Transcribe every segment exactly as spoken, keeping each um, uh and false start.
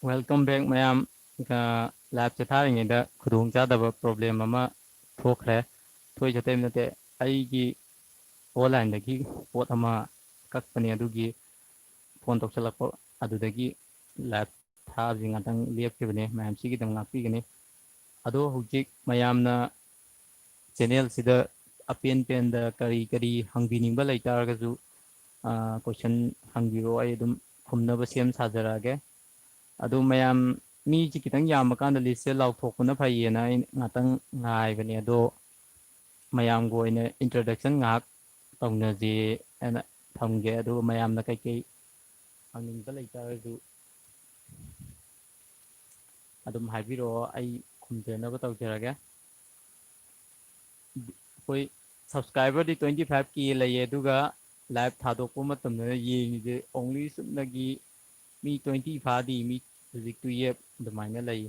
Welcome back, ꯃꯌꯥꯝ꯫ ꯂꯥꯏꯞꯁꯦ ꯊꯥꯔꯤꯉꯩꯗ ꯈꯨꯗꯣꯡꯆꯥꯗꯕ problem ꯑꯃ ꯊꯣꯛꯈ꯭ꯔꯦ꯫ ꯊꯣꯛꯏꯁꯦ ꯑꯇꯩ ꯅꯠꯇꯦ, ꯑꯩꯒꯤ ꯑꯣꯟꯂꯥꯏꯟꯗꯒꯤ ꯄꯣꯠ ꯑꯃ ꯀꯛꯄꯅꯦ, ꯑꯗꯨꯒꯤ ꯐꯣꯟ ꯇꯧꯁꯜꯂꯛꯄ, ꯑꯗꯨꯗꯒꯤ ꯂꯥꯏꯞ ꯊꯥꯕꯁꯤ ꯉꯥꯛꯇꯪ ꯂꯦꯞꯈꯤꯕꯅꯦ꯫ ꯃꯌꯥꯝ ꯁꯤꯒꯤꯗꯃꯛ ꯉꯥꯛꯄꯤꯒꯅꯤ꯫ ꯑꯗꯣ ꯍꯧꯖꯤꯛ ꯃꯌꯥꯝꯅ ꯆꯦꯅꯦꯜꯁꯤꯗ ꯑꯄꯦꯟ ꯄꯦꯟꯗ ꯀꯔꯤ ꯀꯔꯤ ꯍꯪꯕꯤꯅꯤꯡꯕ ꯂꯩꯇꯥꯔꯒꯁꯨ, ꯀꯣꯏꯁꯟ ꯍꯪꯕꯤꯔꯣ, ꯑꯩ ꯑꯗꯨꯝ ꯈꯨꯝꯅꯕ ꯁꯦꯝ ꯁꯥꯖꯔꯛꯑꯒꯦ꯫ ꯑꯗꯨ ꯃꯌꯥꯝ, ꯃꯤꯁꯤ ꯈꯤꯇꯪ ꯌꯥꯝꯃꯀꯥꯟꯗ ꯂꯤꯁꯁꯦ ꯂꯥꯎꯊꯣꯛꯄꯅ ꯐꯩꯌꯦꯅ ꯑꯩ ꯉꯥꯛꯇꯪ ꯉꯥꯏꯕꯅꯦ꯫ ꯑꯗꯣ ꯃꯌꯥꯝꯒ ꯑꯣꯏꯅ ꯏꯟꯇ꯭ꯔꯣꯗꯛꯁꯟ ꯉꯥꯏꯍꯥꯛ ꯇꯧꯅꯁꯦ ꯍꯥꯏꯅ ꯊꯝꯒꯦ꯫ ꯑꯗꯨꯒ ꯃꯌꯥꯝꯅ ꯀꯩꯀꯩ ꯍꯪꯅꯤꯡꯕ ꯂꯩꯇꯥꯔꯁꯨ ꯑꯗꯨꯝ ꯍꯥꯏꯕꯤꯔꯛꯑꯣ, ꯑꯩ ꯈꯨꯝꯖꯅꯕ ꯇꯧꯖꯔꯒꯦ꯫ ꯑꯩꯈꯣꯏ ꯁꯕꯁꯀ꯭ꯔꯥꯏꯕꯔꯗꯤ twenty five K ꯂꯩꯌꯦ, ꯑꯗꯨꯒ ꯂꯥꯏꯞ ꯊꯥꯗꯣꯛꯄ ꯃꯇꯝꯗꯅ ꯌꯦꯡꯉꯤꯁꯦ only ꯆꯨꯝꯅꯒꯤ ꯃꯤ twenty ꯐꯥꯗꯤ, ꯃꯤ ꯍꯧꯖꯤꯛ ꯇꯨꯌꯦꯞ ꯑꯗꯨꯃꯥꯏꯅ ꯂꯩ꯫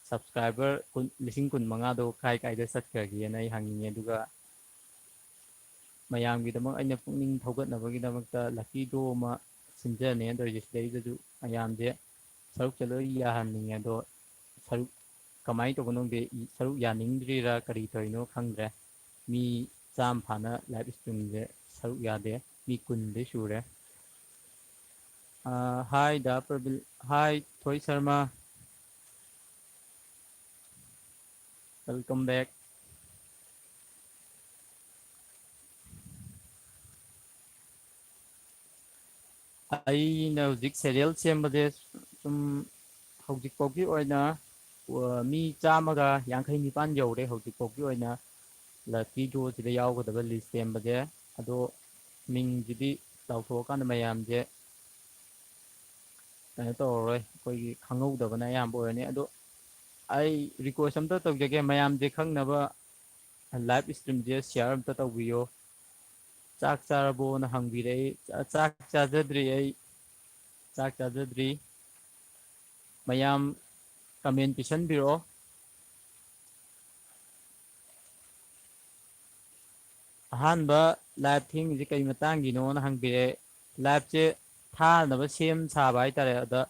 ꯁꯕꯁꯀ꯭ꯔꯥꯏꯕꯔ ꯀꯨꯟ, ꯂꯤꯁꯤꯡ ꯀꯨꯟ ꯃꯉꯥꯗꯣ ꯀꯥꯏ ꯀꯥꯏꯗ ꯆꯠꯈ꯭ꯔꯒꯦꯅ ꯑꯩ ꯍꯪꯅꯤꯡꯉꯦ꯫ ꯑꯗꯨꯒ ꯃꯌꯥꯝꯒꯤꯗꯃꯛ ꯑꯩꯅ ꯄꯨꯛꯅꯤꯡ ꯊꯧꯒꯠꯅꯕꯒꯤꯗꯃꯛꯇ ꯂꯛꯀꯤ ꯗ꯭ꯔꯣ ꯑꯃ ꯁꯤꯟꯖꯅꯦꯅ ꯇꯧꯔꯤꯁꯦ꯫ ꯁꯤꯗꯩꯗꯁꯨ ꯃꯌꯥꯝꯁꯦ ꯁꯔꯨꯛꯁꯦ ꯂꯣꯏ ꯌꯥꯍꯟꯅꯤꯡꯉꯦ, ꯑꯗꯣ ꯁꯔꯨꯛ ꯀꯃꯥꯏꯅ ꯇꯧꯕꯅꯣ ꯈꯪꯗꯦ, ꯁꯔꯨꯛ ꯌꯥꯅꯤꯡꯗ꯭ꯔꯤꯔꯥ ꯀꯔꯤ ꯇꯧꯔꯤꯅꯣ ꯈꯪꯗ꯭ꯔꯦ꯫ ꯃꯤ ꯆꯥꯝꯃ ꯐꯥꯅ ꯂꯥꯏꯞ ꯏꯁꯇ꯭ꯔꯤꯝꯁꯦ ꯁꯔꯨꯛ ꯌꯥꯗꯦ, ꯃꯤ ꯀꯨꯟꯗꯤ ꯁꯨꯔꯦ꯫ ꯍꯥꯏ ꯗꯥ ꯄ꯭ꯔꯕꯤꯜ, ꯍꯥꯏ ꯊꯣꯏ ꯁꯔꯃ, welcome back꯫ ꯑꯩꯅ ꯍꯧꯖꯤꯛ ꯁꯦꯔꯤꯌꯦꯜ ꯁꯦꯝꯕꯁꯦ ꯁꯨꯝ ꯍꯧꯖꯤꯛꯐꯥꯎꯒꯤ ꯑꯣꯏꯅ, ꯑ, ꯃꯤ ꯆꯥꯝꯃꯒ ꯌꯥꯡꯈꯩ ꯅꯤꯄꯥꯟ ꯌꯧꯔꯦ ꯍꯧꯖꯤꯛꯐꯥꯎꯒꯤ ꯑꯣꯏꯅ ꯂꯛꯀꯤ ꯗ꯭ꯔꯣꯁꯤꯗ ꯌꯥꯎꯒꯗꯕ ꯂꯤꯁ ꯁꯦꯝꯕꯁꯦ꯫ ꯑꯗꯣ ꯃꯤꯡꯁꯤꯗꯤ ꯂꯥꯎꯊꯣꯛꯑꯀꯥꯟꯗ ꯃꯌꯥꯝꯁꯦ ꯀꯩꯅꯣ ꯇꯧꯔꯔꯣꯏ, ꯑꯩꯈꯣꯏꯒꯤ ꯈꯪꯍꯧꯗꯕꯅ ꯑꯌꯥꯝꯕ ꯑꯣꯏꯔꯅꯤ꯫ ꯑꯗꯣ ꯑꯩ ꯔꯤꯀ꯭ꯋꯦꯁ ꯑꯝꯇ ꯇꯧꯖꯒꯦ, ꯃꯌꯥꯝꯁꯦ ꯈꯪꯅꯕ ꯂꯥꯏꯞ ꯏꯁꯇ꯭ꯔꯤꯝꯁꯦ ꯁꯤꯌꯥꯔ ꯑꯝꯇ ꯇꯧꯕꯤꯌꯣ꯫ ꯆꯥꯛ ꯆꯥꯔꯕꯣꯅ ꯍꯪꯕꯤꯔꯛꯏ꯫ ꯆꯥ-, ꯆꯥꯛ ꯆꯥꯖꯗ꯭ꯔꯤ ꯑꯩ, ꯆꯥꯛ ꯆꯥꯖꯗ꯭ꯔꯤ꯫ ꯃꯌꯥꯝ ꯀꯃꯦꯟ ꯄꯤꯁꯟꯕꯤꯔꯛꯑꯣ꯫ ꯑꯍꯥꯟꯕ ꯂꯥꯏꯞ ꯊꯦꯡꯉꯤꯁꯦ ꯀꯩ ꯃꯇꯥꯡꯒꯤꯅꯣꯅ ꯍꯪꯕꯤꯔꯛꯑꯦ꯫ ꯂꯥꯏꯞꯁꯦ ꯊꯥꯅꯕ ꯁꯦꯝ ꯁꯥꯕ ꯍꯥꯏꯇꯥꯔꯦ꯫ ꯑꯗ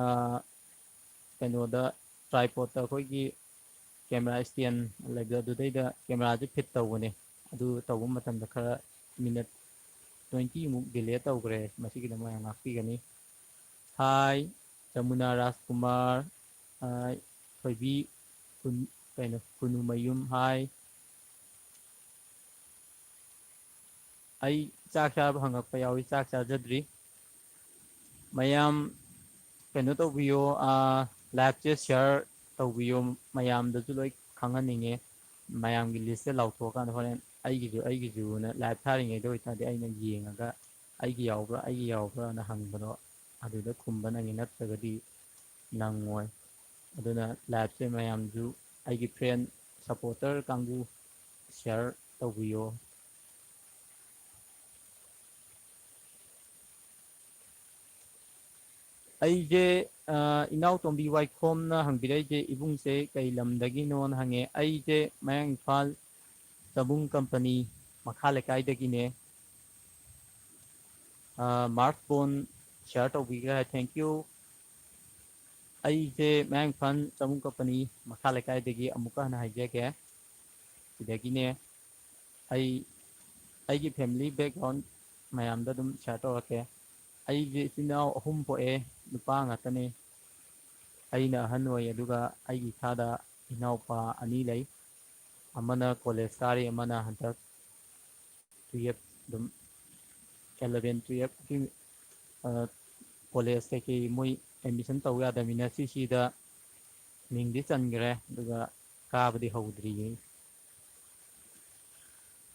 ꯑꯥ, ꯀꯩꯅꯣꯗ, tripodꯇ ꯑꯩꯈꯣꯏꯒꯤ camera stand ꯂꯩꯕꯗꯣ, ꯑꯗꯨꯗꯩꯗ cameraꯁꯦ fit ꯇꯧꯕꯅꯦ꯫ ꯑꯗꯨ ꯇꯧꯕ ꯃꯇꯝꯗ ꯈꯔ minute twenty ꯃꯨꯛ delay ꯇꯧꯈ꯭ꯔꯦ꯫ ꯃꯁꯤꯒꯤꯗꯃꯛ ꯌꯥꯝ ꯉꯥꯛꯄꯤꯒꯅꯤ꯫ Hi, ꯖꯃꯨꯅꯥ ꯔꯥꯖꯀꯨꯃꯥꯔ, hi, ꯊꯣꯏꯕꯤ ꯈꯨꯟ-, ꯀꯩꯅꯣ, ꯈꯨꯅꯨꯃꯌꯨꯝ, hi꯫ ꯑꯩ ꯆꯥꯛ ꯆꯥꯕ ꯍꯪꯉꯛꯄ ꯌꯥꯎꯏ, ꯆꯥꯛ ꯆꯥꯖꯗ꯭ꯔꯤ꯫ ꯃꯌꯥꯝ ꯀꯩꯅꯣ ꯇꯧꯕꯤꯌꯣ, ꯑꯥ, liveꯁꯦ share ꯇꯧꯕꯤꯌꯣ, ꯃꯌꯥꯝꯗꯁꯨ ꯂꯣꯏ ꯈꯪꯍꯟꯅꯤꯡꯉꯦ꯫ ꯃꯌꯥꯝꯒꯤ listꯁꯦ ꯂꯥꯎꯊꯣꯛꯑꯀꯥꯟꯗ ꯍꯣꯔꯦꯟ ꯑꯩꯒꯤꯁꯨ, ꯑꯩꯒꯤꯁꯨꯅ live ꯊꯥꯔꯤꯉꯩꯗ ꯑꯣꯏꯇꯥꯔꯗꯤ ꯑꯩꯅ ꯌꯦꯡꯉꯒ ꯑꯩꯒꯤ ꯌꯥꯎꯕ꯭ꯔꯥ, ꯑꯩꯒꯤ ꯌꯥꯎꯕ꯭ꯔꯥꯅ ꯍꯪꯕꯗꯣ ꯑꯗꯨꯗ ꯈꯨꯝꯕ ꯅꯪꯉꯤ, ꯅꯠꯇ꯭ꯔꯒꯗꯤ ꯅꯪꯉꯣꯏ꯫ ꯑꯗꯨꯅ liveꯁꯦ ꯃꯌꯥꯝꯁꯨ ꯑꯩꯒꯤ friend, supporter ꯀꯥꯡꯕꯨ share ꯇꯧꯕꯤꯌꯣ꯫ ꯑꯩꯁꯦ, ꯑ, ꯏꯅꯥꯎꯇꯣꯝꯕꯤ ꯋꯥꯏꯈꯣꯝꯅ ꯍꯪꯕꯤꯔꯛꯏꯁꯦ, ꯏꯕꯨꯡꯁꯦ ꯀꯩ ꯂꯝꯗꯒꯤꯅꯣꯅ ꯍꯪꯉꯦ꯫ ꯑꯩꯁꯦ ꯃꯌꯥꯡ ꯏꯝꯐꯥꯜ ꯆꯕꯨꯡ ꯀꯝꯄꯅꯤ ꯃꯈꯥ ꯂꯩꯀꯥꯏꯗꯒꯤꯅꯦ꯫ ꯑ, ꯃꯥꯔꯁ ꯕꯣꯟ share ꯇꯧꯕꯤꯈ꯭ꯔꯦ, thank you꯫ ꯑꯩꯁꯦ ꯃꯌꯥꯡ ꯏꯝꯐꯥꯜ ꯆꯕꯨꯡ ꯀꯝꯄꯅꯤ ꯃꯈꯥ ꯂꯩꯀꯥꯏꯗꯒꯤ ꯑꯃꯨꯛꯀ ꯍꯟꯅ ꯍꯥꯏꯖꯒꯦ꯫ ꯁꯤꯗꯒꯤꯅꯦ, ꯑꯩ, ꯑꯩꯒꯤ family background ꯃꯌꯥꯝꯗ ꯑꯗꯨꯝ share ꯇꯧꯔꯛꯀꯦ꯫ ꯑꯩꯁꯦ ꯏꯆꯤꯟ ꯏꯅꯥꯎ ꯑꯍꯨꯝ ꯄꯣꯛꯑꯦ, ꯅꯨꯄꯥ ꯉꯥꯛꯇꯅꯦ꯫ ꯑꯩꯅ ꯑꯍꯟ ꯑꯣꯏ, ꯑꯗꯨꯒ ꯑꯩꯒꯤ ꯏꯈꯥꯗ ꯏꯅꯥꯎꯄꯥ ꯑꯅꯤ ꯂꯩ꯫ ꯑꯃꯅ college ꯀꯥꯔꯤ, ꯑꯃꯅ ꯍꯟꯗꯛ twelve ꯑꯗꯨꯝ, eleven twelveꯀꯤ, ꯑ, college ꯀꯩꯀꯩ ꯃꯣꯏ admission ꯇꯧ ꯌꯥꯗꯕꯅꯤꯅ CCꯗ ꯃꯤꯡꯗꯤ ꯆꯟꯈ꯭ꯔꯦ, ꯑꯗꯨꯒ ꯀꯥꯕꯗꯤ ꯍꯧꯗ꯭ꯔꯤꯌꯦ꯫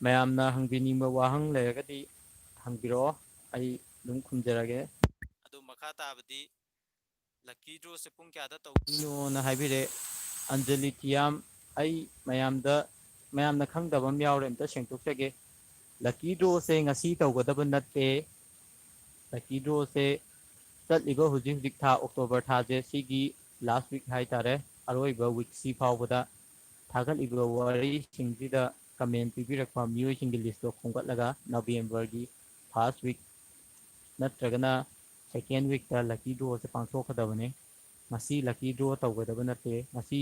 ꯃꯌꯥꯝꯅ ꯍꯪꯕꯤꯅꯤꯡꯕ ꯋꯥꯍꯪ ꯂꯩꯔꯒꯗꯤ ꯍꯪꯕꯤꯔꯛꯑꯣ, ꯑꯩ ꯑꯗꯨꯝ ꯈꯨꯝꯖꯔꯒꯦ꯫ ꯑꯗꯨ ꯃꯈꯥ ꯇꯥꯕꯗꯤ lucky drawꯁꯦ ꯄꯨꯡ ꯀꯌꯥꯗ ꯇꯧꯗꯣꯏꯅꯣꯅ ꯍꯥꯏꯕꯤꯔꯦ꯫ ꯑꯟꯖꯂꯤ ꯊꯤꯌꯥꯝ, ꯑꯩ ꯃꯌꯥꯝꯗ, ꯃꯌꯥꯝꯅ ꯈꯪꯗꯕ ꯑꯃ ꯌꯥꯎꯔꯦ, ꯑꯝꯇ ꯁꯦꯡꯗꯣꯛꯆꯒꯦ꯫ Lucky drawꯁꯦ ꯉꯁꯤ ꯇꯧꯒꯗꯕ ꯅꯠꯇꯦ꯫ Lucky drawꯁꯦ ꯆꯠꯂꯤꯕ ꯍꯧꯖꯤꯛ ꯍꯧꯖꯤꯛ ꯊꯥ, October ꯊꯥꯁꯦ, ꯁꯤꯒꯤ last week ꯍꯥꯏꯇꯥꯔꯦ, ꯑꯔꯣꯏꯕ week ꯁꯤ ꯐꯥꯎꯕꯗ ꯊꯥꯒꯠꯂꯤꯕ ꯋꯥꯔꯤꯁꯤꯡꯁꯤꯗ comment ꯄꯤꯕꯤꯔꯛꯄ ꯃꯤꯑꯣꯏꯁꯤꯡꯒꯤ listꯇꯣ ꯈꯣꯝꯒꯠꯂꯒ Novemberꯒꯤ first week ꯅꯠꯇ꯭ꯔꯒꯅ second week ꯇ lucky draw ꯁꯦ ꯄꯥꯡꯊꯣꯛꯀꯗꯕꯅꯤ꯫ ꯉꯁꯤ lucky draw ꯇꯧꯒꯗꯕ ꯅꯠꯇꯦ꯫ ꯉꯁꯤ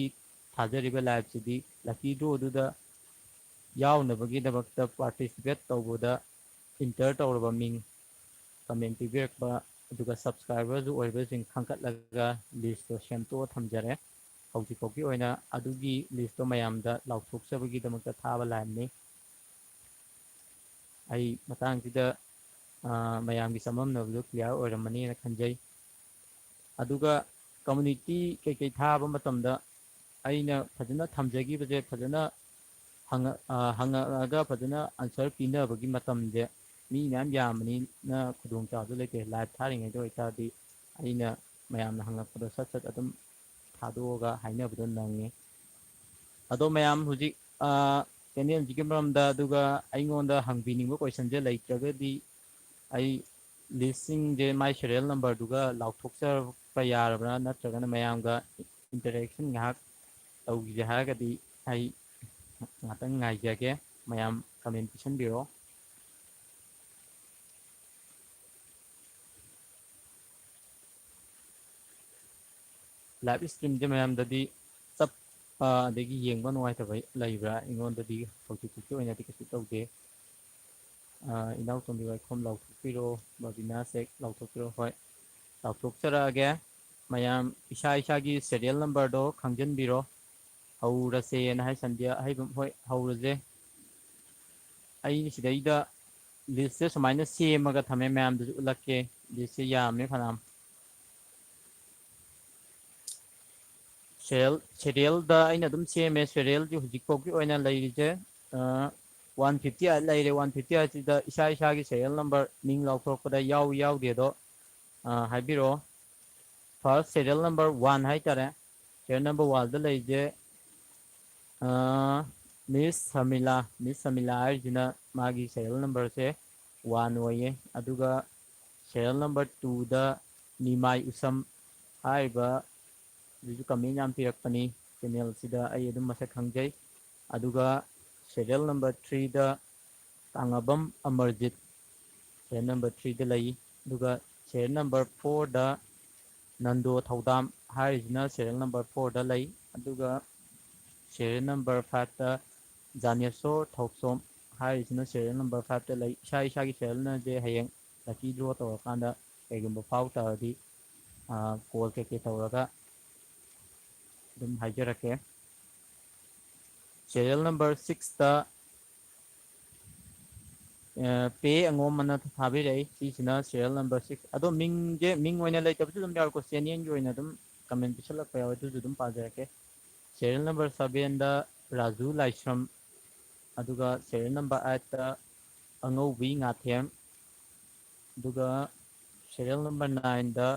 ꯊꯥꯖꯔꯤꯕ live ꯁꯤꯗꯤ lucky draw ꯗꯨꯗ ꯌꯥꯎꯅꯕꯒꯤꯗꯃꯛꯇ participate ꯇꯧꯕꯗ enter ꯇꯧꯔꯕ ꯃꯤꯡ, comment ꯄꯤꯕꯤꯔꯛꯄ, ꯑꯗꯨꯒ subscriber ꯁꯨ ꯑꯣꯏꯕꯁꯤꯡ ꯈꯟꯒꯠꯂꯒ list ꯇꯣ ꯁꯦꯝꯗꯣꯛꯑ ꯊꯝꯖꯔꯦ꯫ ꯍꯧꯖꯤꯛꯐꯥꯎꯒꯤ ꯑꯣꯏꯅ ꯑꯗꯨꯒꯤ list ꯇꯣ ꯃꯌꯥꯝꯗ ꯂꯥꯎꯊꯣꯛꯆꯕꯒꯤꯗꯃꯛꯇ ꯊꯥꯕ live ꯅꯤ꯫ ꯑꯩ ꯃꯇꯥꯡꯁꯤꯗ, ꯑ, ꯃꯌꯥꯝꯒꯤ ꯆꯃꯝꯅꯕꯗꯨ clear ꯑꯣꯏꯔꯝꯃꯅꯤꯅ ꯈꯟꯖꯩ꯫ ꯑꯗꯨꯒ community ꯀꯩꯀꯩ ꯊꯥꯕ ꯃꯇꯝꯗ ꯑꯩꯅ ꯐꯖꯅ ꯊꯝꯖꯈꯤꯕꯁꯦ ꯐꯖꯅ ꯍꯪꯉ-, ꯑ, ꯍꯪꯉꯛꯑꯒ ꯐꯖꯅ answer ꯄꯤꯅꯕꯒꯤ ꯃꯇꯝꯁꯦ ꯃꯤ ꯃꯌꯥꯝ ꯌꯥꯝꯕꯅꯤꯅ ꯈꯨꯗꯣꯡꯆꯥꯕꯗꯨ ꯂꯩꯇꯦ꯫ Live ꯊꯥꯔꯤꯉꯩꯗ ꯑꯣꯏꯇꯥꯔꯗꯤ ꯑꯩꯅ ꯃꯌꯥꯝꯅ ꯍꯪꯉꯛꯄꯗꯣ ꯁꯠ ꯁꯠ ꯑꯗꯨꯝ ꯊꯥꯗꯣꯛꯑꯒ ꯍꯥꯏꯅꯕꯗꯣ ꯅꯪꯉꯤ꯫ ꯑꯗꯣ ꯃꯌꯥꯝ ꯍꯧꯖꯤꯛ, ꯑ, channel ꯁꯤꯒꯤ ꯃꯔꯝꯗ ꯑꯗꯨꯒ ꯑꯩꯉꯣꯟꯗ ꯍꯪꯕꯤꯅꯤꯡꯕ question ꯁꯦ ꯂꯩꯇ꯭ꯔꯒꯗꯤ ꯑꯩ list ꯁꯤꯡꯁꯦ ꯃꯥꯏ serial number ꯗꯨꯒ ꯂꯥꯎꯊꯣꯛꯆꯔꯛꯄ ꯌꯥꯔꯕ꯭ꯔꯥ, ꯅꯠꯇ꯭ꯔꯒꯅ ꯃꯌꯥꯝꯒ interaction ꯉꯥꯏꯍꯥꯛ ꯇꯧꯈꯤꯒꯦ ꯍꯥꯏꯔꯒꯗꯤ ꯑꯩ ꯉꯥꯛꯇꯪ ꯉꯥꯏꯖꯒꯦ꯫ ꯃꯌꯥꯝ comment ꯄꯤꯁꯟꯕꯤꯔꯣ꯫ Live stream ꯁꯦ ꯃꯌꯥꯝꯗꯗꯤ ꯆꯞꯄ ꯑꯗꯒꯤ ꯌꯦꯡꯕ ꯅꯨꯡꯉꯥꯏꯇꯕ ꯂꯩꯕ꯭ꯔꯥ? ꯑꯩꯉꯣꯟꯗꯗꯤ ꯍꯧꯖꯤꯛ ꯐꯥꯎꯒꯤ ꯑꯣꯏꯅꯗꯤ ꯀꯩꯁꯨ ꯇꯧꯗꯦ꯫ ꯑ, ꯏꯅꯥꯎꯇꯣꯝꯕꯤ ꯋꯥꯏꯈꯣꯝ ꯂꯥꯎꯊꯣꯛꯄꯤꯔꯣ, ꯕꯕꯤꯅꯥ ꯁꯦꯛ ꯂꯥꯎꯊꯣꯛꯄꯤꯔꯣ꯫ ꯍꯣꯏ, ꯂꯥꯎꯊꯣꯛꯆꯔꯛꯑꯒꯦ꯫ ꯃꯌꯥꯝ ꯏꯁꯥ ꯏꯁꯥꯒꯤ serial number ꯗꯣ ꯈꯪꯖꯤꯟꯕꯤꯔꯣ꯫ ꯍꯧꯔꯁꯦꯅ ꯍꯥꯏ ꯁꯟꯗ꯭ꯌꯥ, ꯑꯍꯩꯕꯝ, ꯍꯣꯏ, ꯍꯧꯔꯁꯦ꯫ ꯑꯩ ꯁꯤꯗꯩꯗ list ꯁꯦ ꯁꯨꯃꯥꯏꯅ ꯁꯦꯝꯃꯒ ꯊꯝꯃꯦ, ꯃꯌꯥꯝꯗꯁꯨ ꯎꯠꯂꯛꯀꯦ꯫ List ꯁꯦ ꯌꯥꯝꯃꯦ ꯐꯅꯌꯥꯝ꯫ Serial, serial ꯗ ꯑꯩꯅ ꯑꯗꯨꯝ ꯁꯦꯝꯃꯦ꯫ Serial ꯁꯦ ꯍꯧꯖꯤꯛ ꯐꯥꯎꯒꯤ ꯑꯣꯏꯅ ꯂꯩꯔꯤꯁꯦ, ꯑ, one fifty eight ꯂꯩꯔꯦ꯫ One fifty eight ꯁꯤꯗ ꯏꯁꯥ ꯏꯁꯥꯒꯤ serial number ꯃꯤꯡ ꯂꯥꯎꯊꯣꯔꯛꯄꯗ ꯌꯥꯎꯏ ꯌꯥꯎꯗꯦꯗꯣ, ꯑ, ꯍꯥꯏꯕꯤꯔꯛꯑꯣ꯫ First serial number one ꯍꯥꯏꯇꯥꯔꯦ꯫ Serial number one ꯗ ꯂꯩꯔꯤꯁꯦ, ꯑ, Miss ꯁꯃꯤꯂꯥ꯫ Miss ꯁꯃꯤꯂꯥ ꯍꯥꯏꯔꯤꯁꯤꯅ ꯃꯥꯒꯤ serial number ꯁꯦ one ꯑꯣꯏꯌꯦ꯫ ꯑꯗꯨꯒ serial number two ꯗ ꯅꯤꯃꯥꯏ ꯎꯁꯝ ꯍꯥꯏꯔꯤꯕ ꯑꯗꯨꯁꯨ comment ꯌꯥꯝ ꯄꯤꯔꯛꯄꯅꯤ꯫ Channel ꯁꯤꯗ ꯑꯩ ꯑꯗꯨꯝ ꯃꯁꯛ ꯈꯪꯖꯩ꯫ ꯑꯗꯨꯒ serial number three ꯗ ꯇꯥꯡꯉꯕꯝ ꯑꯃꯔꯖꯤꯠ, serial number three ꯗ ꯂꯩ꯫ ꯑꯗꯨꯒ serial number fourꯗ ꯅꯟꯗꯣ ꯊꯧꯗꯥꯝ ꯍꯥꯏꯔꯤꯁꯤꯅ serial number fourꯗ ꯂꯩ꯫ ꯑꯗꯨꯒ serial number fiveꯇ ꯖꯥꯅꯦꯁꯣꯔ ꯊꯧꯁꯣꯝ ꯍꯥꯏꯔꯤꯁꯤꯅ serial number fiveꯇ ꯂꯩ꯫ ꯏꯁꯥ ꯏꯁꯥꯒꯤ serialꯅꯁꯦ ꯍꯌꯦꯡ lucky draw ꯇꯧꯔꯀꯥꯟꯗ ꯀꯩꯒꯨꯝꯕ ꯐꯥꯎ ꯇꯥꯔꯗꯤ call ꯀꯩꯀꯩ ꯇꯧꯔꯒ ꯑꯗꯨꯝ ꯍꯥꯏꯖꯔꯛꯀꯦ꯫ Serial number sixꯇ ꯄꯦ ꯑꯉꯣꯝꯕꯅ ꯊꯥꯕꯤꯔꯛꯏ꯫ ꯁꯤꯁꯤꯅ serial number six꯫ ꯑꯗꯣ ꯃꯤꯡꯁꯦ, ꯃꯤꯡ ꯑꯣꯏꯅ ꯂꯩꯇꯕꯁꯨ ꯑꯗꯨꯝ ꯌꯥꯎꯔꯦꯀꯣ, channelꯒꯤ ꯑꯣꯏꯅ ꯑꯗꯨꯝ comment ꯄꯤꯁꯜꯂꯛꯄ ꯌꯥꯎꯋꯦ, ꯑꯗꯨꯁꯨ ꯑꯗꯨꯝ ꯄꯥꯖꯔꯛꯀꯦ꯫ Serial number sevenꯗ ꯔꯥꯖꯨ ꯂꯥꯏꯁ꯭ꯔꯝ, ꯑꯗꯨꯒ serial number eightꯇ ꯑꯉꯧꯕꯤ ꯉꯥꯊꯦꯝ, ꯑꯗꯨꯒ serial number nineꯗ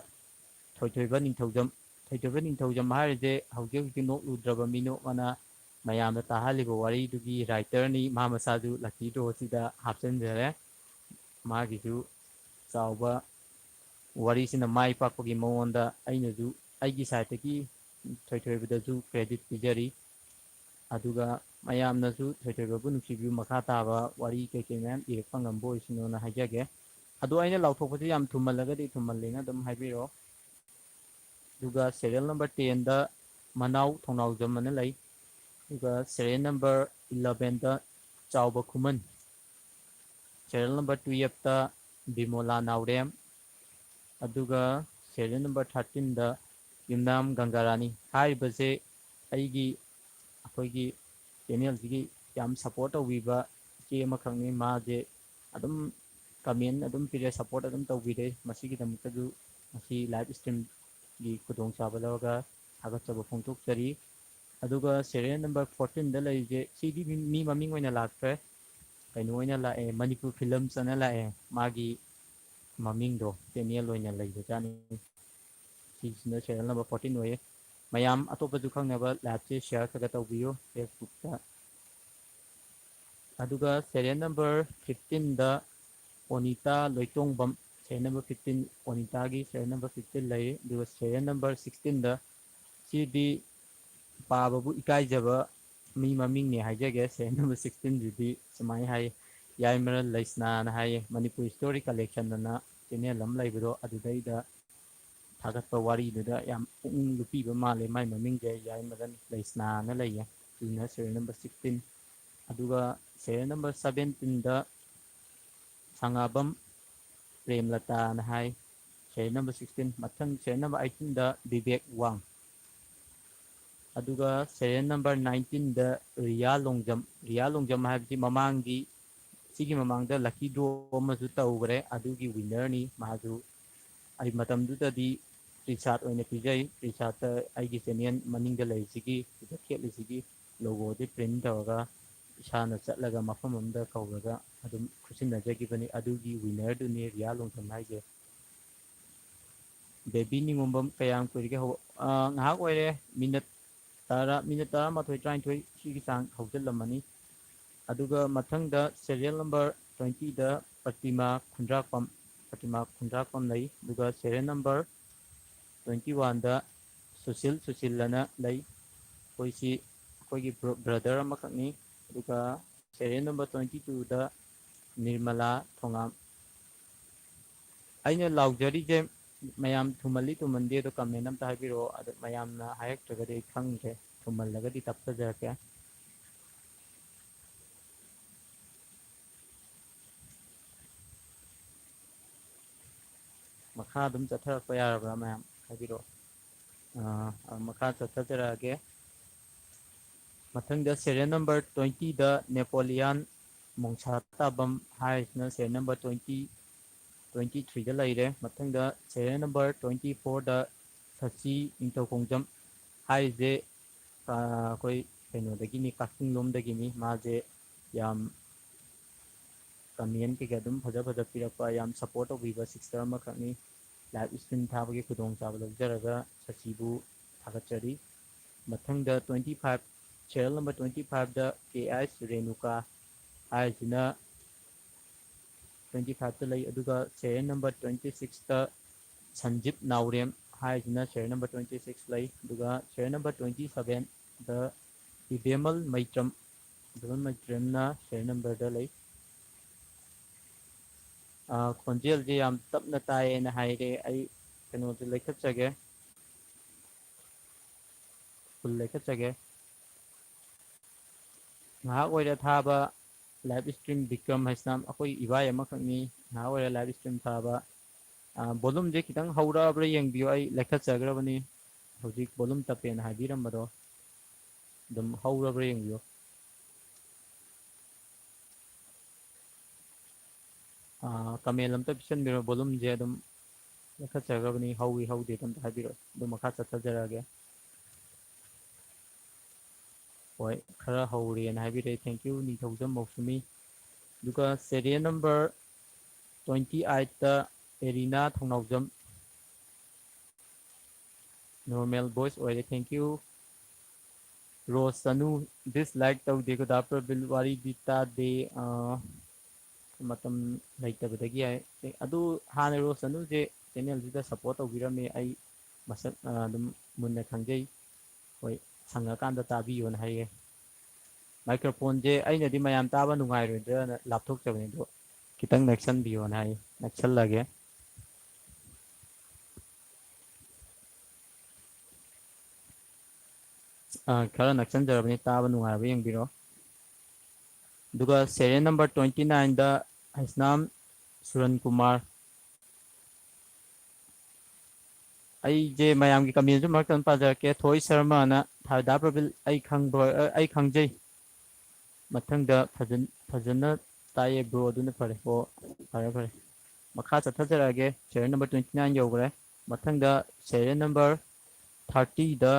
ꯊꯣꯏꯊꯣꯏꯕ ꯅꯤꯡꯊꯧꯖꯝ꯫ ꯊꯣꯏꯊꯣꯏꯕ ꯅꯤꯡꯊꯧꯖꯝ ꯍꯥꯏꯔꯤꯁꯦ ꯍꯧꯖꯤꯛ ꯍꯧꯖꯤꯛ ꯅꯣꯛꯂꯨꯗ꯭ꯔꯕ ꯃꯤꯅꯣꯛ ꯑꯃꯅ ꯃꯌꯥꯝꯗ ꯇꯥꯍꯜꯂꯤꯕ ꯋꯥꯔꯤꯗꯨꯒꯤ writerꯅꯤ꯫ ꯃꯥ ꯃꯁꯥꯁꯨ lucky drawꯁꯤꯗ ꯍꯥꯞꯆꯤꯟꯖꯔꯦ꯫ ꯃꯥꯒꯤꯁꯨ ꯆꯥꯎꯕ ꯋꯥꯔꯤꯁꯤꯅ ꯃꯥꯏ ꯄꯥꯛꯄꯒꯤ ꯃꯉꯣꯟꯗ ꯑꯩꯅꯁꯨ ꯑꯩꯒꯤ sideꯇꯒꯤ ꯊꯣꯏꯊꯣꯏꯕꯗꯁꯨ credit ꯄꯤꯖꯔꯤ꯫ ꯑꯗꯨꯒ ꯃꯌꯥꯝꯅꯁꯨ ꯊꯣꯏꯊꯣꯏꯕꯕꯨ ꯅꯨꯡꯁꯤꯕꯤꯌꯨ꯫ ꯃꯈꯥ ꯇꯥꯕ ꯋꯥꯔꯤ ꯀꯩꯀꯩ ꯃꯌꯥꯝ ꯏꯔꯛꯄ ꯉꯝꯕ ꯑꯣꯏꯁꯅꯨꯅ ꯍꯥꯏꯖꯒꯦ꯫ ꯑꯗꯣ ꯑꯩꯅ ꯂꯥꯎꯊꯣꯛꯄꯁꯦ ꯌꯥꯝ ꯊꯨꯃꯜꯂꯒꯗꯤ ꯊꯨꯃꯜꯂꯦꯅ ꯑꯗꯨꯝ ꯍꯥꯏꯕꯤꯔꯛꯑꯣ꯫ ꯑꯗꯨꯒ serial number tenꯗ ꯃꯅꯥꯎ ꯊꯧꯅꯥꯎꯖꯝ ꯑꯅ ꯂꯩ꯫ ꯑꯗꯨꯒ serial number elevenꯗ ꯆꯥꯎꯕ ꯈꯨꯃꯟ, serial number twelveꯇ ꯕꯤꯃꯣꯂꯥ ꯅꯥꯎꯔꯦꯝ, ꯑꯗꯨꯒ serial number thirteenꯗ ꯌꯨꯝꯅꯥꯝ ꯒꯪꯒꯥꯔꯥꯅꯤ꯫ ꯍꯥꯏꯔꯤꯕꯁꯦ ꯑꯩꯒꯤ, ꯑꯩꯈꯣꯏꯒꯤ channelꯁꯤꯒꯤ ꯌꯥꯝ support ꯇꯧꯕꯤꯕ ꯏꯆꯦ ꯑꯃꯈꯛꯅꯤ꯫ ꯃꯥꯁꯦ ꯑꯗꯨꯝ comment ꯑꯗꯨꯝ ꯄꯤꯔꯦ, support ꯑꯗꯨꯝ ꯇꯧꯕꯤꯔꯦ꯫ ꯃꯁꯤꯒꯤꯗꯃꯛꯇꯁꯨ ꯉꯁꯤ live streamꯒꯤ ꯈꯨꯗꯣꯡꯆꯥꯕ ꯂꯧꯔꯒ ꯊꯥꯒꯠꯆꯕ ꯐꯣꯡꯗꯣꯛꯆꯔꯤ꯫ ꯑꯗꯨꯒ serial number fourteenꯗ ꯂꯩꯔꯤꯁꯦ, ꯁꯤꯗꯤ ꯃꯤ, ꯃꯤ ꯃꯃꯤꯡ ꯑꯣꯏꯅ ꯂꯥꯛꯇ꯭ꯔꯦ, ꯀꯩꯅꯣ ꯑꯣꯏꯅ ꯂꯥꯛꯑꯦ, ꯃꯅꯤꯄꯨꯔ Films ꯑꯅ ꯂꯥꯛꯑꯦ꯫ ꯃꯥꯒꯤ ꯃꯃꯤꯡꯗꯣ channel ꯑꯣꯏꯅ ꯂꯩꯕꯖꯥꯠꯅꯤ꯫ ꯁꯤꯁꯤꯅ serial number fourteen ꯑꯣꯏꯌꯦ꯫ ꯃꯌꯥꯝ ꯑꯇꯣꯞꯄꯁꯨ ꯈꯪꯅꯕ liveꯁꯦ share ꯈꯔ ꯈꯔ ꯇꯧꯕꯤꯌꯨ Facebookꯇ꯫ ꯑꯗꯨꯒ serial number fifteenꯗ ꯑꯣꯅꯤꯇꯥ ꯂꯣꯏꯇꯣꯡꯕꯝ, serial number fifteen, ꯑꯣꯅꯤꯇꯥꯒꯤ serial number fifteen ꯂꯩꯔꯤ꯫ ꯑꯗꯨꯒ serial number sixteenꯗ, ꯁꯤꯗꯤ ꯄꯥꯕꯕꯨ ꯏꯀꯥꯏꯖꯕ ꯃꯤ ꯃꯃꯤꯡꯅꯤ ꯍꯥꯏꯖꯒꯦ꯫ Serial number sixteenꯁꯤꯗꯤ ꯁꯨꯃꯥꯏꯅ ꯍꯥꯏ, ꯌꯥꯏꯃꯔꯜ ꯂꯩꯁꯅꯥꯅ ꯍꯥꯏꯌꯦ, ꯃꯅꯤꯄꯨꯔ Story Collection ꯑꯅ ꯆꯦꯅꯦꯜ ꯑꯃ ꯂꯩꯕꯗꯣ ꯑꯗꯨꯗꯩꯗ ꯊꯥꯒꯠꯄ ꯋꯥꯔꯤꯗꯨꯗ ꯌꯥꯝ ꯄꯨꯛꯅꯤꯡ ꯂꯨꯞꯄꯤꯕ ꯃꯥꯜꯂꯦ꯫ ꯃꯥꯏ ꯃꯃꯤꯡꯁꯦ ꯌꯥꯏꯃꯗꯟ ꯂꯩꯁꯅꯥꯅ ꯂꯩꯌꯦ꯫ ꯑꯗꯨꯅ ꯁꯦꯔꯤꯌꯦꯜ ꯅꯝꯕꯔ ꯁꯤꯛꯁꯇꯤꯟ꯫ ꯑꯗꯨꯒ ꯁꯦꯔꯤꯌꯦꯜ ꯅꯝꯕꯔ ꯁꯕꯦꯟꯇꯤꯟꯗ ꯁꯉꯥꯕꯝ ꯄ꯭ꯔꯦꯝꯂꯇꯥꯅ ꯍꯥꯏ꯫ Serial number sixteen. ꯃꯊꯪ ꯁꯦꯔꯤꯌꯦꯜ ꯅꯝꯕꯔ ꯑꯩꯠꯇꯤꯟꯗ ꯕꯤꯕꯦꯛ ꯋꯥꯡ꯫ ꯑꯗꯨꯒ ꯁꯦꯔꯤꯌꯦꯜ ꯅꯝꯕꯔ ꯅꯥꯏꯟꯇꯤꯟꯗ ꯔꯤꯌꯥ ꯂꯣꯡꯖꯝ꯫ ꯔꯤꯌꯥ ꯂꯣꯡꯖꯝ ꯍꯥꯏꯕꯁꯤ ꯃꯃꯥꯡꯒꯤ, ꯁꯤꯒꯤ ꯃꯃꯥꯡꯗ ꯂꯛꯀꯤ ꯗ꯭ꯔꯣ ꯑꯃꯁꯨ ꯇꯧꯈ꯭ꯔꯦ, ꯑꯗꯨꯒꯤ ꯋꯤꯟꯅꯔꯅꯤ꯫ ꯃꯥꯁꯨ ꯑꯩ ꯃꯇꯝꯗꯨꯗꯗꯤ ꯄ꯭ꯔꯤꯁꯥꯠ ꯑꯣꯏꯅ ꯄꯤꯖꯩ꯫ ꯄ꯭ꯔꯤꯁꯥꯠꯇ ꯑꯩꯒꯤ ꯆꯦꯅꯦꯜ ꯃꯅꯤꯡꯗ ꯂꯩꯔꯤꯁꯤꯒꯤ, ꯁꯤꯗ ꯊꯦꯠꯂꯤꯁꯤꯒꯤ ꯂꯣꯒꯣꯗꯤ ꯄ꯭ꯔꯤꯟ ꯇꯧꯔꯒ ꯏꯁꯥꯅ ꯆꯠꯂꯒ ꯃꯐꯝ ꯑꯃꯗ ꯀꯧꯔꯒ ꯑꯗꯨꯝ ꯈꯨꯠꯁꯤꯟꯅꯖꯈꯤꯕꯅꯤ꯫ ꯑꯗꯨꯒꯤ ꯋꯤꯟꯅꯔꯗꯨꯅꯤ ꯔꯤꯌꯥ ꯂꯣꯡꯖꯝ ꯍꯥꯏꯁꯦ꯫ ꯕꯦꯕꯤ ꯅꯤꯉꯣꯝꯕꯝ, ꯀꯌꯥꯝ ꯀꯨꯏꯔꯒꯦ ꯍꯧ-, ꯑ, ꯉꯥꯏꯍꯥꯛ ꯑꯣꯏꯔꯦ, ꯃꯤꯅꯠ ꯇꯔꯥ, ꯃꯤꯅꯠ ꯇꯔꯥꯃꯥꯊꯣꯏ, ꯇꯔꯥꯅꯤꯊꯣꯏ ꯁꯤꯒꯤ ꯆꯥꯡ ꯍꯧꯖꯤꯜꯂꯝꯃꯅꯤ꯫ ꯑꯗꯨꯒ ꯃꯊꯪꯗ ꯁꯦꯔꯤꯌꯦꯜ ꯅꯝꯕꯔ ꯇ꯭ꯋꯦꯟꯇꯤꯗ ꯄ꯭ꯔꯇꯤꯃꯥ ꯈꯨꯟꯗ꯭ꯔꯥꯛꯄꯝ, ꯄ꯭ꯔꯇꯤꯃꯥ ꯈꯨꯟꯗ꯭ꯔꯥꯛꯄꯝ ꯂꯩ꯫ ꯑꯗꯨꯒ ꯁꯦꯔꯤꯌꯦꯜ ꯅꯝꯕꯔ ꯇ꯭ꯋꯦꯟꯇꯤ ꯋꯥꯟꯗ ꯁꯨꯁꯤꯜ, ꯁꯨꯁꯤꯜ ꯑꯅ ꯂꯩ꯫ ꯑꯩꯈꯣꯏꯁꯤ ꯑꯩꯈꯣꯏꯒꯤ ꯕ꯭ꯔ-, ꯕ꯭ꯔꯗꯔ ꯑꯃꯈꯛꯅꯤ꯫ ꯑꯗꯨꯒ ꯁꯦꯔꯤꯌꯦꯜ ꯅꯝꯕꯔ ꯇ꯭ꯋꯦꯟꯇꯤ ꯇꯨꯗ ꯅꯤꯔꯃꯂꯥ ꯊꯣꯉꯥꯝ꯫ ꯑꯩꯅ ꯂꯥꯎꯖꯔꯤꯁꯦ ꯃꯌꯥꯝ ꯊꯨꯃꯜꯂꯤ ꯊꯨꯃꯟꯗꯦ ꯑꯗꯣ ꯀꯃꯦꯟ ꯑꯝꯇ ꯍꯥꯏꯕꯤꯔꯛꯑꯣ꯫ ꯑꯗꯣ ꯃꯌꯥꯝꯅ ꯍꯥꯏꯔꯛꯇ꯭ꯔꯒꯗꯤ ꯑꯩ ꯈꯪꯗ꯭ꯔꯦ, ꯊꯨꯃꯜꯂꯒꯗꯤ ꯇꯞꯆꯖꯔꯛꯀꯦ꯫ ꯃꯈꯥ ꯑꯗꯨꯝ ꯆꯠꯊꯔꯛꯄ ꯌꯥꯔꯕ꯭ꯔꯥ ꯃꯌꯥꯝ? ꯍꯥꯏꯕꯤꯔꯛꯑꯣ꯫ ꯑꯥ, ꯑꯥ, ꯃꯈꯥ ꯆꯠꯊꯖꯔꯛꯑꯒꯦ꯫ ꯃꯊꯪꯗ ꯁꯦꯔꯤꯌꯦꯜ ꯅꯝꯕꯔ ꯇ꯭ꯋꯦꯟꯇꯤꯗ ꯅꯦꯄꯣꯂꯤꯌꯥꯟ ꯃꯣꯡꯁꯥ ꯇꯥꯕꯝ ꯍꯥꯏꯔꯤꯁꯤꯅ ꯁꯦꯔꯤꯌꯦꯜ ꯅꯝꯕꯔ ꯇ꯭ꯋꯦꯟꯇꯤ, ꯇ꯭ꯋꯦꯟꯇꯤ ꯊ꯭ꯔꯤꯗ ꯂꯩꯔꯦ꯫ ꯃꯊꯪꯗ ꯁꯦꯔꯤꯌꯦꯜ ꯅꯝꯕꯔ ꯇ꯭ꯋꯦꯟꯇꯤ ꯐꯣꯔꯗ ꯁꯆꯤ ꯅꯤꯡꯊꯧ ꯈꯣꯡꯖꯝ ꯍꯥꯏꯔꯤꯁꯦ, ꯑꯥ, ꯑꯩꯈꯣꯏ ꯀꯩꯅꯣꯗꯒꯤꯅꯤ, ꯀꯛꯆꯤꯡ ꯂꯣꯝꯗꯒꯤꯅꯤ꯫ ꯃꯥꯁꯦ ꯌꯥꯝ ꯀꯃꯦꯟ ꯀꯩꯀꯥ ꯑꯗꯨꯝ ꯐꯖ ꯐꯖ ꯄꯤꯔꯛꯄ, ꯌꯥꯝ ꯁꯞꯄꯣꯔꯠ ꯇꯧꯕꯤꯕ ꯁꯤꯁꯇꯔ ꯑꯃꯈꯛꯅꯤ꯫ ꯂꯥꯏꯚ ꯏꯁꯇ꯭ꯔꯤꯝ ꯊꯥꯕꯒꯤ ꯈꯨꯗꯣꯡꯆꯥꯕ ꯂꯧꯖꯔꯒ ꯁꯆꯤꯕꯨ ꯊꯥꯒꯠꯆꯔꯤ꯫ ꯃꯊꯪꯗ twenty five, serial number twenty ꯐꯥꯏꯚꯇ ꯀꯦ ꯑꯩꯆ ꯔꯦꯅꯨꯀꯥ ꯍꯥꯏꯔꯤꯁꯤꯅ ꯇ꯭ꯋꯦꯟꯇꯤ ꯐꯥꯏꯚꯇ ꯂꯩ꯫ ꯑꯗꯨꯒ ꯁꯦꯔꯤꯌꯦꯜ ꯅꯝꯕꯔ ꯇ꯭ꯋꯦꯟꯇꯤ ꯁꯤꯛꯁꯇ ꯁꯟꯖꯤꯞ ꯅꯥꯎꯔꯦꯝ ꯍꯥꯏꯔꯤꯁꯤꯅ ꯁꯦꯔꯤꯌꯦꯜ ꯅꯝꯕꯔ ꯇ꯭ꯋꯦꯟꯇꯤ ꯁꯤꯛꯁ ꯂꯩ꯫ ꯑꯗꯨꯒ ꯁꯦꯔꯤꯌꯦꯜ ꯅꯝꯕꯔ ꯇ꯭ꯋꯦꯟꯇꯤ ꯁꯚꯦꯟꯗ ꯏꯕꯦꯃꯜ ꯃꯩꯇ꯭ꯔꯝ, ꯏꯕꯦꯃꯜ ꯃꯩꯇ꯭ꯔꯝꯅ ꯁꯦꯔꯤꯌꯦꯜ ꯅꯝꯕꯔꯗ ꯂꯩ꯫ ꯑ, ꯈꯣꯟꯖꯦꯜꯁꯦ ꯌꯥꯝ ꯇꯞꯅ ꯇꯥꯏꯌꯦꯅ ꯍꯥꯏꯔꯦ꯫ ꯑꯩ ꯀꯩꯅꯣꯁꯦ ꯂꯩꯈꯠꯆꯒꯦ, ꯐꯨꯜ ꯂꯩꯈꯠꯆꯒꯦ꯫ ꯉꯥꯏꯍꯥꯛ ꯑꯣꯏꯔꯦ ꯊꯥꯕ ꯂꯥꯏꯚ ꯏꯁꯇ꯭ꯔꯤꯝ ꯕꯤꯀ꯭ꯔꯝ ꯍꯥꯏꯁꯤꯅ ꯑꯩꯈꯣꯏ ꯏꯕꯥꯏ ꯑꯃꯈꯛꯅꯤ꯫ ꯉꯥꯏꯍꯥꯛ ꯑꯣꯏꯔꯦ ꯂꯥꯏꯚ ꯏꯁꯇ꯭ꯔꯤꯝ ꯊꯥꯕ꯫ ꯑ, ꯚꯣꯂꯨꯝꯁꯦ ꯈꯤꯇꯪ ꯍꯧꯔꯛꯑꯕ꯭ꯔꯥ ꯌꯦꯡꯕꯤꯌꯨ꯫ ꯑꯩ ꯂꯩꯈꯠꯆꯈ꯭ꯔꯕꯅꯤ꯫ ꯍꯧꯖꯤꯛ ꯚꯣꯂꯨꯝ ꯇꯞꯄꯦꯅ ꯍꯥꯏꯕꯤꯔꯝꯕꯗꯣ ꯑꯗꯨꯝ ꯍꯧꯔꯕ꯭ꯔꯥ ꯌꯦꯡꯕꯤꯌꯨ꯫ ꯑ, ꯀꯃꯦꯟ ꯑꯝꯇ ꯄꯤꯁꯟꯕꯤꯔꯣ꯫ ꯚꯣꯂꯨꯝꯁꯦ ꯑꯗꯨꯝ ꯂꯩꯈꯠꯆꯈ꯭ꯔꯕꯅꯤ, ꯍꯧꯏ ꯍꯧꯗꯦ ꯑꯝꯇ ꯍꯥꯏꯕꯤꯔꯛꯑꯣ, ꯑꯗꯨ ꯃꯈꯥ ꯆꯠꯊꯖꯔꯛꯑꯒꯦ꯫ ꯍꯣꯏ, ꯈꯔ ꯍꯧꯔꯦꯅ ꯍꯥꯏꯕꯤꯔꯛꯑꯦ꯫ Thank you, ꯅꯤꯡꯊꯧꯖꯝ ꯃꯧꯁꯨꯃꯤ꯫ ꯑꯗꯨꯒ serial number twenty eight ꯇ ꯑꯦꯔꯤꯅꯥ ꯊꯧꯅꯥꯎꯖꯝ꯫ Normal voice ꯑꯣꯏꯔꯦ, thank you꯫ Rose Chanu, dislike ꯇꯧꯗꯦ ꯒꯨꯗꯥ ꯄ꯭ꯔꯕꯤꯜ, ꯋꯥꯔꯤꯗꯤ ꯇꯥꯗꯦ꯫ ꯑ, ꯃꯇꯝ ꯂꯩꯇꯕꯗꯒꯤ ꯍꯥꯏ꯫ ꯑꯗꯨ ꯍꯥꯟꯅ ꯔꯣꯁ ꯆꯅꯨꯁꯦ channel ꯁꯤꯗ support ꯇꯧꯕꯤꯔꯝꯃꯦ꯫ ꯑꯩ ꯃꯁꯛ, ꯑ, ꯑꯗꯨꯝ ꯃꯨꯟꯅ ꯈꯪꯖꯩ꯫ ꯍꯣꯏ, ꯁꯪꯉꯀꯥꯟꯗ ꯇꯥꯕꯤꯌꯣꯅ ꯍꯥꯏꯌꯦ꯫ Microphone ꯁꯦ ꯑꯩꯅꯗꯤ ꯃꯌꯥꯝ ꯇꯥꯕ ꯅꯨꯡꯉꯥꯏꯔꯣꯏꯗ꯭ꯔꯅ ꯂꯥꯞꯊꯣꯛꯆꯕꯅꯤ, ꯑꯗꯣ ꯈꯤꯇꯪ ꯅꯛꯁꯟꯕꯤꯌꯣꯅ ꯍꯥꯏꯌꯦ꯫ ꯅꯛꯁꯜꯂꯒꯦ꯫ ꯑ, ꯈꯔ ꯅꯛꯁꯟꯖꯔꯕꯅꯤ, ꯇꯥꯕ ꯅꯨꯡꯉꯥꯏꯔꯕ ꯌꯦꯡꯕꯤꯔꯣ꯫ ꯑꯗꯨꯒ serial number twenty nine ꯗ ꯍꯩꯁꯅꯥꯝ ꯁꯨꯔꯟ ꯀꯨꯃꯥꯔ꯫ ꯑꯩꯁꯦ ꯃꯌꯥꯝꯒꯤ comment ꯁꯨ ꯃꯔꯛꯇ ꯑꯗꯨꯝ ꯄꯥꯖꯔꯛꯀꯦ꯫ ꯊꯣꯏ ꯁꯔꯃꯅ ꯊꯥꯗꯥ ꯄ꯭ꯔꯕꯤꯜ, ꯑꯩ ꯈꯪꯕ, ꯑ, ꯑꯩ ꯈꯪꯖꯩ꯫ ꯃꯊꯪꯗ ꯐꯖꯟ-, ꯐꯖꯅ ꯇꯥꯏꯌꯦ bro, ꯑꯗꯨꯅ ꯐꯔꯦ꯫ ꯑꯣ, ꯐꯔꯦ, ꯐꯔꯦ꯫ ꯃꯈꯥ ꯆꯠꯊꯖꯔꯛꯑꯒꯦ꯫ Serial number twenty nine ꯌꯧꯈ꯭ꯔꯦ꯫ ꯃꯊꯪꯗ serial number thirty ꯗ,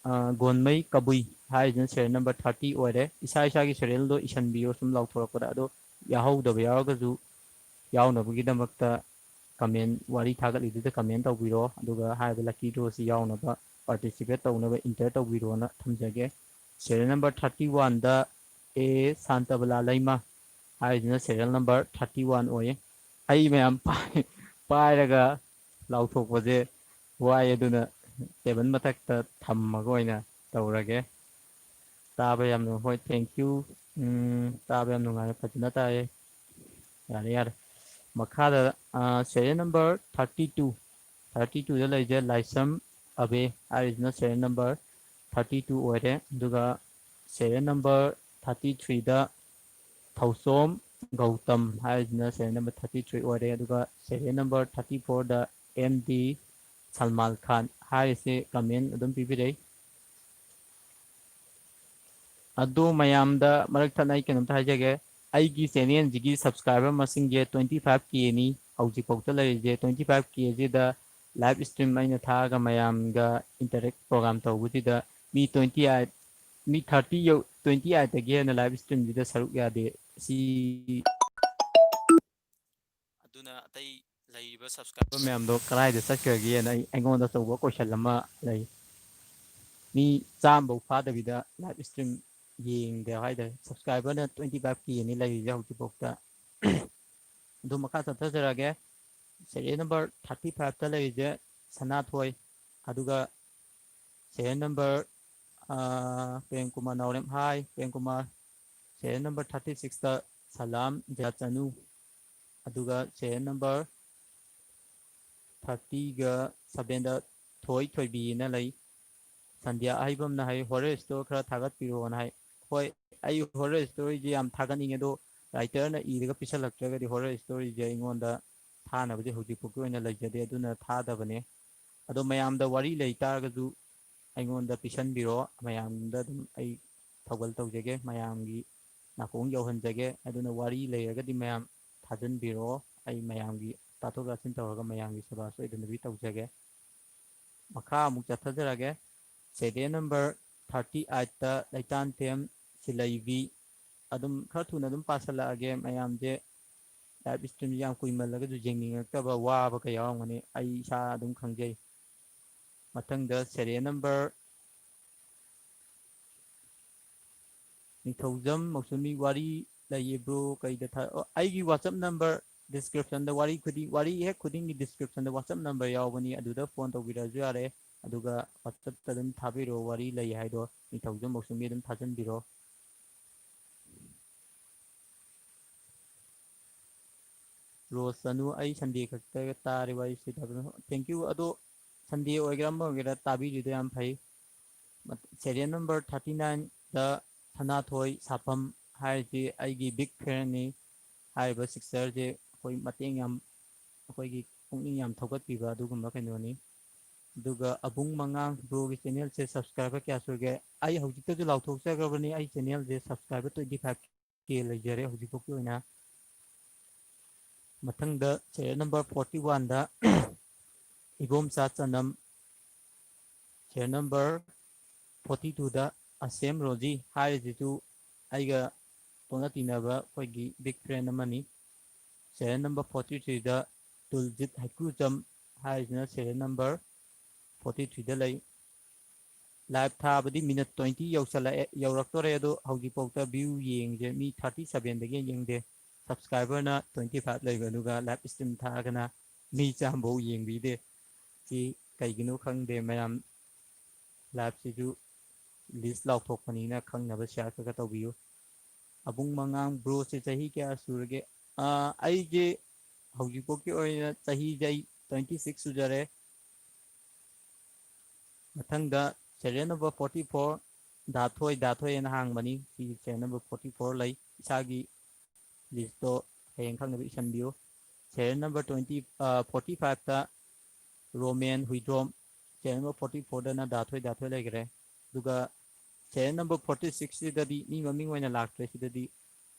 ꯑ, ꯒꯣꯟꯃꯩ ꯀꯕꯨꯏ ꯍꯥꯏꯔꯤꯁꯤꯅ serial number thirty ꯑꯣꯏꯔꯦ꯫ ꯏꯁꯥ ꯏꯁꯥꯒꯤ serial ꯗꯣ ꯏꯁꯟꯕꯤꯌꯣ ꯁꯨꯝ ꯂꯥꯎꯊꯣꯔꯛꯄꯗ꯫ ꯑꯗꯣ ꯌꯥꯎꯍꯧꯗꯕ ꯌꯥꯎꯔꯒꯁꯨ ꯌꯥꯎꯅꯕꯒꯤꯗꯃꯛꯇ comment, ꯋꯥꯔꯤ ꯊꯥꯒꯠꯂꯤꯗꯨꯗ comment ꯇꯧꯕꯤꯔꯣ꯫ ꯑꯗꯨꯒ ꯍꯥꯏꯔꯤꯕ lucky draw ꯁꯤ ꯌꯥꯎꯅꯕ, participate ꯇꯧꯅꯕ enter ꯇꯧꯕꯤꯔꯣꯅ ꯊꯝꯖꯒꯦ꯫ Serial number thirty one ꯗ ꯑꯦ ꯁꯥꯟꯇꯕꯂꯥ ꯂꯩꯃ ꯍꯥꯏꯔꯤꯁꯤꯅ serial number thirty one ꯑꯣꯏꯌꯦ꯫ ꯍꯩ ꯃꯌꯥꯝ ꯄꯥꯏ-, ꯄꯥꯏꯔꯒ ꯂꯥꯎꯊꯣꯛꯄꯁꯦ ꯋꯥꯏ, ꯑꯗꯨꯅ table ꯃꯊꯛꯇ ꯊꯝꯃꯒ ꯑꯣꯏꯅ ꯇꯧꯔꯒꯦ꯫ ꯇꯥꯕ ꯌꯥꯝ ꯅꯨꯡ-, ꯍꯣꯏ, thank you꯫ ꯎꯝ, ꯇꯥꯕ ꯌꯥꯝ ꯅꯨꯡꯉꯥꯏ, ꯐꯖꯅ ꯇꯥꯏꯌꯦ꯫ ꯌꯥꯔꯦ, ꯌꯥꯔꯦ꯫ ꯃꯈꯥꯗ serial number thirty two, thirty ꯇꯨꯗ ꯂꯩꯖꯦ ꯂꯥꯏꯁ꯭ꯔꯝ ꯑꯕꯦ ꯍꯥꯏꯔꯤꯁꯤꯅ ꯁꯦꯔꯤꯌꯦꯜ ꯅꯝꯕꯔ ꯊꯥꯔꯇꯤ ꯇꯨ ꯑꯣꯏꯔꯦ꯫ ꯑꯗꯨꯒ ꯁꯦꯔꯤꯌꯦꯜ ꯅꯝꯕꯔ ꯊꯥꯔꯇꯤ ꯊ꯭ꯔꯤꯗ ꯊꯧꯁꯣꯝ ꯒꯧꯇꯝ ꯍꯥꯏꯔꯤꯁꯤꯅ ꯁꯦꯔꯤꯌꯦꯜ ꯅꯝꯕꯔ ꯊꯥꯔꯇꯤ ꯊ꯭ꯔꯤ ꯑꯣꯏꯔꯦ꯫ ꯑꯗꯨꯒ ꯁꯦꯔꯤꯌꯦꯜ ꯅꯝꯕꯔ ꯊꯥꯔꯇꯤ ꯐꯣꯔꯗ ꯑꯦꯝ ꯗꯤ ꯁꯜꯃꯥꯟ ꯈꯥꯟ ꯍꯥꯏꯔꯤꯁꯦ ꯀꯃꯦꯟ ꯑꯗꯨꯝ ꯄꯤꯕꯤꯔꯛꯏ꯫ ꯑꯗꯣ ꯃꯌꯥꯝꯗ ꯃꯔꯛ ꯊꯠꯅ ꯑꯩ ꯀꯩꯅꯣꯝꯇ ꯍꯥꯏꯖꯒꯦ꯫ ꯑꯩꯒꯤ ꯆꯦꯅꯦꯜꯁꯤꯒꯤ ꯁꯕꯁꯀ꯭ꯔꯥꯏꯕꯔ ꯃꯁꯤꯡꯁꯦ ꯇ꯭ꯋꯦꯟꯇꯤ ꯐꯥꯏꯚ ꯀꯦꯅꯤ ꯍꯧꯖꯤꯛꯐꯥꯎꯗ ꯂꯩꯔꯤꯁꯦ꯫ ꯇ꯭ꯋꯦꯟꯇꯤ ꯐꯥꯏꯚ ꯀꯦꯁꯤꯗ ꯂꯥꯏꯚ ꯏꯁꯇ꯭ꯔꯤꯝ ꯑꯩꯅ ꯊꯥꯔꯒ ꯃꯌꯥꯝꯒ ꯏꯟꯇꯔꯦꯛ ꯄ꯭ꯔꯣꯒ꯭ꯔꯥꯝ ꯇꯧꯕꯁꯤꯗ ꯃꯤ ꯇ꯭ꯋꯦꯟꯇꯤ ꯑꯩꯠ, ꯃꯤ ꯊꯥꯔꯇꯤ ꯌꯧ-, ꯇ꯭ꯋꯦꯟꯇꯤ ꯑꯩꯠꯇꯒꯤ ꯍꯦꯟꯅ ꯂꯥꯏꯚ ꯏꯁꯇ꯭ꯔꯤꯝꯁꯤꯗ ꯁꯔꯨꯛ ꯌꯥꯗꯦ꯫ ꯁꯤ ꯑꯗꯨꯅ ꯑꯇꯩ ꯂꯩꯔꯤꯕ ꯁꯕꯁꯀ꯭ꯔꯥꯏꯕꯔ ꯃꯌꯥꯝꯗꯣ ꯀꯗꯥꯏꯗ ꯆꯠꯈ꯭ꯔꯒꯦꯅ ꯑꯩ, ꯑꯩꯉꯣꯟꯗ ꯑꯆꯧꯕ ꯀꯣꯏꯁꯟ ꯑꯃ ꯂꯩ꯫ ꯃꯤ ꯆꯥꯝꯐꯧ ꯐꯥꯗꯕꯤꯗ ꯂꯥꯏꯚ ꯏꯁꯇ꯭ꯔꯤꯝ ꯌꯦꯡꯗꯦ ꯍꯥꯏꯇꯥꯔꯦ꯫ ꯁꯕꯁꯀ꯭ꯔꯥꯏꯕꯔꯅ ꯇ꯭ꯋꯦꯟꯇꯤ ꯐꯥꯏꯚ ꯀꯦꯅꯤ ꯂꯩꯔꯤꯁꯦ ꯍꯧꯖꯤꯛꯐꯥꯎꯗ꯫ ꯑꯗꯨ ꯃꯈꯥ ꯆꯠꯊꯖꯔꯛꯑꯒꯦ꯫ ꯁꯦꯔꯤꯌꯦꯜ ꯅꯝꯕꯔ ꯊꯥꯔꯇꯤ ꯐꯥꯏꯚꯇ ꯂꯩꯔꯤꯁꯦ ꯁꯅꯥꯊꯣꯏ, ꯑꯗꯨꯒ ꯁꯦꯔꯤꯌꯦꯜ ꯅꯝꯕꯔ, ꯑꯥ, ꯄ꯭ꯔꯦꯝ ꯀꯨꯃꯥꯔ ꯅꯥꯎꯔꯦꯝ꯫ ꯍꯥꯏ Prem Kumar. Serial number thirty six Salam Jayachanu, ꯑꯗꯨꯒ ꯁꯦꯔꯤꯌꯦꯜ ꯅꯝꯕꯔ ꯊꯥꯔꯇꯤꯒ ꯁꯚꯦꯟꯗ ꯊꯣꯏ ꯊꯣꯏꯕꯤꯅ ꯂꯩ꯫ ꯁꯟꯙ꯭ꯌꯥ ꯑꯍꯩꯕꯝꯅ ꯍꯥꯏ, "ꯍꯣꯔꯔ ꯁ꯭ꯇꯣꯔꯤ ꯈꯔ ꯊꯥꯒꯠꯄꯤꯔꯛꯑꯣꯅ" ꯍꯥꯏ꯫ ꯍꯣꯏ, ꯑꯩ ꯍꯣꯔꯔ ꯁ꯭ꯇꯣꯔꯤꯁꯦ ꯌꯥꯝ ꯊꯥꯒꯠꯅꯤꯡꯉꯦ, ꯑꯗꯣ ꯔꯥꯏꯇꯔꯅ ꯏꯔꯒ ꯄꯤꯁꯜꯂꯛꯇ꯭ꯔꯒꯗꯤ ꯍꯣꯔꯔ ꯁ꯭ꯇꯣꯔꯤꯁꯦ ꯑꯩꯉꯣꯟꯗ ꯊꯥꯅꯕꯁꯦ ꯍꯧꯖꯤꯛꯐꯥꯎꯒꯤ ꯑꯣꯏꯅ ꯂꯩꯖꯗꯦ, ꯑꯗꯨꯅ ꯊꯥꯗꯕꯅꯦ꯫ ꯑꯗꯣ ꯃꯌꯥꯝꯗ ꯋꯥꯔꯤ ꯂꯩ ꯇꯥꯔꯒꯁꯨ ꯑꯩꯉꯣꯟꯗ ꯄꯤꯁꯟꯕꯤꯔꯣ, ꯃꯌꯥꯝꯗ ꯑꯗꯨꯝ ꯑꯩ ꯊꯧꯒꯜ ꯇꯧꯖꯒꯦ, ꯃꯌꯥꯝꯒꯤ ꯅꯥꯀꯣꯡ ꯌꯧꯍꯟꯖꯒꯦ꯫ ꯑꯗꯨꯅ ꯋꯥꯔꯤ ꯂꯩꯔꯒꯗꯤ ꯃꯌꯥꯝ ꯊꯥꯖꯤꯟꯕꯤꯔꯛꯑꯣ, ꯑꯩ ꯃꯌꯥꯝꯒꯤ ꯇꯥꯊꯣꯛ ꯇꯥꯁꯤꯟ ꯇꯧꯔꯒ ꯃꯌꯥꯝꯒꯤ ꯁꯦꯕꯥ ꯁꯣꯏꯗꯅꯕꯤ ꯇꯧꯖꯒꯦ꯫ ꯃꯈꯥ ꯑꯃꯨꯛ ꯆꯠꯊꯖꯔꯒꯦ꯫ ꯁꯦꯔꯤꯌꯦꯜ ꯅꯝꯕꯔ ꯊꯥꯔꯇꯤ ꯑꯩꯠꯇ ꯂꯩꯇꯥꯟꯊꯦꯝ ꯁꯤꯂꯩꯕꯤ꯫ ꯑꯗꯨꯝ ꯈꯔ ꯊꯨꯅ ꯑꯗꯨꯝ ꯄꯥꯁꯜꯂꯛꯑꯒꯦ꯫ ꯃꯌꯥꯝꯁꯦ ꯂꯥꯏꯚ ꯏꯁꯇ꯭ꯔꯤꯝꯁꯦ ꯌꯥꯝ ꯀꯨꯏꯃꯜꯂꯒꯁꯨ ꯌꯦꯡꯅꯤꯡꯉꯛꯇꯕ, ꯋꯥꯕ ꯀꯌꯥ ꯌꯥꯎꯔꯝꯒꯅꯤ, ꯑꯩ ꯏꯁꯥ ꯑꯗꯨꯝ ꯈꯪꯖꯩ꯫ ꯃꯊꯪꯗ ꯁꯦꯔꯤꯌꯦꯜ ꯅꯝꯕꯔ ꯅꯤꯡꯊꯧꯖꯝ ꯃꯧꯁꯨꯃꯤ, ꯋꯥꯔꯤ ꯂꯩꯌꯦ ꯕ꯭ꯔꯣ, ꯀꯩꯗ ꯊꯥ-, ꯑꯣ, ꯑꯩꯒꯤ WhatsApp ꯅꯝꯕꯔ ꯗꯤꯁꯀ꯭ꯔꯤꯞꯁꯟꯗ, ꯋꯥꯔꯤ ꯈꯨꯗꯤꯡ, ꯋꯥꯔꯤ ꯍꯦꯛ ꯈꯨꯗꯤꯡꯒꯤ ꯗꯤꯁꯀ꯭ꯔꯤꯞꯁꯟꯗ WhatsApp ꯅꯝꯕꯔ ꯌꯥꯎꯕꯅꯤ, ꯑꯗꯨꯗ ꯐꯣꯟ ꯇꯧꯕꯤꯔꯛꯑꯁꯨ ꯌꯥꯔꯦ꯫ ꯑꯗꯨꯒ WhatsAppꯇ ꯑꯗꯨꯝ ꯊꯥꯕꯤꯔꯛꯑꯣ, ꯋꯥꯔꯤ ꯂꯩ ꯍꯥꯏꯗꯣ ꯅꯤꯡꯊꯧꯖꯝ ꯃꯧꯁꯨꯃꯤ ꯑꯗꯨꯝ ꯊꯥꯖꯤꯟꯕꯤꯔꯣ꯫ ꯔꯣꯁ ꯆꯅꯨ, ꯑꯩ ꯁꯟꯗꯦ ꯈꯛꯇ ꯇꯥꯔꯦ ꯋꯥꯔꯤꯁꯦ꯫ Thank you꯫ ꯑꯗꯣ ꯁꯟꯗꯦ ꯑꯣꯏꯒꯦꯔꯥ ꯑꯃ ꯑꯣꯏꯒꯦꯔꯥ ꯇꯥꯕꯤꯔꯤꯗꯣ ꯌꯥꯝ ꯐꯩ꯫ ꯁꯦꯔꯤꯌꯦꯜ ꯅꯝꯕꯔ ꯊꯥꯔꯇꯤ ꯅꯥꯏꯟꯗ ꯁꯅꯥꯊꯣꯏ ꯁꯥꯄꯝ ꯍꯥꯏꯔꯤꯁꯤ ꯑꯩꯒꯤ ꯕꯤꯛ ꯐꯦꯟꯅꯤ꯫ ꯍꯥꯏꯔꯤꯕ ꯁꯤꯁꯇꯔꯁꯦ ꯑꯩꯈꯣꯏ ꯃꯇꯦꯡ ꯌꯥꯝ, ꯑꯩꯈꯣꯏꯒꯤ ꯄꯨꯛꯅꯤꯡ ꯌꯥꯝ ꯊꯧꯒꯠꯄꯤꯕ ꯑꯗꯨꯒꯨꯝꯕ ꯀꯩꯅꯣꯅꯤ꯫ ꯑꯗꯨꯒ ꯑꯕꯨꯡ ꯃꯉꯥꯡ ꯕ꯭ꯔꯣꯒꯤ ꯆꯦꯅꯦꯜꯁꯦ ꯁꯕꯁꯀ꯭ꯔꯥꯏꯕꯔ ꯀꯌꯥ ꯁꯨꯔꯒꯦ? ꯑꯩ ꯍꯧꯖꯤꯛꯇꯁꯨ ꯂꯥꯎꯊꯣꯛꯆꯈ꯭ꯔꯕꯅꯤ, ꯑꯩ ꯆꯦꯅꯦꯜꯁꯦ ꯁꯕꯁꯀ꯭ꯔꯥꯏꯕꯔ ꯇ꯭ꯋꯦꯟꯇꯤ ꯐꯥꯏꯚ ꯀꯦ ꯂꯩꯖꯔꯦ ꯍꯧꯖꯤꯛ ꯐꯥꯎꯒꯤ ꯑꯣꯏꯅ꯫ ꯃꯊꯪꯗ ꯁꯦꯔꯤꯌꯦꯜ ꯅꯝꯕꯔ ꯐꯣꯔꯇꯤ ꯋꯥꯟꯗ ꯏꯕꯣꯝꯆꯥ ꯆꯅꯝ, ꯁꯦꯔꯤꯌꯦꯜ ꯅꯝꯕꯔ ꯐꯣꯔꯇꯤ ꯇꯨꯗ ꯑꯁꯦꯝ ꯔꯣꯖꯤ ꯍꯥꯏꯔꯤꯁꯤꯁꯨ ꯑꯩꯒ ꯇꯣꯠꯅ ꯇꯤꯟꯅꯕ ꯑꯩꯈꯣꯏꯒꯤ ꯕꯤꯛ ꯐꯦꯟ ꯑꯃꯅꯤ꯫ ꯁꯦꯔꯤꯌꯦꯜ ꯅꯝꯕꯔ ꯐꯣꯔꯇꯤ ꯊ꯭ꯔꯤꯗ ꯇꯨꯜꯖꯤꯠ ꯍꯩꯀ꯭ꯔꯨꯖꯝ ꯍꯥꯏꯔꯤꯁꯤꯅ ꯁꯦꯔꯤꯌꯦꯜ ꯅꯝꯕꯔ ꯐꯣꯔꯇꯤ ꯊ꯭ꯔꯤꯗ ꯂꯩ꯫ ꯂꯥꯏꯚ ꯊꯥꯕꯗꯤ ꯃꯤꯅꯠ ꯇ꯭ꯋꯦꯟꯇꯤ ꯌꯧꯁꯜꯂꯛꯑꯦ, ꯌꯧꯔꯛꯇꯣꯔꯦ, ꯑꯗꯣ ꯍꯧꯖꯤꯛꯐꯥꯎꯗ ꯚ꯭ꯌꯨ ꯌꯦꯡꯉꯤꯁꯦ ꯃꯤ ꯊꯥꯔꯇꯤ ꯁꯚꯦꯟꯗꯒꯤ ꯌꯦꯡꯗꯦ꯫ ꯁꯕꯁꯀ꯭ꯔꯥꯏꯕꯔꯅ ꯇ꯭ꯋꯦꯟꯇꯤ ꯐꯥꯏꯚ ꯂꯩꯕ, ꯑꯗꯨꯒ ꯂꯥꯏꯚ ꯁ꯭ꯇ꯭ꯔꯤꯝ ꯊꯥꯔꯒꯅ ꯃꯤ ꯆꯥꯝꯐꯥꯎ ꯌꯦꯡꯕꯤꯗꯦ꯫ ꯁꯤ ꯀꯩꯒꯤꯅꯣ ꯈꯪꯗꯦ꯫ ꯃꯌꯥꯝ ꯂꯥꯏꯚꯁꯤꯁꯨ ꯂꯤꯁ ꯂꯥꯎꯊꯣꯛꯄꯅꯤꯅ ꯈꯪꯅꯕ ꯁꯤꯌꯥꯔ ꯈꯔ ꯈꯔ ꯇꯧꯕꯤꯌꯨ꯫ ꯑꯕꯨꯡ ꯃꯉꯥꯡ ꯕ꯭ꯔꯣꯁꯦ ꯆꯍꯤ ꯀꯌꯥ ꯁꯨꯔꯒꯦ? ꯑꯥ, ꯑꯩꯁꯦ ꯍꯧꯖꯤꯛꯐꯥꯎꯒꯤ ꯑꯣꯏꯅ ꯆꯍꯤꯁꯦ ꯑꯩ ꯇ꯭ꯋꯦꯟꯇꯤ ꯁꯤꯛꯁ ꯁꯨꯖꯔꯦ꯫ ꯃꯊꯪꯗ serial number forty four, Dathoi, Dathoi ꯍꯥꯏꯅ ꯍꯥꯡꯕꯅꯤ꯫ ꯁꯤꯒꯤ ꯁꯦꯔꯤꯌꯦꯜ ꯅꯝꯕꯔ ꯐꯣꯔꯇꯤ ꯐꯣꯔ ꯂꯩ꯫ ꯏꯁꯥꯒꯤ ꯂꯤꯁꯇꯣ ꯍꯌꯦꯡ ꯈꯪꯅꯕ ꯏꯁꯟꯕꯤꯌꯨ꯫ Serial number twenty, forty five Romen Huidrom, serial number forty ꯐꯣꯔꯗꯅ ꯗꯥꯊꯣꯏ, ꯗꯥꯊꯣꯏ ꯂꯩꯈ꯭ꯔꯦ꯫ ꯑꯗꯨꯒ ꯁꯦꯔꯤꯌꯦꯜ ꯅꯝꯕꯔ ꯐꯣꯔꯇꯤ ꯁꯤꯛꯁꯁꯤꯗꯗꯤ ꯃꯤ ꯃꯃꯤꯡ ꯑꯣꯏꯅ ꯂꯥꯛꯇ꯭ꯔꯦ꯫ ꯁꯤꯗꯗꯤ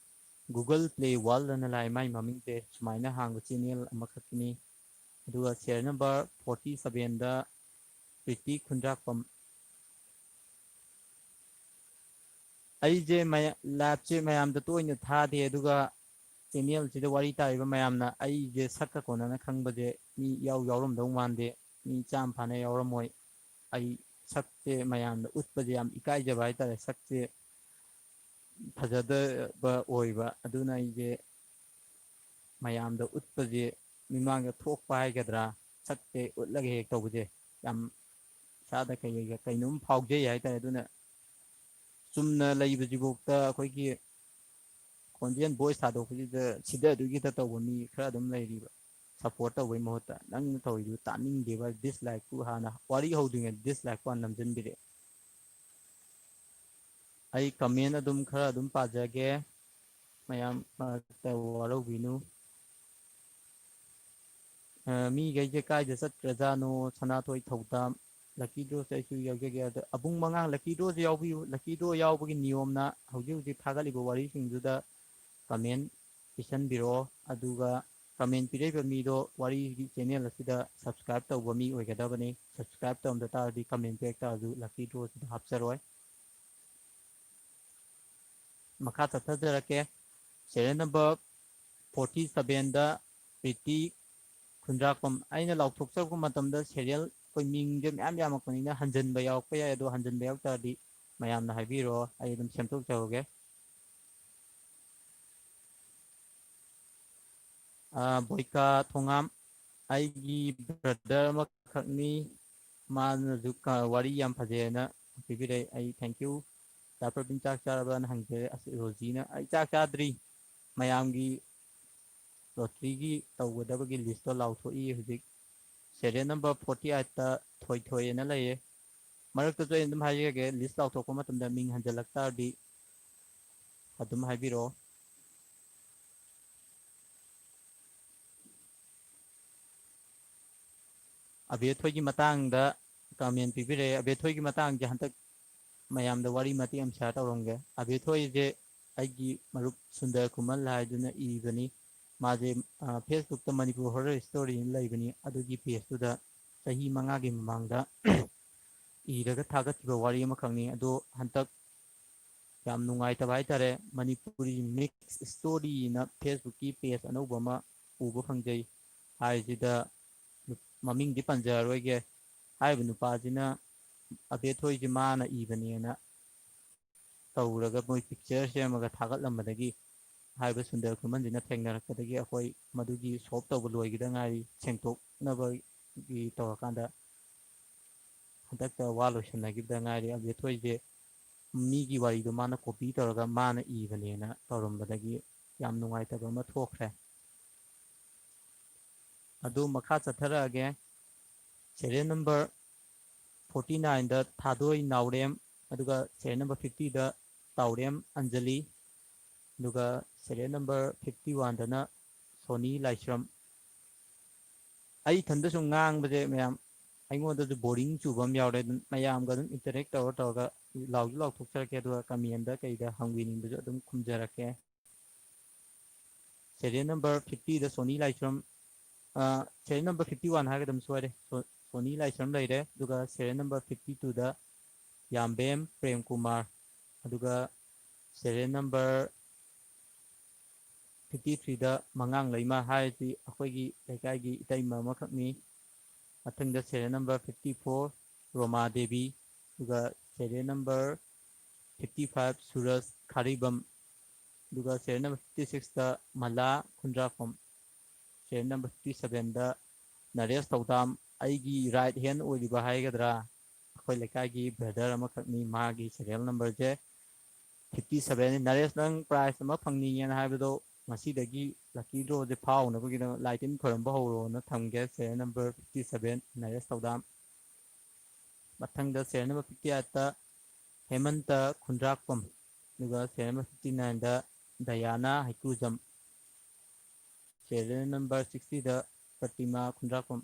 ꯒꯨꯒꯜ ꯄ꯭ꯂꯦ ꯋꯥꯔꯜ ꯑꯅ ꯂꯥꯛꯑꯦ ꯃꯥꯏ ꯃꯃꯤꯡꯁꯦ꯫ ꯁꯨꯃꯥꯏꯅ ꯍꯥꯡꯕ ꯆꯦꯅꯦꯜ ꯑꯃꯈꯛꯇꯅꯤ꯫ ꯑꯗꯨꯒ ꯁꯦꯔꯤꯌꯦꯜ ꯅꯝꯕꯔ ꯐꯣꯔꯇꯤ ꯁꯚꯦꯟꯗ ꯄ꯭ꯔꯤꯇꯤ ꯈꯨꯟꯗ꯭ꯔꯥꯛꯄꯝ꯫ ꯑꯩꯁꯦ ꯃꯌꯥ-, ꯂꯥꯏꯚꯁꯦ ꯃꯌꯥꯝꯗ ꯇꯣꯏꯅ ꯊꯥꯗꯦ, ꯑꯗꯨꯒ ꯆꯦꯅꯦꯜꯁꯤꯗ ꯋꯥꯔꯤ ꯇꯥꯔꯤꯕ ꯃꯌꯥꯝꯅ ꯑꯩꯁꯦ ꯁꯛꯀ ꯀꯣꯟꯅꯅ ꯈꯪꯕꯁꯦ ꯃꯤ ꯏꯌꯥꯎ ꯌꯥꯎꯔꯝꯗꯧ ꯃꯥꯟꯗꯦ, ꯃꯤ ꯆꯥꯝ ꯐꯥꯅ ꯌꯥꯎꯔꯝꯃꯣꯏ꯫ ꯑꯩ ꯁꯛꯁꯦ ꯃꯌꯥꯝꯗ ꯎꯠꯄꯁꯦ ꯌꯥꯝ ꯏꯀꯥꯏꯖꯕ ꯍꯥꯏꯇꯥꯔꯦ꯫ ꯁꯛꯁꯦ ꯐꯖꯗꯕ ꯑꯣꯏꯕ, ꯑꯗꯨꯅ ꯑꯩꯁꯦ ꯃꯌꯥꯝꯗ ꯎꯠꯄꯁꯦ, ꯃꯤꯃꯥꯡꯗ ꯊꯣꯛꯄ ꯍꯥꯏꯒꯗ꯭ꯔꯥ, ꯁꯛꯁꯦ ꯎꯠꯂꯒ ꯍꯦꯛ ꯇꯧꯕꯁꯦ ꯌꯥꯝ ꯏꯁꯥꯗ ꯀꯩ ꯀꯩꯅꯣꯝ ꯐꯥꯎꯖꯩ ꯍꯥꯏꯇꯥꯔꯦ꯫ ꯑꯗꯨꯅ ꯆꯨꯝꯅ ꯂꯩꯕꯁꯤꯐꯥꯎꯗ ꯑꯩꯈꯣꯏꯒꯤ ꯈꯣꯟꯖꯦꯜ ꯚꯣꯏꯁ ꯊꯥꯗꯣꯛꯄꯁꯤꯗ ꯁꯤꯗ ꯑꯗꯨꯒꯤꯗ ꯇꯧꯕ ꯃꯤ ꯈꯔ ꯑꯗꯨꯝ ꯂꯩꯔꯤꯕ꯫ ꯁꯞꯄꯣꯔꯠ ꯇꯧꯕꯩ ꯃꯍꯨꯠꯇ ꯅꯪꯅ ꯇꯧꯔꯤꯗꯨ ꯇꯥꯅꯤꯡꯗꯦꯕ, ꯗꯤꯁꯂꯥꯏꯛꯄꯨ ꯍꯥꯟꯅ ꯋꯥꯔꯤ ꯍꯧꯗ꯭ꯔꯤꯉꯩꯗ ꯗꯤꯁꯂꯥꯏꯛꯄꯨ ꯍꯥꯟꯅ ꯅꯝꯁꯤꯟꯕꯤꯔꯛꯑꯦ꯫ ꯑꯩ ꯀꯃꯦꯟ ꯑꯗꯨꯝ ꯈꯔ ꯑꯗꯨꯝ ꯄꯥꯖꯒꯦ, ꯃꯌꯥꯝ ꯃꯔꯛꯇ ꯋꯥꯔꯧꯕꯤꯅꯨ꯫ ꯑ, ꯃꯤꯈꯩꯁꯦ ꯀꯥꯏꯗ ꯆꯠꯈ꯭ꯔꯖꯥꯠꯅꯣ? ꯁꯅꯥꯊꯣꯏ ꯊꯧꯗꯥꯝ, ꯂꯛꯀꯤ ꯗ꯭ꯔꯣꯁꯦ ꯑꯩꯁꯨ ꯌꯥꯎꯖꯒꯦ꯫ ꯑꯗ ꯑꯕꯨꯡ ꯃꯉꯥꯡ ꯂꯛꯀꯤ ꯗ꯭ꯔꯣꯁꯦ ꯌꯥꯎꯕꯤꯌꯨ꯫ ꯂꯛꯀꯤ ꯗ꯭ꯔꯣ ꯌꯥꯎꯕꯒꯤ ꯅꯤꯌꯣꯝꯅ ꯍꯧꯖꯤꯛ ꯍꯧꯖꯤꯛ ꯊꯥꯒꯠꯂꯤꯕ ꯋꯥꯔꯤꯁꯤꯡꯗꯨꯗ ꯀꯃꯦꯟ ꯄꯤꯁꯟꯕꯤꯔꯛꯑꯣ꯫ ꯑꯗꯨꯒ ꯀꯃꯦꯟ ꯄꯤꯔꯛꯏꯕ ꯃꯤꯗꯣ ꯋꯥꯔꯤꯒꯤ ꯆꯦꯅꯦꯜ ꯑꯁꯤꯗ ꯁꯕꯁꯀ꯭ꯔꯥꯏꯕ ꯇꯧꯕ ꯃꯤ ꯑꯣꯏꯒꯗꯕꯅꯤ꯫ ꯁꯕꯁꯀ꯭ꯔꯥꯏꯕ ꯇꯧꯔꯝꯗ ꯇꯥꯔꯗꯤ ꯀꯃꯦꯟ ꯄꯤꯔꯛ ꯇꯥꯔꯁꯨ ꯂꯛꯀꯤ ꯗ꯭ꯔꯣꯁꯤꯗ ꯍꯥꯞꯆꯔꯣꯏ꯫ ꯃꯈꯥ ꯆꯠꯊꯖꯔꯛꯀꯦ꯫ ꯁꯦꯔꯤꯌꯦꯜ ꯅꯝꯕꯔ ꯐꯣꯔꯇꯤ ꯁꯕꯦꯟꯗ ꯄ꯭ꯔꯤꯇꯤ ꯈꯨꯟꯗ꯭ꯔꯥꯛꯄꯝ꯫ ꯑꯩꯅ ꯂꯥꯎꯊꯣꯛꯆꯔꯛꯄ ꯃꯇꯝꯗ ꯁꯦꯔꯤꯌꯦꯜ ꯑꯩꯈꯣꯏ ꯃꯤꯡꯁꯦ ꯃꯌꯥꯝ ꯌꯥꯝꯃꯛꯄꯅꯤꯅ ꯍꯟꯖꯤꯟꯕ ꯌꯥꯎꯔꯛꯄ ꯌꯥꯏ, ꯑꯗꯣ ꯍꯟꯖꯤꯟꯕ ꯌꯥꯎ ꯇꯥꯔꯗꯤ ꯃꯌꯥꯝꯅ ꯍꯥꯏꯕꯤꯔꯣ, ꯑꯩ ꯑꯗꯨꯝ ꯁꯦꯝꯗꯣꯛꯆꯍꯧꯒꯦ꯫ ꯑ, ꯕꯣꯏꯀꯥ ꯊꯣꯉꯥꯝ, ꯑꯩꯒꯤ ꯕ꯭ꯔꯗꯔ ꯑꯃꯈꯛꯅꯤ, ꯃꯥꯅꯁꯨ ꯀ-, ꯋꯥꯔꯤ ꯌꯥꯝ ꯐꯖꯩꯑꯅ ꯄꯤꯕꯤꯔꯛꯑꯦ, ꯑꯩ thank you꯫ ꯗꯥ ꯄ꯭ꯔꯕꯤꯟ ꯆꯥꯛ ꯆꯥꯔꯕꯅ ꯍꯪꯖꯔꯦ꯫ ꯑꯁ, ꯔꯣꯖꯤꯅ, "ꯑꯩ ꯆꯥꯛ ꯆꯥꯗ꯭ꯔꯤ, ꯃꯌꯥꯝꯒꯤ ꯂꯣꯇ꯭ꯔꯤꯒꯤ ꯇꯧꯒꯗꯕꯒꯤ ꯂꯤꯁꯇꯣ ꯂꯥꯎꯊꯣꯛꯏ ꯍꯧꯖꯤꯛ꯫" ꯁꯦꯔꯤꯌꯦꯜ ꯅꯝꯕꯔ ꯐꯣꯔꯇꯤ ꯑꯩꯠꯇ ꯊꯣꯏꯊꯣꯏ ꯑꯅ ꯂꯩꯌꯦ꯫ ꯃꯔꯛꯇꯁꯨ ꯑꯩ ꯑꯗꯨꯝ ꯍꯥꯏꯖꯔꯒꯦ, ꯂꯤꯁ ꯂꯥꯎꯊꯣꯛꯄ ꯃꯇꯝꯗ ꯃꯤꯡ ꯍꯟꯖꯜꯂꯛ ꯇꯥꯔꯗꯤ ꯑꯗꯨꯝ ꯍꯥꯏꯕꯤꯔꯛꯑꯣ꯫ ꯑꯕꯦꯊꯣꯏꯒꯤ ꯃꯇꯥꯡꯗ ꯀꯃꯦꯟ ꯄꯤꯕꯤꯔꯛꯑꯦ꯫ ꯑꯕꯦꯊꯣꯏꯒꯤ ꯃꯇꯥꯡꯁꯦ ꯍꯟꯗꯛ ꯃꯌꯥꯝꯗ ꯋꯥꯔꯤ ꯃꯇꯦꯛ ꯑꯃ ꯁꯤꯌꯥꯔ ꯇꯧꯔꯝꯒꯦ꯫ ꯑꯕꯦꯊꯣꯏꯁꯦ ꯑꯩꯒꯤ ꯃꯔꯨꯞ ꯁꯨꯟꯗꯔ ꯈꯨꯃꯟ ꯍꯥꯏꯗꯨꯅ ꯏꯕꯅꯤ꯫ ꯃꯥꯁꯦ, ꯑ, ꯐꯦꯁꯕꯨꯛꯇ ꯃꯅꯤꯄꯨꯔ ꯍꯣꯔꯔ ꯁ꯭ꯇꯣꯔꯤ ꯑꯃ ꯂꯩꯕꯅꯤ, ꯑꯗꯨꯒꯤ ꯄꯦꯖꯇꯨꯗ ꯆꯍꯤ ꯃꯉꯥꯒꯤ ꯃꯃꯥꯡꯗ ꯏꯔꯒ ꯊꯥꯒꯠꯈꯤꯕ ꯋꯥꯔꯤ ꯑꯃꯈꯛꯅꯤ꯫ ꯑꯗꯣ ꯍꯟꯗꯛ ꯌꯥꯝ ꯅꯨꯡꯉꯥꯏꯇꯕ ꯍꯥꯏꯇꯥꯔꯦ, ꯃꯅꯤꯄꯨꯔꯤ ꯃꯤꯛꯁ ꯁ꯭ꯇꯣꯔꯤꯅ ꯐꯦꯁꯕꯨꯛꯀꯤ ꯄꯦꯖ ꯑꯅꯧꯕ ꯑꯃ ꯎꯕ ꯐꯪꯖꯩ꯫ ꯍꯥꯏꯁꯤꯗ ꯃꯃꯤꯡꯗꯤ ꯄꯟꯖꯔꯔꯣꯏꯒꯦ꯫ ꯍꯥꯏꯔꯤꯕ ꯅꯨꯄꯥꯁꯤꯅ ꯑꯕꯦꯊꯣꯏꯁꯦ ꯃꯥꯅ ꯏꯕꯅꯦꯅ ꯇꯧꯔꯒ ꯃꯣꯏ ꯄꯤꯛꯆꯔ ꯁꯦꯝꯃꯒ ꯊꯥꯒꯠꯂꯝꯕꯗꯒꯤ ꯍꯥꯏꯔꯤꯕ ꯁꯨꯟꯗꯔ ꯈꯨꯃꯟꯁꯤꯅ ꯊꯦꯡꯅꯔꯛꯄꯗꯒꯤ ꯑꯩꯈꯣꯏ ꯃꯗꯨꯒꯤ ꯁꯣꯞ ꯇꯧꯕ ꯂꯣꯏꯈꯤꯗ ꯉꯥꯏꯔꯤ, ꯁꯦꯡꯗꯣꯛꯅꯕꯒꯤ ꯇꯧꯔꯀꯥꯟꯗ ꯍꯟꯗꯛꯇ ꯋꯥ ꯂꯣꯏꯁꯟꯅꯈꯤꯕꯗ ꯉꯥꯏꯔꯤ꯫ ꯑꯕꯦꯊꯣꯏꯁꯦ ꯃꯤꯒꯤ ꯋꯥꯔꯤꯗꯣ ꯃꯥꯅ copy ꯇꯧꯔꯒ ꯃꯥꯅ ꯏꯕꯅꯦꯅ ꯇꯧꯔꯝꯕꯗꯒꯤ ꯌꯥꯝ ꯅꯨꯡꯉꯥꯏꯇꯕ ꯑꯃ ꯊꯣꯛꯈ꯭ꯔꯦ꯫ ꯑꯗꯨ ꯃꯈꯥ ꯆꯠꯊꯔꯛꯑꯒꯦ꯫ Serial number forty nineꯗ ꯊꯥꯗꯣꯏ ꯅꯥꯎꯔꯦꯝ, ꯑꯗꯨꯒ serial number fiftyꯗ ꯇꯥꯎꯔꯦꯝ ꯑꯟꯖꯂꯤ, ꯑꯗꯨꯒ serial number fifty oneꯗꯅ ꯁꯣꯅꯤ ꯂꯥꯏꯁ꯭ꯔꯝ꯫ ꯑꯩ ꯏꯊꯟꯗ ꯁꯨꯝ ꯉꯥꯡꯕꯁꯦ ꯃꯌꯥꯝ ꯑꯩꯉꯣꯟꯗꯁꯨ boring ꯆꯨꯕ ꯑꯃ ꯌꯥꯎꯔꯦ꯫ ꯑꯗꯨꯝ ꯃꯌꯥꯝꯒ ꯑꯗꯨꯝ interact ꯇꯧꯔ ꯇꯧꯔꯒ ꯂꯥꯎꯁꯨ ꯂꯥꯎꯊꯣꯛꯆꯔꯛꯀꯦ, ꯑꯗꯨꯒ commentꯗ ꯀꯩꯗ ꯍꯪꯕꯤꯅꯤꯡꯕꯁꯨ ꯑꯗꯨꯝ ꯈꯨꯝꯖꯔꯛꯀꯦ꯫ Serial number fiftyꯗ ꯁꯣꯅꯤ ꯂꯥꯏꯁ꯭ꯔꯝ, ꯑ, serial number fifty one ꯍꯥꯏꯒꯗꯕ ꯁꯣꯏꯔꯦ꯫ ꯁꯣ-, ꯁꯣꯅꯤ ꯂꯥꯏꯁ꯭ꯔꯝ ꯂꯩꯔꯦ, ꯑꯗꯨꯒ serial number fifty twoꯗ ꯌꯥꯝꯕꯦꯝ Prem Kumar, ꯑꯗꯨꯒ serial number fifty threeꯗ ꯃꯉꯥꯡ ꯂꯩꯃ ꯍꯥꯏꯔꯤꯁꯤ ꯑꯩꯈꯣꯏꯒꯤ ꯂꯩꯀꯥꯏꯒꯤ ꯏꯇꯩꯃ ꯑꯃꯈꯛꯅꯤ꯫ ꯃꯊꯪꯗ serial number fifty four ꯔꯣꯃꯥ Devi, ꯑꯗꯨꯒ serial number fifty five ꯁꯨꯔꯖ ꯈꯥꯔꯤꯕꯝ, ꯑꯗꯨꯒ serial number fifty sixꯇ ꯃꯂꯥ ꯈꯨꯟꯗ꯭ꯔꯥꯛꯄꯝ, serial number fifty sevenꯗ ꯅꯔꯦꯁ ꯊꯧꯗꯥꯝ, ꯑꯩꯒꯤ right hand ꯑꯣꯏꯔꯤꯕ ꯍꯥꯏꯒꯗ꯭ꯔꯥ, ꯑꯩꯈꯣꯏ ꯂꯩꯀꯥꯏꯒꯤ brother ꯑꯃꯈꯛꯅꯤ꯫ ꯃꯥꯒꯤ serial numberꯁꯦ fifty seven꯫ ꯅꯔꯦꯁ, ꯅꯪ prize ꯑꯃ ꯐꯪꯅꯤꯡꯉꯦꯅ ꯍꯥꯏꯕꯗꯣ ꯉꯁꯤꯗꯒꯤ lucky drawꯁꯦ ꯐꯥꯎꯅꯕꯒꯤꯗꯃꯛ ꯂꯥꯏ ꯇꯤꯟ ꯈꯣꯏꯔꯝꯕ ꯍꯧꯔꯣꯅ ꯊꯝꯒꯦ꯫ Serial number fifty seven ꯅꯔꯦꯁ ꯊꯧꯗꯥꯝ꯫ ꯃꯊꯪꯗ serial number fifty eightꯇ ꯍꯦꯃꯟꯇ ꯈꯨꯟꯗ꯭ꯔꯥꯛꯄꯝ, ꯑꯗꯨꯒ serial number fifty nineꯗ ꯗꯌꯥꯅꯥ ꯍꯩꯀ꯭ꯔꯨꯖꯝ, serial number sixtyꯗ ꯄ꯭ꯔꯇꯤꯃꯥ ꯈꯨꯟꯗ꯭ꯔꯥꯛꯄꯝ,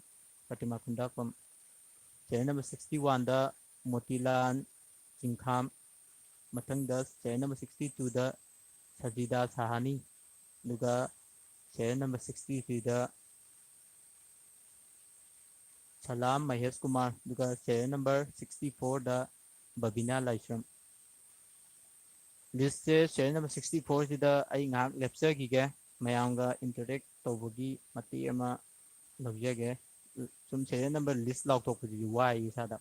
ꯄ꯭ꯔꯇꯤꯃꯥ ꯈꯨꯟꯗ꯭ꯔꯥꯛꯄꯝ, serial number sixty oneꯗ ꯃꯣꯇꯤꯂꯥꯜ ꯆꯤꯡꯈꯥꯝ, ꯃꯊꯪꯗ serial number sixty twoꯗ ꯁꯖꯤꯗꯥ ꯁꯍꯥꯅꯤ, ꯑꯗꯨꯒ serial number sixty threeꯗ ꯁꯂꯥꯝ ꯃꯍꯦꯁ ꯀꯨꯃꯥꯔ, ꯑꯗꯨꯒ serial number sixty fourꯗ ꯕꯕꯤꯅꯥ ꯂꯥꯏꯁ꯭ꯔꯝ꯫ Listꯁꯦ serial number sixty fourꯁꯤꯗ ꯑꯩ ꯉꯥꯏꯍꯥꯛ ꯂꯦꯞꯆꯈꯤꯒꯦ, ꯃꯌꯥꯝꯒ interact ꯇꯧꯕꯒꯤ ꯃꯇꯦꯛ ꯑꯃ ꯂꯧꯖꯒꯦ꯫ ꯁꯨꯝ serial number list ꯂꯥꯎꯊꯣꯛꯄꯁꯤꯁꯨ ꯋꯥꯏ ꯏꯁꯥꯗ꯫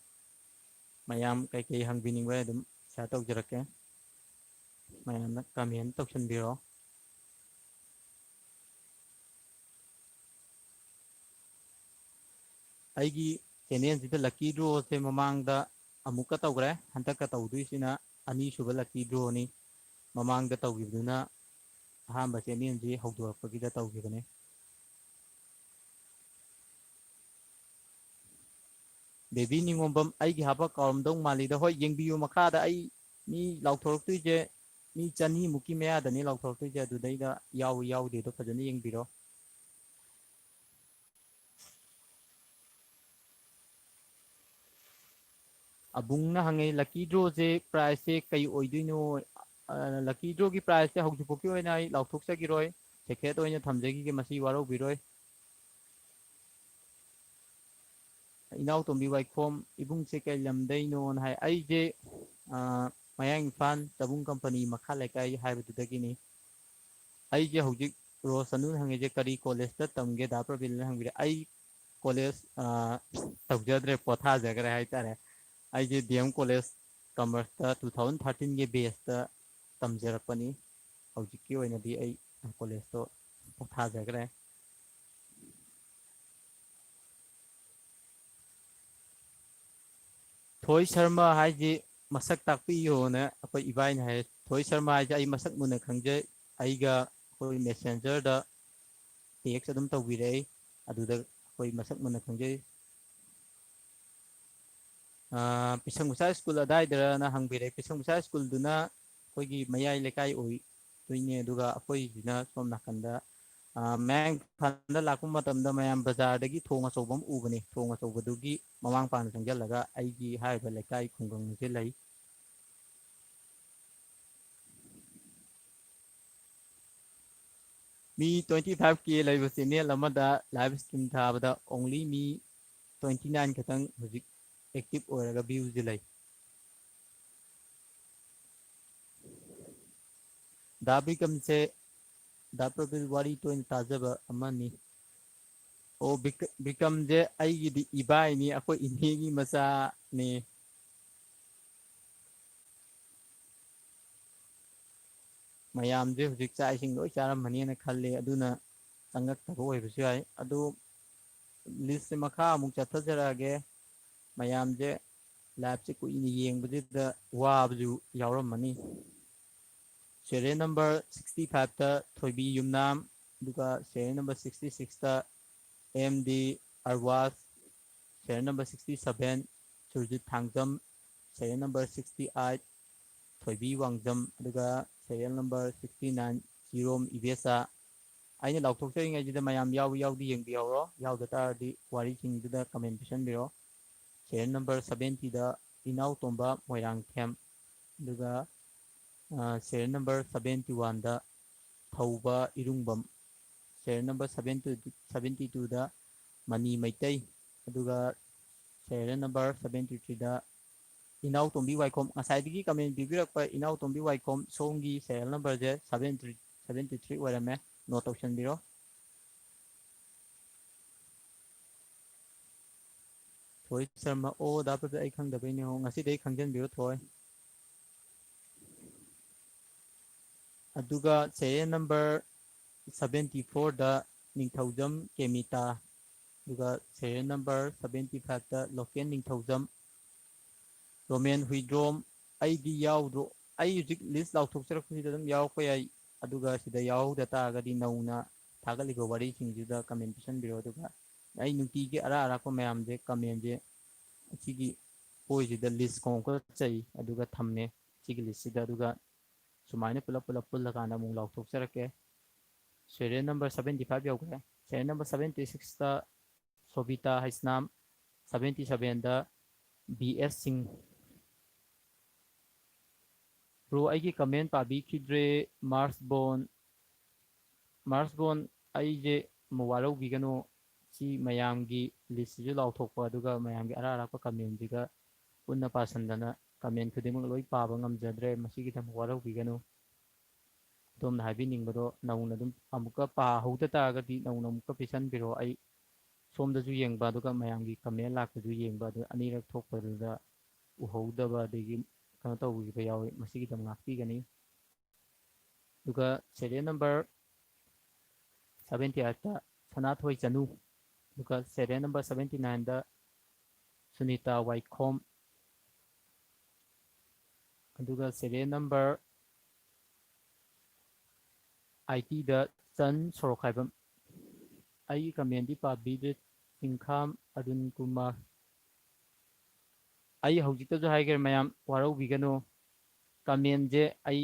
ꯃꯌꯥꯝ ꯀꯩꯀꯩ ꯍꯪꯕꯤꯅꯤꯡꯕ ꯑꯗꯨꯝ share ꯇꯧꯖꯔꯛꯀꯦ, ꯃꯌꯥꯝꯅ comment ꯇꯧꯁꯟꯕꯤꯔꯣ꯫ ꯑꯩꯒꯤ channelꯁꯤꯗ lucky drawꯁꯦ ꯃꯃꯥꯡꯗ ꯑꯃꯨꯛꯀ ꯇꯧꯈ꯭ꯔꯦ, ꯍꯟꯗꯛꯀ ꯇꯧꯗꯣꯏꯁꯤꯅ ꯑꯅꯤꯁꯨꯕ lucky drawꯅꯤ꯫ ꯃꯃꯥꯡꯗ ꯇꯧꯈꯤꯕꯗꯨꯅ ꯑꯍꯥꯟꯕ channelꯁꯤ ꯍꯧꯗꯣꯔꯛꯄꯒꯤꯗ ꯇꯧꯈꯤꯕꯅꯤ꯫ ꯕꯦꯕꯤ ꯅꯤꯉꯣꯝꯕꯝ, ꯑꯩꯒꯤ ꯍꯥꯞꯄ ꯀꯥꯎꯔꯝꯗꯧ ꯃꯥꯜꯂꯤꯗ꯫ ꯍꯣꯏ, ꯌꯦꯡꯕꯤꯌꯨ ꯃꯈꯥꯗ꯫ ꯑꯩ ꯃꯤ ꯂꯥꯎꯊꯣꯔꯛꯇꯣꯏꯁꯦ ꯃꯤ ꯆꯅꯤꯃꯨꯛꯀꯤ ꯃꯌꯥꯗꯅꯤ ꯂꯥꯎꯊꯣꯔꯛꯇꯣꯏꯁꯦ꯫ ꯑꯗꯨꯗꯩꯗ ꯌꯥꯎꯏ ꯌꯥꯎꯗꯦꯗꯣ ꯐꯖꯅ ꯌꯦꯡꯕꯤꯔꯣ꯫ ꯑꯕꯨꯡꯅ ꯍꯪꯉꯦ, lucky drawꯁꯦ prizeꯁꯦ ꯀꯩ ꯑꯣꯏꯗꯣꯏꯅꯣ? ꯑ, lucky drawꯒꯤ prizeꯁꯦ ꯍꯧꯖꯤꯛꯐꯥꯎꯒꯤ ꯑꯣꯏꯅ ꯑꯩ ꯂꯥꯎꯊꯣꯛꯆꯈꯤꯔꯣꯏ, secret ꯑꯣꯏꯅ ꯊꯝꯖꯈꯤꯒꯦ, ꯃꯁꯤ ꯋꯥꯔꯧꯕꯤꯔꯣꯏ꯫ ꯏꯅꯥꯎꯇꯣꯝꯕꯤ ꯋꯥꯏꯈꯣꯝ, ꯏꯕꯨꯡꯁꯦ ꯀꯩ ꯂꯝꯗꯩꯅꯣꯅ ꯍꯥꯏ꯫ ꯑꯩꯁꯦ, ꯑ, ꯃꯌꯥꯡ ꯏꯝꯐꯥꯜ ꯆꯕꯨꯡ ꯀꯝꯄꯅꯤ ꯃꯈꯥ ꯂꯩꯀꯥꯏ ꯍꯥꯏꯕꯗꯨꯗꯒꯤꯅꯤ꯫ ꯑꯩꯁꯦ ꯍꯧꯖꯤꯛ ꯔꯣꯁ ꯑꯅꯨꯅ ꯍꯪꯉꯤꯁꯦ ꯀꯔꯤ collegeꯇ ꯇꯝꯒꯦ ꯗꯥ ꯄ꯭ꯔꯕꯤꯟꯅ ꯍꯪꯕꯤꯔꯦ꯫ ꯑꯩ college, ꯑ, ꯇꯧꯖꯗ꯭ꯔꯦ, ꯄꯣꯊꯥꯖꯈ꯭ꯔꯦ ꯍꯥꯏꯇꯥꯔꯦ꯫ ꯑꯩꯁꯦ D M College Commerceꯇ two thousand thirteenꯒꯤ batchꯇ ꯇꯝꯖꯔꯛꯄꯅꯤ꯫ ꯍꯧꯖꯤꯛꯀꯤ ꯑꯣꯏꯅꯗꯤ ꯑꯩ collegeꯇꯣ ꯄꯣꯊꯥꯖꯈ꯭ꯔꯦ꯫ ꯊꯣꯏ ꯁꯔꯃ ꯍꯥꯏꯁꯤ ꯃꯁꯛ ꯇꯥꯛꯄꯤꯌꯣꯅ ꯑꯩꯈꯣꯏ ꯏꯕꯥꯏꯅ ꯍꯥꯏ꯫ ꯊꯣꯏ ꯁꯔꯃ ꯍꯥꯏꯁꯦ ꯑꯩ ꯃꯁꯛ ꯃꯨꯟꯅ ꯈꯪꯖꯩ꯫ ꯑꯩꯒ ꯑꯩꯈꯣꯏ Messengerꯗ text ꯑꯗꯨꯝ ꯇꯧꯕꯤꯔꯛꯏ꯫ ꯑꯗꯨꯗ ꯑꯩꯈꯣꯏ ꯃꯁꯛ ꯃꯨꯟꯅ ꯈꯪꯖꯩ꯫ ꯑꯥ, ꯄꯤꯁꯪ ꯃꯆꯥ ꯁ꯭ꯀꯨꯜ ꯑꯗꯥꯏꯗꯔꯅ ꯍꯪꯕꯤꯔꯛꯏ꯫ ꯄꯤꯁꯪ ꯃꯆꯥ ꯁ꯭ꯀꯨꯜꯗꯨꯅ ꯑꯩꯈꯣꯏꯒꯤ ꯃꯌꯥꯏ ꯂꯩꯀꯥꯏ ꯑꯣꯏꯗꯣꯏꯅꯦ꯫ ꯑꯗꯨꯒ ꯑꯩꯈꯣꯏꯁꯤꯅ ꯁꯣꯝ ꯅꯥꯀꯟꯗ, ꯑꯥ, ꯃꯌꯥꯡ ꯏꯝꯐꯥꯜꯗ ꯂꯥꯛꯄ ꯃꯇꯝꯗ ꯃꯌꯥꯝ ꯕꯖꯥꯔꯗꯒꯤ ꯊꯣꯡ ꯑꯆꯧꯕ ꯑꯃ ꯎꯕꯅꯦ꯫ ꯊꯣꯡ ꯑꯆꯧꯕꯗꯨꯒꯤ ꯃꯃꯥꯡ ꯄꯥꯡꯗ ꯆꯪꯁꯤꯜꯂꯒ ꯑꯩꯒꯤ ꯍꯥꯏꯔꯤꯕ ꯂꯩꯀꯥꯏ ꯈꯨꯡꯒꯪꯁꯦ ꯂꯩ꯫ ꯃꯤ twenty five K ꯂꯩꯕ channel ꯑꯃꯗ live stream ꯊꯥꯕꯗ only ꯃꯤ twenty nine ꯈꯛꯇꯪ ꯍꯧꯖꯤꯛ active ꯑꯣꯏꯔꯒ viewꯁꯦ ꯂꯩ꯫ ꯗꯥ ꯕꯤꯀꯝꯁꯦ ꯗꯥ ꯄ꯭ꯔꯕꯤꯜ ꯋꯥꯔꯤ ꯇꯣꯏꯅ ꯇꯥꯖꯕ ꯑꯃꯅꯤ꯫ ꯑꯣ, ꯕꯤꯛ-, ꯕꯤꯀꯝꯁꯦ ꯑꯩꯒꯤꯗꯤ ꯏꯕꯥꯏꯅꯤ, ꯑꯩꯈꯣꯏ ꯏꯅꯦꯒꯤ ꯃꯆꯥꯅꯤ꯫ ꯃꯌꯥꯝꯁꯦ ꯍꯧꯖꯤꯛ ꯆꯥꯛ ꯏꯁꯤꯡ ꯂꯣꯏ ꯆꯥꯔꯝꯃꯅꯤꯅ ꯈꯜꯂꯤ, ꯑꯗꯨꯅ ꯆꯪꯉꯛꯇꯕ ꯑꯣꯏꯕꯁꯨ ꯌꯥꯏ꯫ ꯑꯗꯨ listꯁꯦ ꯃꯈꯥ ꯑꯃꯨꯛ ꯆꯠꯊꯖꯔꯛꯑꯒꯦ꯫ ꯃꯌꯥꯝꯁꯦ ꯂꯥꯏꯞꯁꯦ ꯀꯨꯏꯅ ꯌꯦꯡꯕꯁꯤꯗ ꯋꯥꯕꯁꯨ ꯌꯥꯎꯔꯝꯃꯅꯤ꯫ Serial number sixty five Thoibi Yumnam, ꯑꯗꯨꯒ serial number sixty six M D Arwas, serial number sixty seven Surjit Thangjam, serial number sixty eight Thoibi Wangjam, ꯑꯗꯨꯒ serial number sixty nine Chirom Ibecha. ꯑꯩꯅ ꯂꯥꯎꯊꯣꯛꯆꯔꯤꯉꯩꯁꯤꯗ ꯃꯌꯥꯝ ꯌꯥꯎꯏ ꯌꯥꯎꯗꯦ ꯌꯦꯡꯕꯤꯍꯧꯔꯣ꯫ ꯌꯥꯎꯗ ꯇꯥꯔꯗꯤ ꯋꯥꯔꯤꯁꯤꯡꯗꯨꯗ ꯀꯃꯦꯟ ꯄꯤꯁꯟꯕꯤꯔꯣ꯫ ꯁꯦꯔꯤꯌꯦꯜ ꯅꯝꯕꯔ ꯁꯚꯦꯟꯇꯤꯗ ꯏꯅꯥꯎꯇꯣꯝꯕ ꯃꯣꯏꯔꯥꯡꯊꯦꯝ, ꯑꯗꯨꯒ ꯁꯦꯔꯤꯌꯦꯜ ꯅꯝꯕꯔ ꯁꯚꯦꯟꯇꯤ ꯋꯥꯟꯗ Thouba Irungbam, serial number seventy, seventy ꯇꯨꯗ ꯃꯅꯤ ꯃꯩꯇꯩ, ꯑꯗꯨꯒ ꯁꯦꯔꯤꯌꯦꯜ ꯅꯝꯕꯔ ꯁꯚꯦꯟꯇꯤ ꯊ꯭ꯔꯤꯗ ꯏꯅꯥꯎꯇꯣꯝꯕꯤ ꯋꯥꯏꯈꯣꯝ꯫ ꯉꯁꯥꯏꯗꯒꯤ ꯀꯃꯦꯟ ꯄꯤꯕꯤꯔꯛꯄ ꯏꯅꯥꯎꯇꯣꯝꯕꯤ ꯋꯥꯏꯈꯣꯝ, ꯁꯣꯝꯒꯤ ꯁꯦꯔꯤꯌꯦꯜ ꯅꯝꯕꯔꯁꯦ ꯁꯚꯦꯟꯇꯤ ꯊ꯭ꯔꯤ, ꯁꯚꯦꯟꯇꯤ ꯊ꯭ꯔꯤ ꯑꯣꯏꯔꯝꯃꯦ, ꯅꯣꯠ ꯇꯧꯁꯟꯕꯤꯔꯣ꯫ ꯊꯣꯏ ꯁꯔꯃ, ꯑꯣ, ꯗꯥ ꯄ꯭ꯔꯗꯤꯞ, ꯑꯩ ꯈꯪꯗꯕꯩꯅꯦ꯫ ꯑꯣ, ꯉꯁꯤꯗꯤ ꯑꯩ ꯈꯪꯖꯟꯕꯤꯔꯣ, ꯊꯣꯏ꯫ ꯑꯗꯨꯒ ꯁꯦꯔꯤꯌꯦꯜ ꯅꯝꯕꯔ ꯁꯚꯦꯟꯇꯤ ꯐꯣꯔꯗ ꯅꯤꯡꯊꯧꯖꯝ ꯀꯦꯃꯤꯇꯥ, ꯑꯗꯨꯒ ꯁꯦꯔꯤꯌꯦꯜ ꯅꯝꯕꯔ ꯁꯚꯦꯟꯇꯤ ꯐꯥꯏꯚꯇ ꯂꯣꯀꯦꯟ ꯅꯤꯡꯊꯧꯖꯝ, ꯔꯣꯃꯦꯟ ꯍꯨꯏꯗ꯭ꯔꯣꯝ꯫ ꯑꯩꯗꯤ ꯌꯥꯎꯗ꯭ꯔꯣ? ꯑꯩ ꯍꯧꯖꯤꯛ ꯂꯤꯁ ꯂꯥꯎꯊꯣꯛꯆꯔꯛꯄꯁꯤꯗ ꯑꯗꯨꯝ ꯌꯥꯎꯔꯛꯄ ꯌꯥꯏ꯫ ꯑꯗꯨꯒ ꯁꯤꯗ ꯌꯥꯎꯍꯧꯗ ꯇꯥꯔꯒꯗꯤ ꯅꯧꯅ ꯊꯥꯒꯠꯂꯤꯕ ꯋꯥꯔꯤꯁꯤꯡꯁꯤꯗ ꯀꯃꯦꯟ ꯄꯤꯁꯟꯕꯤꯔꯣ꯫ ꯑꯗꯨꯒ ꯑꯩ ꯅꯨꯡꯇꯤꯒꯤ ꯑꯔꯥꯛ ꯑꯔꯥꯛꯄ ꯃꯌꯥꯝꯁꯦ, ꯀꯃꯦꯟꯁꯦ ꯑꯁꯤꯒꯤ ꯑꯣꯏꯁꯤꯗ ꯂꯤꯁ ꯈꯣꯡꯈꯠꯆꯩ, ꯑꯗꯨꯒ ꯊꯝꯃꯦ ꯁꯤꯒꯤ ꯂꯤꯁꯁꯤꯗ꯫ ꯑꯗꯨꯒ ꯁꯨꯃꯥꯏꯅ ꯄꯨꯂꯞ ꯄꯨꯂꯞ ꯄꯨꯜꯂꯀꯥꯟꯗ ꯑꯃꯨꯛ ꯂꯥꯎꯊꯣꯛꯆꯔꯛꯀꯦ꯫ ꯁꯦꯔꯤꯌꯦꯜ ꯅꯝꯕꯔ ꯁꯚꯦꯟꯇꯤ ꯐꯥꯏꯚ ꯌꯧꯈ꯭ꯔꯦ꯫ Serial number seventy six Sobita Heisnam, seventy ꯁꯚꯦꯟꯗ ꯕꯤ ꯑꯦꯁ ꯁꯤꯡ꯫ ꯕ꯭ꯔꯣ, ꯑꯩꯒꯤ ꯀꯃꯦꯟ ꯄꯥꯕꯤꯈꯤꯗ꯭ꯔꯦ꯫ ꯃꯥꯔꯁ ꯕꯣꯟ, ꯃꯥꯔꯁ ꯕꯣꯟ, ꯑꯩꯁꯦ ꯑꯃꯨꯛ ꯋꯥꯔꯧꯕꯤꯒꯅꯨ꯫ ꯁꯤ ꯃꯌꯥꯝꯒꯤ ꯂꯤꯁꯁꯤꯁꯨ ꯂꯥꯎꯊꯣꯛꯄ, ꯑꯗꯨꯒ ꯃꯌꯥꯝꯒꯤ ꯑꯔꯥꯛ ꯑꯔꯥꯛꯄ ꯀꯃꯦꯟꯁꯤꯒ ꯄꯨꯟꯅ ꯄꯥꯁꯟꯗꯅ ꯀꯃꯦꯟ ꯈꯨꯗꯤꯡꯃꯛ ꯂꯣꯏ ꯄꯥꯕ ꯉꯝꯖꯗ꯭ꯔꯦ꯫ ꯃꯁꯤꯒꯤꯗꯃꯛ ꯋꯥꯔꯧꯕꯤꯒꯅꯨ꯫ ꯑꯗꯣꯝꯅ ꯍꯥꯏꯕꯤꯅꯤꯡꯕꯗꯣ ꯅꯧꯅ ꯑꯗꯨꯝ ꯑꯃꯨꯛꯀ ꯄꯥꯍꯧꯗ ꯇꯥꯔꯒꯗꯤ ꯅꯧꯅ ꯑꯃꯨꯛꯀ ꯄꯤꯁꯟꯕꯤꯔꯣ꯫ ꯑꯩ ꯁꯣꯝꯗꯁꯨ ꯌꯦꯡꯕ, ꯑꯗꯨꯒ ꯃꯌꯥꯝꯒꯤ ꯀꯃꯦꯟ ꯂꯥꯛꯄꯁꯨ ꯌꯦꯡꯕ, ꯑꯗꯨ ꯑꯅꯤꯔꯛ ꯊꯣꯛꯄꯗꯨꯗ ꯎꯍꯧꯗꯕ ꯑꯗꯒꯤ ꯀꯩꯅꯣ ꯇꯧꯈꯤꯕ ꯌꯥꯎꯋꯤ꯫ ꯃꯁꯤꯒꯤꯗꯃꯛ ꯉꯥꯛꯄꯤꯒꯅꯤ꯫ ꯑꯗꯨꯒ ꯁꯦꯔꯤꯌꯦꯜ ꯅꯝꯕꯔ ꯁꯚꯦꯟꯇꯤ ꯑꯩꯠꯇ ꯁꯅꯥꯊꯣꯏ ꯆꯅꯨ, ꯑꯗꯨꯒ ꯁꯦꯔꯤꯌꯦꯜ ꯅꯝꯕꯔ ꯁꯚꯦꯟꯇꯤ ꯅꯥꯏꯟꯗ ꯁꯨꯅꯤꯇꯥ ꯋꯥꯏꯈꯣꯝ, ꯑꯗꯨꯒ serial number eighty ꯗ ꯆꯟ ꯁꯣꯔꯣꯛꯈꯥꯏꯕꯝ꯫ ꯑꯩꯒꯤ comment ꯗꯤ ꯄꯥꯕꯤꯗ꯭ꯔꯦ꯫ ꯆꯤꯡꯈꯥꯝ ꯑꯔꯨꯟ ꯀꯨꯃꯥꯔ꯫ ꯑꯩ ꯍꯧꯖꯤꯛꯇꯁꯨ ꯍꯥꯏꯈ꯭ꯔꯦ ꯃꯌꯥꯝ, ꯋꯥꯔꯧꯕꯤꯒꯅꯨ꯫ Comment ꯁꯦ ꯑꯩ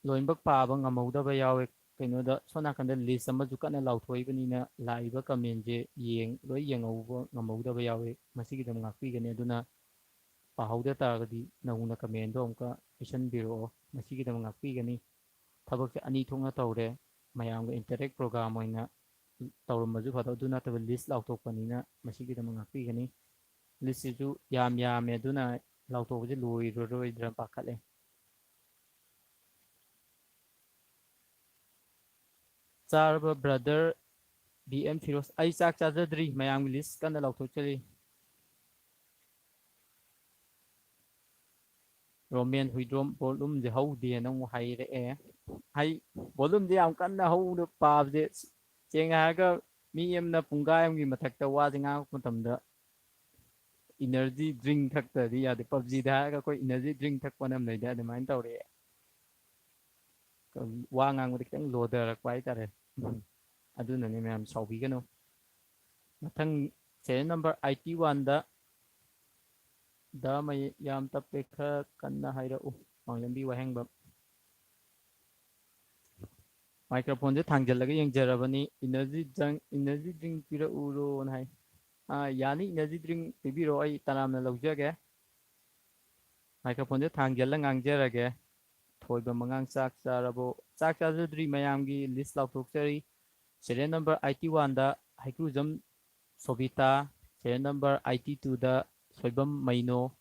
ꯂꯣꯏꯅꯃꯛ ꯄꯥꯕ ꯉꯝꯍꯧꯗꯕ ꯌꯥꯎꯋꯦ꯫ ꯀꯩꯅꯣꯗ, ꯁꯣꯝ ꯅꯥꯀꯟꯗ list ꯑꯃꯁꯨ ꯀꯟꯅ ꯂꯥꯎꯊꯣꯛꯏꯕꯅꯤꯅ, ꯂꯥꯛꯏꯕ comment ꯁꯦ ꯌꯦꯡ-, ꯂꯣꯏ ꯌꯦꯡꯍꯧꯕ ꯉꯝꯍꯧꯗꯕ ꯌꯥꯎꯋꯦ꯫ ꯃꯁꯤꯒꯤꯗꯃꯛ ꯉꯥꯛꯄꯤꯒꯅꯤ꯫ ꯑꯗꯨꯅ ꯄꯥꯍꯧꯗ ꯇꯥꯔꯒꯗꯤ ꯅꯧꯅ comment ꯗꯣ ꯑꯃꯨꯛꯀ ꯄꯤꯁꯟꯕꯤꯔꯛꯑꯣ꯫ ꯃꯁꯤꯒꯤꯗꯃꯛ ꯉꯥꯛꯄꯤꯒꯅꯤ꯫ ꯊꯕꯛꯁꯦ ꯑꯅꯤ ꯊꯣꯛꯅ ꯇꯧꯔꯦ꯫ ꯃꯌꯥꯝꯒ interact program ꯑꯣꯏꯅ ꯇꯧꯔꯝꯕꯁꯨ ꯐꯗꯧ, ꯑꯗꯨ ꯅꯠꯇꯕ list ꯂꯥꯎꯊꯣꯛꯄꯅꯤꯅ ꯃꯁꯤꯒꯤꯗꯃꯛ ꯉꯥꯛꯄꯤꯒꯅꯤ꯫ List ꯁꯤꯁꯨ ꯌꯥꯝ ꯌꯥꯝꯃꯦ, ꯑꯗꯨꯅ ꯂꯥꯎꯊꯣꯛꯄꯁꯦ ꯂꯣꯏꯔꯔꯣꯏꯗ꯭ꯔꯥ ꯄꯥꯈꯠꯂꯦ꯫ ꯆꯥꯔꯕ brother B M ꯐꯤꯔꯣꯁ? ꯑꯩ ꯆꯥꯛ ꯆꯥꯖꯗ꯭ꯔꯤ, ꯃꯌꯥꯝꯒꯤ list ꯀꯟꯅ ꯂꯥꯎꯊꯣꯛꯆꯔꯤ꯫ ꯔꯣꯃꯦꯟ ꯍꯨꯏꯗ꯭ꯔꯣꯝ, volume ꯁꯦ ꯍꯧꯗꯦꯅ ꯑꯃꯨꯛ ꯍꯥꯏꯔꯛꯑꯦ꯫ ꯍꯥꯏ, volume ꯁꯦ ꯌꯥꯝ ꯀꯟꯅ ꯍꯧꯅ ꯄꯥꯕꯁꯦ, ꯁꯦꯡꯅ ꯍꯥꯏꯔꯒ ꯃꯤ ꯑꯃꯅ ꯄꯨꯡꯈꯥꯏ ꯑꯃꯒꯤ ꯃꯊꯛꯇ ꯋꯥꯁꯦ ꯉꯥꯡꯉꯛꯄ ꯃꯇꯝꯗ energy drink ꯊꯛꯇ꯭ꯔꯗꯤ ꯌꯥꯗꯦ꯫ PUBG ꯗ ꯍꯥꯏꯔꯒ ꯑꯩꯈꯣꯏ energy drink ꯊꯛꯄꯅ ꯑꯃ ꯂꯩꯗꯥꯏ, ꯑꯗꯨꯃꯥꯏꯅ ꯇꯧꯔꯛꯑꯦ꯫ ꯋꯥ ꯉꯥꯡꯕꯗ ꯈꯤꯇꯪ ꯂꯣꯊꯔꯛꯄ ꯍꯥꯏꯇꯥꯔꯦ꯫ ꯑꯗꯨꯅꯅꯦ ꯃꯌꯥꯝ, ꯁꯥꯎꯕꯤꯒꯅꯨ꯫ ꯃꯊꯪ serial number eighty one ꯗ, ꯗ ꯃꯌꯦꯛ ꯌꯥꯝ ꯇꯞꯄꯦ, ꯈꯔ ꯀꯟꯅ ꯍꯥꯏꯔꯛꯎ꯫ ꯃꯥꯡꯖꯝꯕꯤ ꯋꯥꯍꯦꯡꯕꯝ꯫ Microphone ꯁꯦ ꯊꯥꯡꯖꯜꯂꯒ ꯌꯦꯡꯖꯔꯕꯅꯤ꯫ Energy drink, energy drink ꯄꯤꯔꯛꯎꯔꯣꯅ ꯍꯥꯏ꯫ ꯑꯥ, ꯌꯥꯅꯤ, energy drink ꯄꯤꯕꯤꯔꯣ, ꯑꯩ ꯇꯔꯥꯝꯅ ꯂꯧꯖꯒꯦ꯫ Microphone ꯁꯦ ꯊꯥꯡꯖꯜꯂ ꯉꯥꯡꯖꯔꯒꯦ꯫ ꯊꯣꯏꯕ ꯃꯉꯥꯡ, ꯆꯥꯛ ꯆꯥꯔꯕꯣ? ꯆꯥꯛ ꯆꯥꯖꯗ꯭ꯔꯤ, ꯃꯌꯥꯝꯒꯤ list ꯂꯥꯎꯊꯣꯛꯆꯔꯤ꯫ Serial number eighty one ꯗ ꯍꯩꯀ꯭ꯔꯨꯖꯝ ꯁꯣꯕꯤꯇꯥ, serial number eighty two ꯗ ꯁꯣꯏꯕꯝ ꯃꯩꯅꯣ,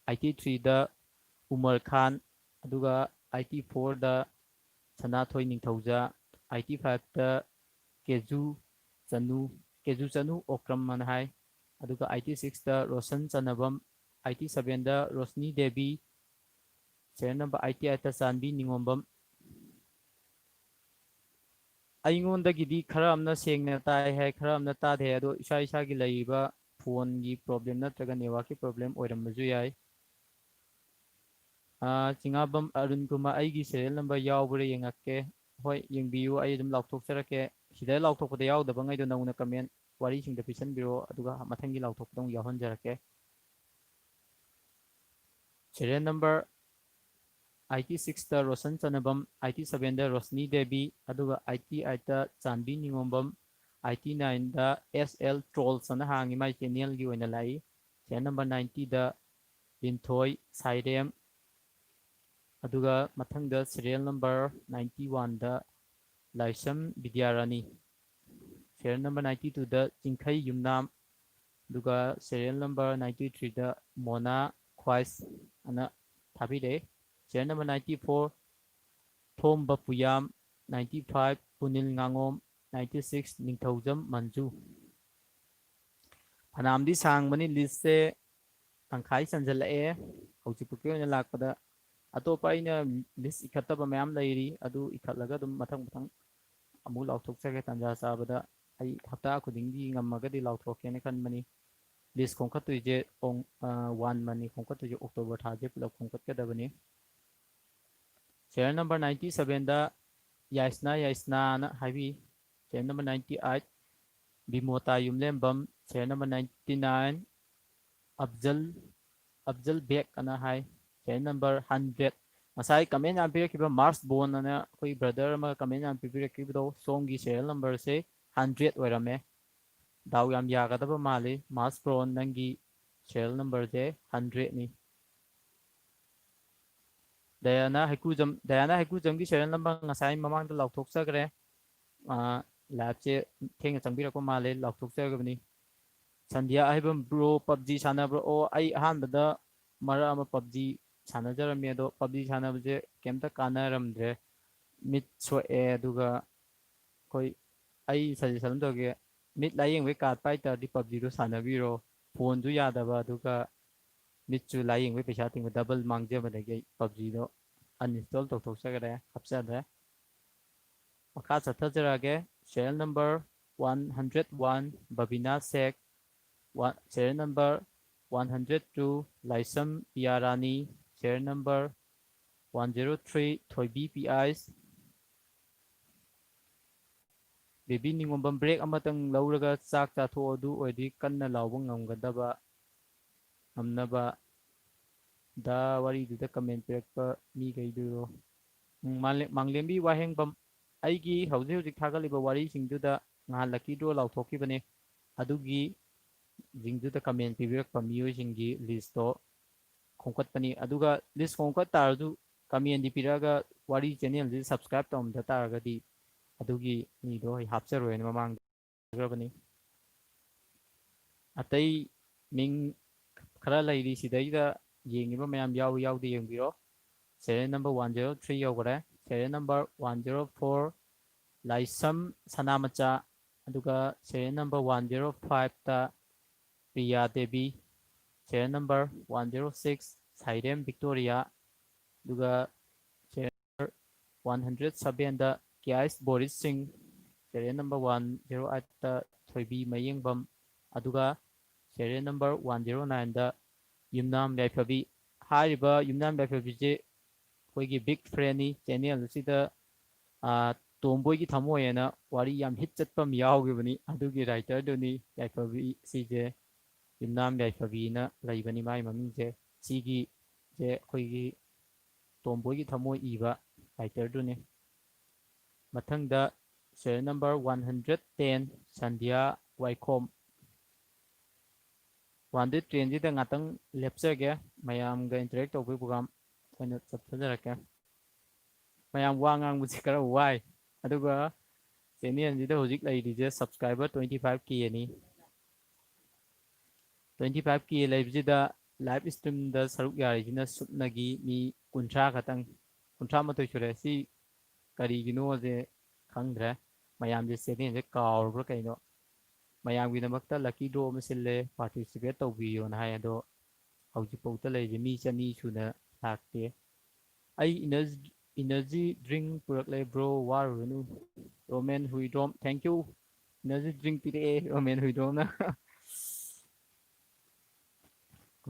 eighty three ꯗ ꯎꯃꯔ ꯈꯥꯟ, ꯑꯗꯨꯒ eighty four ꯗ ꯁꯅꯥꯊꯣꯏ ꯅꯤꯡꯊꯧꯖ, eighty five ꯇ ꯀꯦꯖꯨ ꯆꯅꯨ, ꯀꯦꯖꯨ ꯆꯅꯨ ꯑꯣꯀ꯭ꯔꯝ ꯑꯅ ꯍꯥꯏ, ꯑꯗꯨꯒ eighty six ꯇ ꯔꯣꯁꯟ ꯆꯅꯕꯝ, eighty seven ꯗ Roshni Devi, serial number eighty eight ꯇ ꯆꯥꯟꯕꯤ ꯅꯤꯉꯣꯝꯕꯝ꯫ ꯑꯩꯉꯣꯟꯗꯒꯤꯗꯤ ꯈꯔ ꯑꯃꯅ ꯁꯦꯡꯅ ꯇꯥꯏ ꯍꯥꯏ, ꯈꯔ ꯑꯃꯅ ꯇꯥꯗꯦ ꯍꯥꯏ꯫ ꯑꯗꯣ ꯏꯁꯥ ꯏꯁꯥꯒꯤ ꯂꯩꯔꯤꯕ phone ꯒꯤ problem ꯅꯠꯇ꯭ꯔꯒ network ꯀꯤ problem ꯑꯣꯏꯔꯝꯕꯁꯨ ꯌꯥꯏ꯫ ꯑꯥ, ꯆꯤꯡꯉꯥꯕꯝ ꯑꯔꯨꯟ ꯀꯨꯃꯥꯔ, ꯑꯩꯒꯤ serial number ꯌꯥꯎꯕ꯭ꯔꯥ ꯌꯦꯡꯉꯛꯀꯦ꯫ ꯍꯣꯏ, ꯌꯦꯡꯕꯤꯌꯨ, ꯑꯩ ꯑꯗꯨꯝ ꯂꯥꯎꯊꯣꯛꯆꯔꯛꯀꯦ꯫ ꯁꯤꯗ ꯂꯥꯎꯊꯣꯛꯄꯗ ꯌꯥꯎꯗꯕꯉꯩꯗꯣ ꯅꯧꯅ comment ꯋꯥꯔꯤꯁꯤꯡꯗ ꯄꯤꯁꯟꯕꯤꯔꯣ, ꯑꯗꯨꯒ ꯃꯊꯪꯒꯤ ꯂꯥꯎꯊꯣꯛꯄꯗ ꯑꯃꯨꯛ ꯌꯥꯎꯍꯟꯖꯔꯛꯀꯦ꯫ Serial number eighty sixꯇ Roshan ꯆꯅꯕꯝ, eighty sevenꯗ Roshni Devi, ꯑꯗꯨꯒ eighty eightꯇ ꯆꯥꯟꯕꯤ ꯅꯤꯉꯣꯝꯕꯝ, eighty nineꯗ S L Trolls ꯑꯅ ꯍꯥꯡꯉꯤ, ꯃꯥꯏ channelꯒꯤ ꯑꯣꯏꯅ ꯂꯥꯛꯏ꯫ Serial number ninetyꯗ ꯂꯤꯟꯊꯣꯏ ꯁꯥꯏꯔꯦꯝ, ꯑꯗꯨꯒ ꯃꯊꯪꯗ serial number ninety oneꯗ ꯂꯥꯏꯁ꯭ꯔꯝ ꯕꯤꯗ꯭ꯌꯥꯔꯥꯅꯤ, serial number ninety twoꯗ ꯆꯤꯡꯈꯩ ꯌꯨꯝꯅꯥꯝ, ꯑꯗꯨꯒ serial number ninety threeꯗ ꯃꯣꯅꯥ ꯈ꯭ꯋꯥꯏꯁ ꯑꯅ ꯊꯥꯕꯤꯔꯛꯑꯦ꯫ Serial number ninety four ꯊꯣꯝꯕ ꯄꯨꯌꯥꯝ, ninety five ꯄꯨꯅꯤꯜ ꯉꯥꯉꯣꯝ, ninety six ꯅꯤꯡꯊꯧꯖꯝ ꯃꯟꯖꯨ꯫ ꯐꯅꯌꯥꯝꯗꯤ ꯁꯥꯡꯕꯅꯤ listꯁꯦ, ꯇꯪꯈꯥꯏ ꯆꯟꯁꯤꯜꯂꯛꯑꯦ ꯍꯧꯖꯤꯛꯐꯥꯎꯒꯤ ꯑꯣꯏꯅ ꯂꯥꯛꯄꯗ꯫ ꯑꯇꯣꯞꯄ ꯑꯩꯅ list ꯏꯈꯠꯇꯕ ꯃꯌꯥꯝ ꯂꯩꯔꯤ, ꯑꯗꯨ ꯏꯈꯠꯂꯒ ꯑꯗꯨꯝ ꯃꯊꯪ ꯃꯊꯪ ꯑꯃꯨꯛ ꯂꯥꯎꯊꯣꯛꯆꯒꯦ꯫ ꯇꯥꯟꯖꯥ ꯆꯥꯕꯗ ꯑꯩ ꯍꯞꯇꯥ ꯈꯨꯗꯤꯡꯒꯤ ꯉꯝꯃꯒꯗꯤ ꯂꯥꯎꯊꯣꯛꯀꯦꯅ ꯈꯟꯕꯅꯤ꯫ List ꯈꯣꯝꯀꯠꯇꯣꯏꯁꯦ ꯑꯣꯡ-, ꯑ, one monthꯅꯤ ꯈꯣꯝꯀꯠꯇꯣꯏꯁꯦ, October ꯊꯥꯁꯦ ꯄꯨꯂꯞ ꯈꯣꯝꯀꯠꯀꯗꯕꯅꯤ꯫ Serial number ninety sevenꯗ ꯌꯥꯏꯁꯅꯥ ꯌꯥꯏꯁꯅꯥꯅ ꯍꯥꯏꯕꯤ꯫ Serial number ninety eight Bimota Yumlembam. Serial number ninety nine Afzal, Afzal Baig ꯑꯅ ꯍꯥꯏ꯫ Serial number hundred, ꯉꯁꯥꯏ comment ꯌꯥꯝ ꯄꯤꯔꯛꯈꯤꯕ ꯃꯥꯔꯁ ꯕꯣꯟ ꯑꯅ ꯑꯩꯈꯣꯏ brother ꯑꯃ comment ꯌꯥꯝ ꯄꯤꯕꯤꯔꯛꯈꯤꯕꯗꯣ, ꯁꯣꯝꯒꯤ serial numberꯁꯦ hundred ꯑꯣꯏꯔꯝꯃꯦ꯫ ꯗꯥꯎ ꯌꯥꯝ ꯌꯥꯒꯗꯕ ꯃꯥꯜꯂꯤ, ꯃꯥꯔꯁ ꯕ꯭ꯔꯣꯟ, ꯅꯪꯒꯤ serial numberꯁꯦ hundredꯅꯤ꯫ ꯗꯌꯥꯅ ꯍꯩꯀꯨꯖꯝ, ꯗꯌꯥꯅ ꯍꯩꯀꯨꯖꯝꯒꯤ serial number ꯉꯁꯥꯏ ꯃꯃꯥꯡꯗ ꯂꯥꯎꯊꯣꯛꯆꯈ꯭ꯔꯦ꯫ ꯑꯥ, liveꯁꯦ ꯊꯦꯡꯅ ꯆꯪꯕꯤꯔꯛꯄ ꯃꯥꯜꯂꯦ, ꯂꯥꯎꯊꯣꯛꯆꯈ꯭ꯔꯕꯅꯤ꯫ ꯁꯟꯙ꯭ꯌꯥ ꯑꯍꯩꯕꯝ, bro, PUBG ꯁꯥꯟꯅꯕ꯭ꯔꯣ? ꯑꯣ, ꯑꯩ ꯑꯍꯥꯟꯕꯗ ꯃꯔꯛ ꯑꯃ PUBG ꯁꯥꯟꯅꯖꯔꯝꯃꯤ, ꯑꯗꯣ PUBG ꯁꯥꯟꯅꯕꯁꯦ ꯀꯩꯝꯇ ꯀꯥꯟꯅꯔꯝꯗ꯭ꯔꯦ꯫ ꯃꯤꯠ ꯁꯣꯛꯑꯦ, ꯑꯗꯨꯒ ꯑꯩꯈꯣꯏ, ꯑꯩ suggestion ꯑꯃ ꯇꯧꯒꯦ, ꯃꯤꯠ ꯂꯥꯏꯌꯦꯡꯕꯩ ꯀꯥꯠ ꯄꯥꯏ ꯇꯥꯔꯗꯤ PUBGꯗꯣ ꯁꯥꯟꯅꯕꯤꯔꯣ꯫ ꯐꯣꯟꯁꯨ ꯌꯥꯗꯕ, ꯑꯗꯨꯒ ꯃꯤꯠꯁꯨ ꯂꯥꯏꯌꯦꯡꯕꯩ ꯄꯩꯁꯥ ꯇꯤꯡꯕ, double ꯃꯥꯡꯖꯕꯗꯒꯤ ꯑꯩ PUBGꯗꯣ uninstall ꯇꯧꯊꯣꯛꯆꯈ꯭ꯔꯦ, ꯍꯥꯞꯆꯗ꯭ꯔꯦ꯫ ꯃꯈꯥ ꯆꯠꯊꯖꯔꯛꯑꯒꯦ꯫ Serial number one hundred one ꯕꯕꯤꯅꯥ ꯁꯦꯛ, ꯋꯥ-, serial number one hundred two ꯂꯥꯏꯁ꯭ꯔꯝ ꯄꯤꯌꯥꯔꯥꯅꯤ, Serial number one zero three, ꯊꯣꯏꯕꯤ ꯄꯤ ꯑꯥꯏꯁ꯫ ꯕꯦꯕꯤ ꯅꯤꯉꯣꯝꯕꯝ, break ꯑꯃꯇꯪ ꯂꯧꯔꯒ ꯆꯥꯛ ꯆꯥꯊꯣꯛꯑꯣ, ꯑꯗꯨ ꯑꯣꯏꯔꯗꯤ ꯀꯟꯅ ꯂꯥꯎꯕ ꯉꯝꯒꯗꯕ, ꯉꯝꯅꯕ꯫ ꯗ ꯋꯥꯔꯤꯗꯨꯗ comment ꯄꯤꯔꯛꯄ ꯃꯤꯈꯩꯗꯨꯔꯣ? ꯎꯝ, ꯃꯥꯂꯦ-, ꯃꯥꯡꯂꯦꯝꯕꯤ ꯋꯥꯍꯦꯡꯕꯝ, ꯑꯩꯒꯤ ꯍꯧꯖꯤꯛ ꯍꯧꯖꯤꯛ ꯊꯥꯒꯠꯂꯤꯕ ꯋꯥꯔꯤꯁꯤꯡꯗꯨꯗ ꯉꯍꯥꯟ lucky draw ꯂꯥꯎꯊꯣꯛꯈꯤꯕꯅꯦ, ꯑꯗꯨꯒꯤ ꯁꯤꯡꯗꯨꯗ comment ꯄꯤꯕꯤꯔꯛꯄ ꯃꯤꯑꯣꯏꯁꯤꯡꯒꯤ list ꯇꯣ ꯈꯣꯝꯀꯠꯄꯅꯤ꯫ ꯑꯗꯨꯒ list ꯈꯣꯝꯀꯠ ꯇꯥꯔꯁꯨ comment ꯗꯤ ꯄꯤꯔꯛꯑꯒ ꯋꯥꯔꯤ channel ꯁꯤ subscribe ꯇꯧꯔꯝꯗ ꯇꯥꯔꯒꯗꯤ ꯑꯗꯨꯒꯤ ꯃꯤꯗꯣ ꯑꯩ ꯍꯥꯞꯆꯔꯣꯏꯅ ꯃꯃꯥꯡꯗ ꯍꯥꯏꯈ꯭ꯔꯕꯅꯤ꯫ ꯑꯇꯩ ꯃꯤꯡ ꯈꯔ ꯂꯩꯔꯤ, ꯁꯤꯗꯩꯗ ꯌꯦꯡꯉꯤꯕ ꯃꯌꯥꯝ ꯌꯥꯎꯏ ꯌꯥꯎꯗꯦ ꯌꯦꯡꯕꯤꯔꯣ꯫ Serial number one zero three ꯌꯧꯈꯔꯦ꯫ Serial number one zero four ꯂꯥꯏꯁꯝ ꯁꯅꯥꯃꯆꯥ, ꯑꯗꯨꯒ serial number one zero five T Priya Debi, serial number one zero six Sairem Victoria, ꯑꯗꯨꯒ serial number one hundred seven D K ꯑꯥꯏꯁ Boris Singh, serial number one zero eight ꯇ ꯊꯣꯏꯕꯤ ꯃꯌꯦꯡꯕꯝ, ꯑꯗꯨꯒ serial number one zero nine ꯗ ꯌꯨꯝꯅꯥꯝ ꯌꯥꯏꯐꯕꯤ꯫ ꯍꯥꯏꯔꯤꯕ ꯌꯨꯝꯅꯥꯝ ꯌꯥꯏꯐꯕꯤꯁꯦ ꯑꯩꯈꯣꯏꯒꯤ big fan ꯅꯤ꯫ Channel ꯑꯁꯤꯗ, ꯑꯥ, ꯇꯣꯝꯕꯣꯏꯒꯤ ꯊꯃꯣꯏ ꯍꯥꯏꯅ ꯋꯥꯔꯤ ꯌꯥꯝ hit ꯆꯠꯄ ꯑꯃ ꯌꯥꯎꯈꯤꯕꯅꯤ, ꯑꯗꯨꯒꯤ writer ꯗꯨꯅꯤ ꯌꯥꯏꯐꯕꯤ ꯁꯤꯁꯦ꯫ ꯌꯨꯝꯅꯥꯝ ꯌꯥꯏꯐꯕꯤꯅ ꯂꯩꯕꯅꯤ ꯃꯥꯒꯤ ꯃꯃꯤꯡꯁꯦ꯫ ꯁꯤꯒꯤꯁꯦ ꯑꯩꯈꯣꯏꯒꯤ ꯇꯣꯝꯕꯣꯏꯒꯤ ꯊꯃꯣꯏ ꯏꯕ writer ꯗꯨꯅꯤ꯫ ꯃꯊꯪꯗ serial number one hundred ten, ꯁꯟꯙ꯭ꯌꯥ ꯋꯥꯏꯈꯣꯝ꯫ One hundred ten ꯁꯤꯗ ꯉꯥꯛꯇꯪ ꯂꯦꯞꯆꯒꯦ, ꯃꯌꯥꯝꯒ interact ꯇꯧꯕꯒꯤ program ꯑꯣꯏꯅ ꯆꯠꯊꯖꯔꯛꯀꯦ꯫ ꯃꯌꯥꯝ ꯋꯥ ꯉꯥꯡꯕꯁꯤ ꯈꯔ ꯋꯥꯏ, ꯑꯗꯨꯒ channel ꯁꯤꯗ ꯍꯧꯖꯤꯛ ꯂꯩꯔꯤꯁꯦ subscriber twenty five K ꯅꯤ꯫ Twenty five K ꯂꯩꯕꯁꯤꯗ live stream ꯗ ꯁꯔꯨꯛ ꯌꯥꯔꯤꯁꯤꯅ ꯁꯨꯞꯅꯒꯤ ꯃꯤ ꯀꯨꯟꯊ꯭ꯔꯥ ꯈꯛꯇꯪ, ꯀꯨꯟꯊ꯭ꯔꯥ ꯃꯥꯊꯣꯏ ꯁꯨꯔꯦ꯫ ꯁꯤ ꯀꯔꯤꯒꯤꯅꯣꯁꯦ ꯈꯪꯗ꯭ꯔꯦ, ꯃꯌꯥꯝꯁꯦ channel ꯁꯦ ꯀꯥꯎꯔꯕ꯭ꯔꯥ ꯀꯩꯅꯣ꯫ ꯃꯌꯥꯝꯒꯤꯗꯃꯛꯇ lucky draw ꯑꯃ ꯁꯤꯜꯂꯦ, participate ꯇꯧꯕꯤꯌꯣꯅ ꯍꯥꯏ, ꯑꯗꯣ ꯍꯧꯖꯤꯛꯐꯥꯎꯗ ꯂꯩꯔꯤꯁꯦ ꯃꯤ ꯆꯅꯤ ꯁꯨꯅ ꯂꯥꯛꯇꯦ꯫ ꯑꯩ energy, energy drink ꯄꯨꯔꯛꯂꯦ bro, ꯋꯥꯔꯨꯔꯅꯨ꯫ Romen Huidrom, thank you꯫ Energy drink ꯄꯤꯔꯛꯑꯦ ꯔꯣꯃꯦꯟ ꯍꯨꯏꯗ꯭ꯔꯣꯝꯅ꯫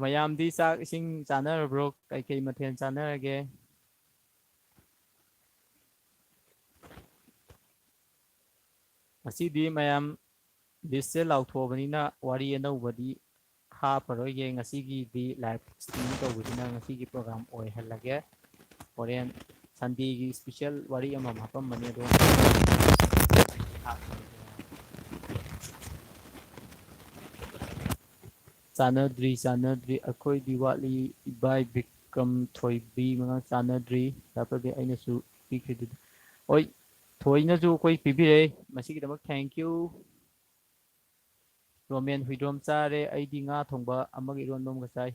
ꯃꯌꯥꯝꯗꯤ ꯆꯥꯛ ꯏꯁꯤꯡ ꯆꯥꯅꯔꯕ꯭ꯔꯣ? ꯀꯩꯀꯩ ꯃꯊꯦꯜ ꯆꯥꯅꯔꯒꯦ? ꯉꯁꯤꯗꯤ ꯃꯌꯥꯝ ꯂꯤꯁꯁꯦ ꯂꯥꯎꯊꯣꯛꯑꯕꯅꯤꯅ ꯋꯥꯔꯤ ꯑꯅꯧꯕꯗꯤ ꯍꯥꯞꯄꯔꯣꯏꯒꯦ꯫ ꯉꯁꯤꯒꯤꯗꯤ ꯂꯥꯏꯚ ꯁ꯭ꯇ꯭ꯔꯤꯝ ꯇꯧꯕꯁꯤꯅ ꯉꯁꯤꯒꯤ ꯄ꯭ꯔꯣꯒ꯭ꯔꯥꯝ ꯑꯣꯏꯍꯜꯂꯒꯦ꯫ ꯍꯣꯔꯦꯟ ꯁꯟꯗꯦꯒꯤ ꯏꯁꯄꯤꯁꯦꯜ ꯋꯥꯔꯤ ꯑꯃꯃꯝ ꯍꯥꯞꯄꯝꯕꯅꯤ, ꯑꯗꯣ ꯆꯥꯟꯅꯗ꯭ꯔꯤ, ꯆꯥꯟꯅꯗ꯭ꯔꯤ, ꯑꯩꯈꯣꯏꯗꯤ ꯋꯥꯠꯂꯤ꯫ ꯏꯕꯥꯏ ꯕꯤꯀ꯭ꯔꯝ ꯊꯣꯏꯕꯤ ꯃꯉꯥ ꯆꯥꯟꯅꯗ꯭ꯔꯤ꯫ ꯇꯥꯛꯄꯗꯤ ꯑꯩꯅꯁꯨ ꯄꯤꯈ꯭ꯔꯤꯗꯨꯗꯤ꯫ ꯍꯣꯏ, ꯊꯣꯏꯅꯁꯨ ꯑꯩꯈꯣꯏ ꯄꯤꯕꯤꯔꯦ꯫ ꯃꯁꯤꯒꯤꯗꯃꯛ thank you꯫ ꯔꯣꯃꯦꯟ ꯍꯨꯏꯗ꯭ꯔꯣꯝ ꯆꯥꯔꯦ꯫ ꯑꯩꯗꯤ ꯉꯥ ꯊꯣꯡꯕ ꯑꯃꯒ ꯏꯔꯣꯟꯕ ꯑꯃꯒ ꯆꯥꯏ꯫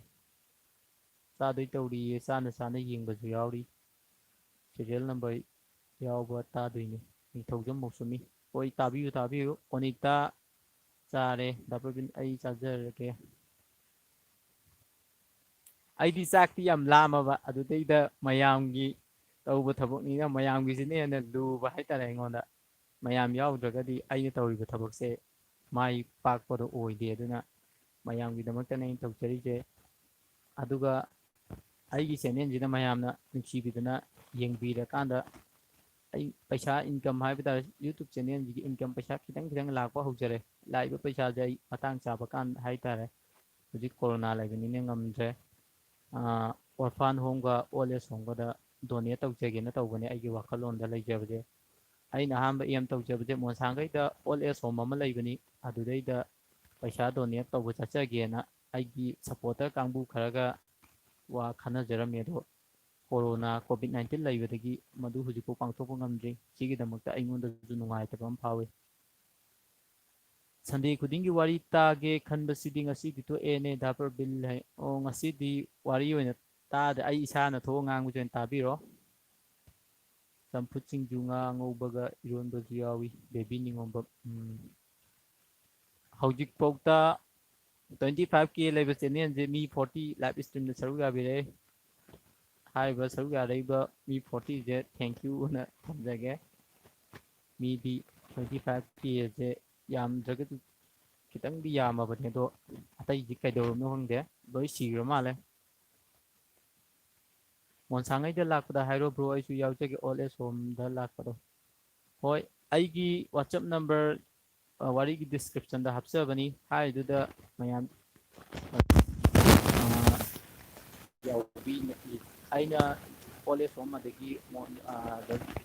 ꯆꯥꯗꯣꯏ ꯇꯧꯔꯤꯌꯦ꯫ ꯆꯥꯅ ꯆꯥꯅ ꯌꯦꯡꯕꯁꯨ ꯌꯥꯎꯔꯤ꯫ ꯁꯤꯔꯤꯌꯦꯜ ꯅꯝꯕꯔ ꯌꯥꯎꯕ ꯇꯥꯗꯣꯏꯅꯤ꯫ ꯅꯤꯡꯊꯧꯖꯝ ꯃꯧꯁꯨꯃꯤ꯫ ꯍꯣꯏ, ꯇꯥꯕꯤꯌꯨ, ꯇꯥꯕꯤꯌꯨ꯫ ꯑꯣꯅꯤꯇꯥ ꯆꯥꯔꯦ꯫ ꯗꯥ ꯄ꯭ꯔꯕꯤꯟ, ꯑꯩ ꯆꯥꯖꯔꯒꯦ꯫ ꯑꯩꯗꯤ ꯆꯥꯛꯇꯤ ꯌꯥꯝ ꯂꯥꯝꯃꯕ, ꯑꯗꯨꯗꯩꯗ ꯃꯌꯥꯝꯒꯤ ꯇꯧꯕ ꯊꯕꯛꯅꯤꯅ ꯃꯌꯥꯝꯒꯤꯁꯤꯅ ꯍꯦꯟꯅ ꯂꯨꯕ ꯍꯥꯏꯇꯥꯔꯦ ꯑꯩꯉꯣꯟꯗ꯫ ꯃꯌꯥꯝ ꯌꯥꯎꯗ꯭ꯔꯒꯗꯤ ꯑꯩꯅ ꯇꯧꯔꯤꯕ ꯊꯕꯛꯁꯦ ꯃꯥꯏ ꯄꯥꯛꯄꯗꯣ ꯑꯣꯏꯗꯦ꯫ ꯑꯗꯨꯅ ꯃꯌꯥꯝꯒꯤꯗꯃꯛꯇꯅꯦ ꯑꯩꯅ ꯇꯧꯖꯔꯤꯁꯦ꯫ ꯑꯗꯨꯒ ꯑꯩꯒꯤ ꯆꯦꯅꯦꯜꯁꯤꯗ ꯃꯌꯥꯝꯅ ꯅꯨꯡꯁꯤꯕꯤꯗꯅ ꯌꯦꯡꯕꯤꯔꯀꯥꯟꯗ ꯑꯩ ꯄꯩꯁꯥ, ꯏꯟꯀꯝ ꯍꯥꯏꯕ ꯇꯥꯔꯦ, ꯌꯨꯇ꯭ꯌꯨꯕ ꯆꯦꯅꯦꯜꯁꯤꯒꯤ ꯏꯟꯀꯝ ꯄꯩꯁꯥ ꯈꯤꯇꯪ ꯈꯤꯇꯪ ꯂꯥꯛꯄ ꯍꯧꯖꯔꯦ꯫ ꯂꯥꯛꯏꯕ ꯄꯩꯁꯥꯁꯦ ꯑꯩ ꯃꯇꯥꯡ ꯆꯥꯕ ꯀꯥꯟꯗ ꯍꯥꯏ ꯇꯥꯔꯦ, ꯍꯧꯖꯤꯛ ꯀꯣꯔꯣꯅꯥ ꯂꯩꯕꯅꯤꯅ ꯉꯝꯗ꯭ꯔꯦ꯫ ꯑꯣꯔꯐꯥꯟ ꯍꯣꯝꯒ ꯑꯣꯜ ꯑꯦꯖ ꯍꯣꯝꯒꯗ ꯗꯣꯅꯦꯠ ꯇꯧꯖꯒꯦꯅ ꯇꯧꯕꯅꯦ, ꯑꯩꯒꯤ ꯋꯥꯈꯜꯂꯣꯟꯗ ꯂꯩꯖꯕꯁꯦ꯫ ꯑꯩꯅ ꯑꯍꯥꯟꯕ ꯑꯦꯝ ꯇꯧꯖꯕꯁꯦ ꯃꯣꯟꯁꯥꯡꯈꯩꯗ ꯑꯣꯜ ꯑꯦꯖ ꯍꯣꯝ ꯑꯃ ꯂꯩꯕꯅꯤ, ꯑꯗꯨꯗꯩꯗ ꯄꯩꯁꯥ ꯗꯣꯅꯦꯠ ꯇꯧꯕ ꯆꯠꯆꯒꯦꯅ ꯑꯩꯒꯤ ꯁꯞꯄꯣꯔꯇꯔ ꯀꯥꯡꯕꯨ ꯈꯔꯒ ꯋꯥ ꯈꯟꯅꯖꯔꯝꯃꯤ꯫ ꯑꯗꯣ ꯀꯣꯔꯣꯅꯥ, ꯀꯣꯚꯤꯗ ꯅꯥꯏꯟꯇꯤꯟ ꯂꯩꯕꯗꯒꯤ ꯃꯗꯨ ꯍꯧꯖꯤꯛꯐꯥꯎ ꯄꯥꯡꯊꯣꯛꯄ ꯉꯝꯗ꯭ꯔꯤ꯫ ꯁꯤꯒꯤꯗꯃꯛꯇ ꯑꯩꯉꯣꯟꯗꯁꯨ ꯅꯨꯡꯉꯥꯏꯇꯕ ꯑꯃ ꯐꯥꯎꯏ꯫ ꯁꯟꯗꯦ ꯈꯨꯗꯤꯡꯒꯤ ꯋꯥꯔꯤ ꯇꯥꯒꯦ ꯈꯟꯕꯁꯤꯗꯤ ꯉꯁꯤꯗꯤ ꯇꯣꯛꯑꯦꯅꯦ, ꯗꯥ ꯄ꯭ꯔꯕꯤꯟ ꯍꯥꯏ꯫ ꯑꯣ, ꯉꯁꯤꯗꯤ ꯋꯥꯔꯤ ꯑꯣꯏꯅ ꯇꯥꯗꯦ, ꯑꯩ ꯏꯁꯥꯅ ꯊꯣꯛꯑ ꯉꯥꯡꯕꯁꯦ ꯑꯣꯏꯅ ꯇꯥꯕꯤꯔꯣ꯫ ꯆꯝꯐꯨꯠ ꯁꯤꯡꯖꯨ, ꯉꯥ ꯑꯉꯧꯕꯒ ꯏꯔꯣꯟꯕꯁꯨ ꯌꯥꯎꯏ, ꯕꯦꯕꯤ ꯅꯤꯉꯣꯝꯕꯝ꯫ ꯎꯝ꯫ ꯍꯧꯖꯤꯛꯐꯥꯎꯗ twenty five K ꯂꯩꯕ ꯆꯦꯅꯦꯜꯁꯦ ꯃꯤ forty ꯂꯥꯏꯚ ꯁ꯭ꯇ꯭ꯔꯤꯝꯗ ꯁꯔꯨꯛ ꯌꯥꯕꯤꯔꯦ꯫ ꯍꯥꯏꯔꯤꯕ ꯁꯔꯨꯛ ꯌꯥꯔꯛꯏꯕ ꯃꯤ fortyꯁꯦ thank you ꯑꯅ ꯊꯝꯖꯒꯦ꯫ ꯃꯤꯗꯤ twenty five Kꯁꯦ ꯌꯥꯝꯗ꯭ꯔꯒꯁꯨ ꯈꯤꯇꯪꯗꯤ ꯌꯥꯝꯃꯕꯅꯦ, ꯑꯗꯣ ꯑꯇꯩꯗꯤ ꯀꯩꯗꯧꯔꯕꯅꯣ ꯈꯪꯗꯦ꯫ ꯂꯣꯏ ꯁꯤꯈ꯭ꯔ ꯃꯥꯜꯂꯦ꯫ ꯃꯣꯟꯁꯥꯡꯉꯩꯗ ꯂꯥꯛꯄꯗ ꯍꯥꯏꯔꯣ ꯕ꯭ꯔꯣ, ꯑꯩꯁꯨ ꯌꯥꯎꯖꯒꯦ ꯑꯣꯜ ꯑꯦꯖ ꯍꯣꯝꯗ ꯂꯥꯛꯄꯗꯣ꯫ ꯍꯣꯏ, ꯑꯩꯒꯤ ꯋꯥꯆꯞ ꯅꯝꯕꯔ ꯋꯥꯔꯤꯒꯤ ꯗꯤꯁꯀ꯭ꯔꯤꯞꯁꯟꯗ ꯍꯥꯞꯆꯕꯅꯤ꯫ ꯍꯥꯏꯗꯨꯗ ꯃꯌꯥꯝ ꯌꯥꯎꯕꯤ꯫ ꯑꯩꯅ ꯑꯣꯜ ꯑꯦꯖ ꯍꯣꯝ ꯑꯗꯒꯤ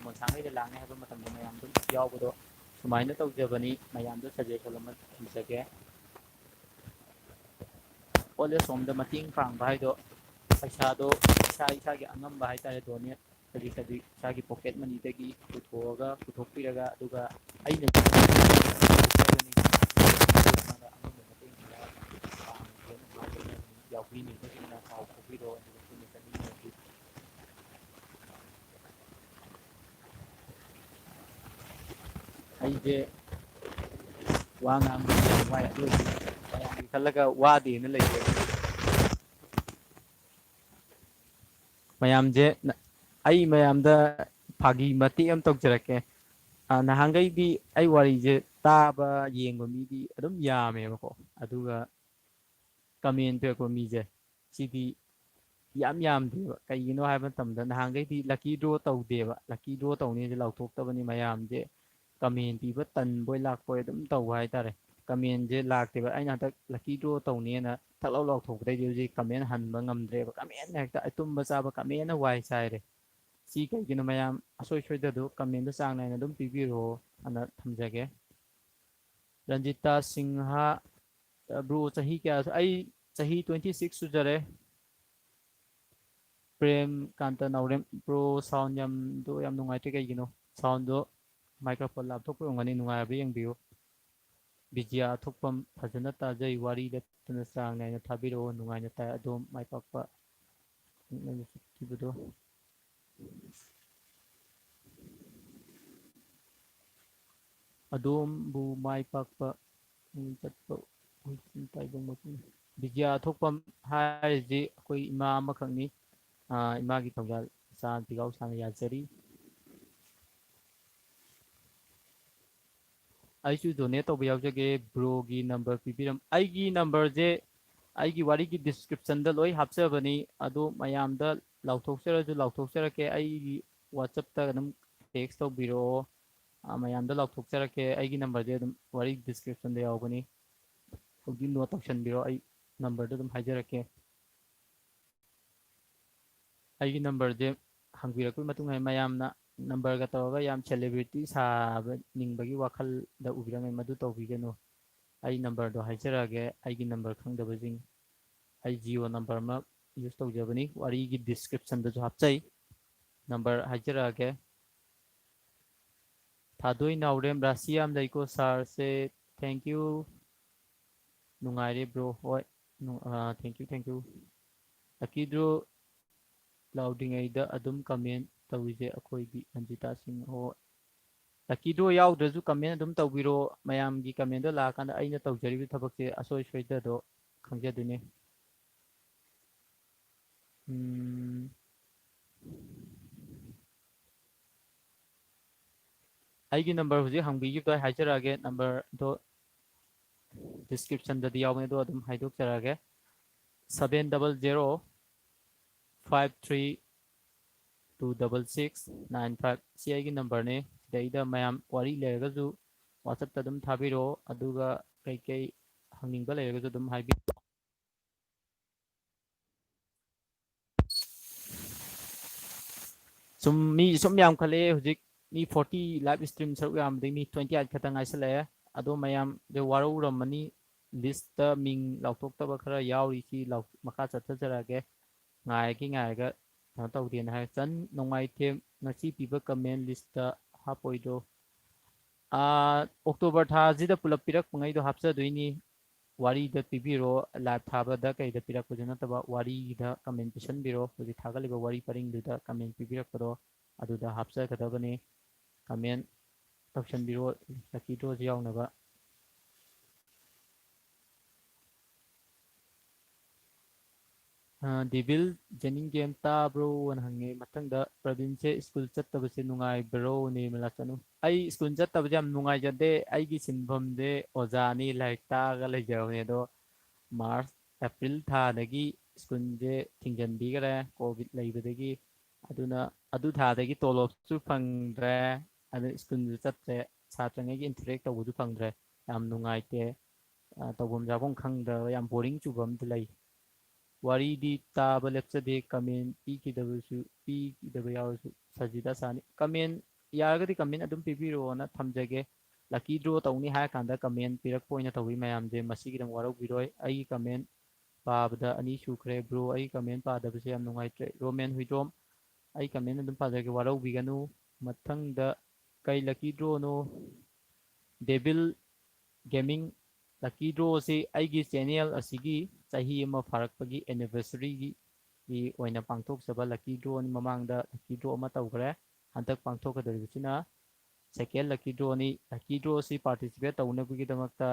ꯃꯣꯟꯁꯥꯡꯉꯩꯗ ꯂꯥꯛꯅꯤ ꯍꯥꯏꯕ ꯃꯇꯝꯗ ꯃꯌꯥꯝ ꯑꯗꯨꯝ ꯌꯥꯎꯕꯗꯣ ꯁꯨꯃꯥꯏꯅ ꯇꯧꯖꯕꯅꯤ꯫ ꯃꯌꯥꯝꯗ ꯁꯖꯦꯁꯟ ꯑꯃ ꯊꯝꯖꯒꯦ꯫ ꯑꯣꯜ ꯑꯦꯖ ꯍꯣꯝꯗ ꯃꯇꯦꯡ ꯄꯥꯡꯕ ꯍꯥꯏꯗꯣ ꯄꯩꯁꯥꯗꯣ ꯏꯁꯥ ꯏꯁꯥꯒꯤ ꯑꯉꯝꯕ ꯍꯥꯏꯇꯥꯔꯦ, ꯗꯣꯅꯦꯠ ꯈꯖꯤꯛ ꯈꯖꯤꯛ ꯏꯁꯥꯒꯤ ꯄꯣꯀꯦꯠ ꯃꯅꯤꯗꯒꯤ ꯄꯨꯊꯣꯛꯑꯒ ꯄꯨꯊꯣꯛꯄꯤꯔꯒ, ꯑꯗꯨꯒ ꯑꯩꯅ ꯑꯉꯝꯕ ꯃꯇꯦꯡ ꯈꯔ ꯄꯥꯡꯒꯦꯅ ꯍꯥꯏꯖꯕꯅꯤ꯫ ꯌꯥꯎꯕꯤꯅꯤꯡꯕꯁꯤꯡꯅ ꯄꯥꯎ ꯐꯥꯎꯕꯤꯔꯛꯑꯣ, ꯑꯗꯨꯒ ꯄꯨꯟꯅ ꯆꯠꯃꯤꯟꯅꯁꯤ꯫ ꯑꯩꯁꯦ ꯋꯥ ꯉꯥꯡꯕꯁꯦ ꯌꯥꯝ ꯋꯥꯏ, ꯑꯗꯨ ꯑꯣꯏꯔꯁꯨ ꯃꯌꯥꯝꯒꯤ ꯈꯜꯂꯒ ꯋꯥꯗꯦꯅ ꯂꯩꯖꯩ꯫ ꯃꯌꯥꯝꯁꯦ ꯅ-, ꯑꯩ ꯃꯌꯥꯝꯗ ꯐꯥꯒꯤ ꯃꯇꯦꯛ ꯑꯃ ꯇꯧꯖꯔꯛꯀꯦ꯫ ꯑ, ꯅꯍꯥꯟꯈꯩꯗꯤ ꯑꯩ ꯋꯥꯔꯤꯁꯦ ꯇꯥꯕ, ꯌꯦꯡꯕ ꯃꯤꯗꯤ ꯑꯗꯨꯝ ꯌꯥꯝꯃꯦꯕꯀꯣ, ꯑꯗꯨꯒ ꯀꯃꯦꯟ ꯄꯤꯔꯛꯄ ꯃꯤꯁꯦ ꯁꯤꯗꯤ ꯌꯥꯝ ꯌꯥꯝꯗꯦꯕ꯫ ꯀꯩꯒꯤꯅꯣ ꯍꯥꯏꯕ ꯃꯇꯝꯗ ꯅꯍꯥꯟꯈꯩꯗꯤ ꯂꯛꯀꯤ ꯗ꯭ꯔꯣ ꯇꯧꯗꯦꯕ, ꯂꯛꯀꯤ ꯗ꯭ꯔꯣ ꯇꯧꯅꯤꯁꯦ ꯂꯥꯎꯊꯣꯛꯇꯕꯅꯤ꯫ ꯃꯌꯥꯝꯁꯦ ꯀꯃꯦꯟ ꯄꯤꯕ ꯇꯟꯕꯣꯏ ꯂꯥꯛꯄꯣꯏ ꯑꯗꯨꯝ ꯇꯧꯕ ꯍꯥꯏꯇꯥꯔꯦ꯫ ꯀꯃꯦꯟꯁꯦ ꯂꯥꯛꯇꯦꯕ꯫ ꯑꯩꯅ ꯍꯟꯗꯛ ꯂꯛꯀꯤ ꯗ꯭ꯔꯣ ꯇꯧꯅꯦꯅ ꯊꯛ ꯂꯥꯎ ꯂꯥꯎꯊꯣꯛꯄꯗꯩꯗꯤ ꯍꯧꯖꯤꯛ ꯀꯃꯦꯟ ꯍꯟꯕ ꯉꯝꯗ꯭ꯔꯦꯕ꯫ ꯀꯃꯦꯟ ꯍꯦꯛꯇ ꯑꯩ ꯇꯨꯝꯕ ꯆꯥꯕ ꯀꯃꯦꯟꯅ ꯋꯥꯏ ꯆꯥꯏꯔꯦ꯫ ꯁꯤ ꯀꯩꯒꯤꯅꯣ? ꯃꯌꯥꯝ ꯑꯁꯣꯏ ꯁꯣꯏꯗꯗꯨ ꯀꯃꯦꯟꯗꯣ ꯆꯥꯡ ꯅꯥꯏꯅ ꯑꯗꯨꯝ ꯄꯤꯕꯤꯔꯛꯑꯣ ꯑꯅ ꯊꯝꯖꯒꯦ꯫ ꯔꯟꯖꯤꯇꯥ ꯁꯤꯡꯍ, ꯕ꯭ꯔꯣ ꯆꯍꯤ ꯀꯌꯥ? ꯑꯩ ꯆꯍꯤ twenty six ꯁꯨꯖꯔꯦ꯫ ꯄ꯭ꯔꯦꯝ ꯀꯥꯟꯇ ꯅꯥꯎꯔꯦꯝ, ꯕ꯭ꯔꯣ ꯁꯥꯎꯟ ꯌꯥꯝꯗꯣ ꯌꯥꯝ ꯅꯨꯡꯉꯥꯏꯇ꯭ꯔꯦ, ꯀꯩꯒꯤꯅꯣ? ꯁꯥꯎꯟꯗꯣ ꯃꯥꯏꯀ꯭ꯔꯣꯐꯣꯟ ꯂꯥꯞꯊꯣꯛꯄ ꯑꯣꯏꯔꯝꯒꯅꯤ, ꯅꯨꯡꯉꯥꯏꯕ꯭ꯔꯥ ꯌꯦꯡꯕꯤꯌꯨ꯫ ꯕꯤꯖꯤꯌꯥ ꯑꯊꯣꯛꯄꯝ, ꯐꯖꯅ ꯇꯥꯖꯩ, ꯋꯥꯔꯤ ꯂꯦꯞꯇꯅ ꯆꯥꯡ ꯅꯥꯏꯅ ꯊꯥꯕꯤꯔꯛꯑꯣ, ꯅꯨꯡꯉꯥꯏꯅ ꯇꯥꯏ꯫ ꯑꯗꯣꯝ ꯃꯥꯏ ꯄꯥꯛꯄ ꯄꯨꯛꯅꯤꯡ ꯆꯠꯈꯤꯕꯗꯣ꯫ ꯑꯗꯣꯝꯕꯨ ꯃꯥꯏ ꯄꯥꯛꯄ ꯄꯨꯛꯅꯤꯡ ꯆꯠꯄ ꯑꯣꯏꯁꯅꯨ ꯇꯥꯏꯕꯪ ꯃꯄꯨꯅ꯫ ꯕꯤꯖꯤꯌꯥ ꯑꯊꯣꯛꯄꯝ ꯍꯥꯏꯔꯤꯁꯤ ꯑꯩꯈꯣꯏ ꯏꯃꯥ ꯑꯃꯈꯛꯅꯤ꯫ ꯑꯥ, ꯏꯃꯥꯒꯤ ꯊꯧꯖꯥꯜ ꯏꯆꯥ ꯐꯤꯒꯥꯎ ꯁꯥꯡꯅ ꯌꯥꯖꯔꯤ꯫ ꯑꯩꯁꯨ ꯗꯣꯅꯦꯠ ꯇꯧꯕ ꯌꯥꯎꯖꯒꯦ꯫ ꯕ꯭ꯔꯣꯒꯤ ꯅꯝꯕꯔ ꯄꯤꯕꯤꯔꯝ-, ꯑꯩꯒꯤ ꯅꯝꯕꯔꯁꯦ ꯑꯩꯒꯤ ꯋꯥꯔꯤꯒꯤ description ꯗ ꯂꯣꯏ ꯍꯥꯞꯆꯕꯅꯤ꯫ ꯑꯗꯨ ꯃꯌꯥꯝꯗ ꯂꯥꯎꯊꯣꯛꯆꯔꯁꯨ ꯂꯥꯎꯊꯣꯛꯆꯔꯛꯀꯦ꯫ ꯑꯩꯒꯤ WhatsApp ꯇ ꯑꯗꯨꯝ text ꯇꯧꯕꯤꯔꯛꯑꯣ꯫ ꯑ, ꯃꯌꯥꯝꯗ ꯂꯥꯎꯊꯣꯛꯆꯔꯛꯀꯦ꯫ ꯑꯩꯒꯤ number ꯁꯦ ꯑꯗꯨꯝ ꯋꯥꯔꯤ description ꯗ ꯌꯥꯎꯕꯅꯤ꯫ ꯍꯧꯖꯤꯛ note ꯇꯧꯁꯟꯕꯤꯔꯣ꯫ ꯑꯩ number ꯗꯣ ꯑꯗꯨꯝ ꯍꯥꯏꯖꯔꯛꯀꯦ꯫ ꯑꯩꯒꯤ number ꯁꯦ ꯍꯪꯕꯤꯔꯛꯄꯒꯤ ꯃꯇꯨꯡ ꯏꯟꯅ ꯃꯌꯥꯝꯅ number ꯒ ꯇꯧꯔꯒ ꯌꯥꯝ celebrity ꯁꯥꯕ ꯅꯤꯡꯕꯒꯤ ꯋꯥꯈꯜꯗ ꯎꯕꯤꯔꯝꯃꯦ, ꯃꯗꯨ ꯇꯧꯕꯤꯒꯅꯨ꯫ ꯑꯩ number ꯗꯣ ꯍꯥꯏꯖꯔꯛꯑꯒꯦ, ꯑꯩꯒꯤ number ꯈꯪꯗꯕꯁꯤꯡ꯫ ꯑꯩ Jio number ꯑꯃ use ꯇꯧꯖꯕꯅꯤ, ꯋꯥꯔꯤꯒꯤ description ꯗꯁꯨ ꯍꯥꯞꯆꯩ꯫ Number ꯍꯥꯏꯖꯔꯛꯑꯒꯦ꯫ ꯊꯥꯗꯣꯏ ꯅꯥꯎꯔꯦꯝ, ꯔꯥꯁꯤ ꯌꯥꯝ ꯂꯩꯀꯣ sir ꯁꯦ꯫ Thank you꯫ ꯅꯨꯡꯉꯥꯏꯔꯦ bro꯫ ꯍꯣꯏ꯫ ꯅꯨꯡ-, ꯑ, thank you, thank you꯫ Lucky draw ꯂꯥꯎꯗ꯭ꯔꯤꯉꯩꯗ ꯑꯗꯨꯝ comment ꯇꯧꯔꯤꯁꯦ ꯑꯩꯈꯣꯏꯒꯤ ꯔꯟꯖꯤꯇꯥ ꯁꯤꯡ꯫ ꯍꯣꯏ꯫ Lucky draw ꯌꯥꯎꯗ꯭ꯔꯁꯨ comment ꯑꯗꯨꯝ ꯇꯧꯕꯤꯔꯣ꯫ ꯃꯌꯥꯝꯒꯤ comment ꯗꯣ ꯂꯥꯛꯑꯀꯥꯟꯗ ꯑꯩꯅ ꯇꯧꯖꯔꯤꯕ ꯊꯕꯛꯁꯦ ꯑꯁꯣꯏ ꯁꯣꯏꯗꯗꯣ ꯈꯪꯖꯗꯣꯏꯅꯦ꯫ ꯎꯝ꯫ ꯑꯩꯒꯤ number ꯍꯧꯖꯤꯛ ꯍꯪꯕꯤꯈꯤꯕꯗꯣ ꯑꯩ ꯍꯥꯏꯖꯔꯛꯑꯒꯦ, number ꯗꯣ description ꯗꯗꯤ ꯌꯥꯎꯕꯅꯦ, ꯑꯗꯣ ꯑꯗꯨꯝ ꯍꯥꯏꯗꯣꯛꯆꯔꯛꯑꯒꯦ꯫ Seven double zero five three two double six nine five꯫ ꯁꯤ ꯑꯩꯒꯤ number ꯅꯦ꯫ ꯁꯤꯗꯩꯗ ꯃꯌꯥꯝ ꯋꯥꯔꯤ ꯂꯩꯔꯒꯁꯨ WhatsApp ꯇ ꯑꯗꯨꯝ ꯊꯥꯕꯤꯔꯛꯑꯣ, ꯑꯗꯨꯒ ꯀꯩꯀꯩ ꯍꯪꯅꯤꯡꯕ ꯂꯩꯔꯒꯁꯨ ꯑꯗꯨꯝ ꯍꯥꯏꯕꯤꯔꯛꯑꯣ꯫ ꯁꯨꯝ ꯃꯤ ꯁꯨꯝ ꯌꯥꯝꯈꯠꯂꯛꯑꯦ ꯍꯧꯖꯤꯛ꯫ ꯃꯤ forty live stream ꯁꯔꯨꯛ ꯌꯥꯝꯕꯗꯒꯤ ꯃꯤ twenty eight ꯈꯛꯇ ꯉꯥꯏꯁꯜꯂꯛꯑꯦ꯫ ꯑꯗꯣ ꯃꯌꯥꯝꯁꯦ ꯋꯥꯔꯧꯔꯝꯃꯅꯤ, list ꯇ ꯃꯤꯡ ꯂꯥꯎꯊꯣꯛꯇꯕ ꯈꯔ ꯌꯥꯎꯔꯤ꯫ ꯁꯤ ꯂꯥꯎ-, ꯃꯈꯥ ꯆꯠꯊꯖꯔꯛꯑꯒꯦ꯫ ꯉꯥꯏꯔꯒꯦ, ꯉꯥꯏꯔꯒ ꯀꯩꯅꯣ ꯇꯧꯗꯦꯅ ꯍꯥꯏ꯫ ꯆꯟ ꯅꯣꯡꯃꯥꯏꯊꯦꯝ, ꯉꯁꯤ ꯄꯤꯕ comment list ꯇ ꯍꯥꯞꯄꯣꯏꯗ꯭ꯔꯣ? ꯑꯥ, October ꯊꯥꯁꯤꯗ ꯄꯨꯂꯞ ꯄꯤꯔꯛꯄꯉꯩꯗꯣ ꯍꯥꯞꯆꯗꯣꯏꯅꯤ꯫ ꯋꯥꯔꯤꯗ ꯄꯤꯕꯤꯔꯣ, live ꯊꯥꯕꯗ ꯀꯩꯗ ꯄꯤꯔꯛꯄꯁꯨ ꯅꯠꯇꯕ, ꯋꯥꯔꯤꯗ comment ꯄꯤꯁꯟꯕꯤꯔꯣ꯫ ꯍꯧꯖꯤꯛ ꯊꯥꯒꯠꯂꯤꯕ ꯋꯥꯔꯤ ꯄꯔꯤꯡꯗꯨꯗ comment ꯄꯤꯕꯤꯔꯛꯄꯗꯣ ꯑꯗꯨꯗ ꯍꯥꯞꯆꯒꯗꯕꯅꯤ꯫ Comment ꯇꯧꯁꯟꯕꯤꯔꯣ, lucky draw ꯁꯤ ꯌꯥꯎꯅꯕ꯫ ꯑ, ꯗꯦꯚꯤꯜ ꯖꯦꯅꯤꯡ ꯒꯦꯝ ꯇꯥꯕ꯭ꯔꯣ? ꯑꯅ ꯍꯪꯉꯦ꯫ ꯃꯊꯪꯗ, ꯄ꯭ꯔꯕꯤꯟꯁꯦ ꯁ꯭ꯀꯨꯜ ꯆꯠꯇꯕꯁꯦ ꯅꯨꯡꯉꯥꯏꯕ꯭ꯔꯣ? ꯅꯤꯔꯃꯂꯥ ꯆꯅꯨ꯫ ꯑꯩ ꯁ꯭ꯀꯨꯜ ꯆꯠꯇꯕꯁꯦ ꯌꯥꯝ ꯅꯨꯡꯉꯥꯏꯖꯗꯦ꯫ ꯑꯩꯒꯤ ꯁꯤꯟꯐꯝꯁꯦ ꯑꯣꯖꯥꯅꯤ, ꯂꯥꯏꯔꯤꯛ ꯇꯥꯛꯑꯒ ꯂꯩꯖꯕꯅꯦ꯫ ꯑꯗꯣ ꯃꯥꯔꯆ ꯑꯦꯄ꯭ꯔꯤꯜ ꯊꯥꯗꯒꯤ ꯁ꯭ꯀꯨꯜꯁꯦ ꯊꯤꯡꯖꯤꯟꯕꯤꯈ꯭ꯔꯦ, ꯀꯣꯚꯤꯗ ꯂꯩꯕꯗꯒꯤ꯫ ꯑꯗꯨꯅ ꯑꯗꯨ ꯊꯥꯗꯒꯤ ꯇꯣꯂꯣꯞꯁꯨ ꯐꯪꯗ꯭ꯔꯦ, ꯑꯗꯨ ꯁ꯭ꯀꯨꯜꯁꯨ ꯆꯠꯇ꯭ꯔꯦ, ꯁꯥꯇ꯭ꯔꯉꯩꯒꯤ ꯏꯟꯇꯔꯦꯛ ꯇꯧꯕꯁꯨ ꯐꯪꯗ꯭ꯔꯦ꯫ ꯌꯥꯝ ꯅꯨꯡꯉꯥꯏꯇꯦ꯫ ꯑ, ꯇꯧꯐꯝ ꯆꯥꯐꯝ ꯈꯪꯗꯕ, ꯌꯥꯝ ꯕꯣꯔꯤꯡ ꯆꯨꯕ ꯑꯃꯗꯤ ꯂꯩ꯫ ꯋꯥꯔꯤꯗꯤ ꯇꯥꯕ ꯂꯦꯞꯆꯗꯦ, ꯀꯃꯦꯟ ꯄꯤꯈꯤꯗꯕꯁꯨ, ꯄꯤꯈꯤꯗꯕ ꯌꯥꯎꯔꯁꯨ ꯁꯖꯤꯗ ꯁꯥꯅꯤ꯫ ꯀꯃꯦꯟ ꯌꯥꯔꯒꯗꯤ ꯀꯃꯦꯟ ꯑꯗꯨꯝ ꯄꯤꯕꯤꯔꯛꯑꯣꯅ ꯊꯝꯖꯒꯦ꯫ ꯂꯛꯀꯤ ꯗ꯭ꯔꯣ ꯇꯧꯅꯤ ꯍꯥꯏꯔ ꯀꯥꯟꯗ ꯀꯃꯦꯟ ꯄꯤꯔꯛꯄ ꯑꯣꯏꯅ ꯇꯧꯕꯤ ꯃꯌꯥꯝꯁꯦ, ꯃꯁꯤꯒꯤꯗꯪ ꯋꯥꯔꯧꯕꯤꯔꯣꯏ꯫ ꯑꯩꯒꯤ ꯀꯃꯦꯟ ꯄꯥꯕꯗ ꯑꯅꯤ ꯁꯨꯈ꯭ꯔꯦ꯫ ꯕ꯭ꯔꯣ, ꯑꯩꯒꯤ ꯀꯃꯦꯟ ꯄꯥꯗꯕꯁꯦ ꯌꯥꯝ ꯅꯨꯡꯉꯥꯏꯇ꯭ꯔꯦ꯫ ꯔꯣꯃꯦꯟ ꯍꯨꯏꯗ꯭ꯔꯣꯝ, ꯑꯩ ꯀꯃꯦꯟ ꯑꯗꯨꯝ ꯄꯥꯖꯒꯦ, ꯋꯥꯔꯧꯕꯤꯒꯅꯨ꯫ ꯃꯊꯪꯗ ꯀꯩ ꯂꯛꯀꯤ ꯗ꯭ꯔꯣꯅꯣ? Devil gaming. ꯂꯛꯀꯤ ꯗ꯭ꯔꯣꯁꯤ ꯑꯩꯒꯤ ꯆꯦꯅꯦꯜ ꯑꯁꯤꯒꯤ ꯆꯍꯤ ꯑꯃ ꯐꯥꯔꯛꯄꯒꯤ ꯑꯦꯅꯤꯚꯔꯁꯔꯤꯒꯤ ꯑꯣꯏꯅ ꯄꯥꯡꯊꯣꯛꯆꯕ ꯂꯛꯀꯤ ꯗ꯭ꯔꯣꯅꯤ꯫ ꯃꯃꯥꯡꯗ ꯂꯛꯀꯤ ꯗ꯭ꯔꯣ ꯑꯃ ꯇꯧꯈ꯭ꯔꯦ꯫ ꯍꯟꯗꯛ ꯄꯥꯡꯊꯣꯛꯀꯗꯧꯔꯤꯕꯁꯤꯅ ꯁꯦꯀꯦꯟ ꯂꯛꯀꯤ ꯗ꯭ꯔꯣꯅꯤ꯫ ꯂꯛꯀꯤ ꯗ꯭ꯔꯣꯁꯤ ꯄꯥꯔꯇꯤꯁꯤꯄꯦꯠ ꯇꯧꯅꯕꯒꯤꯗꯃꯛꯇ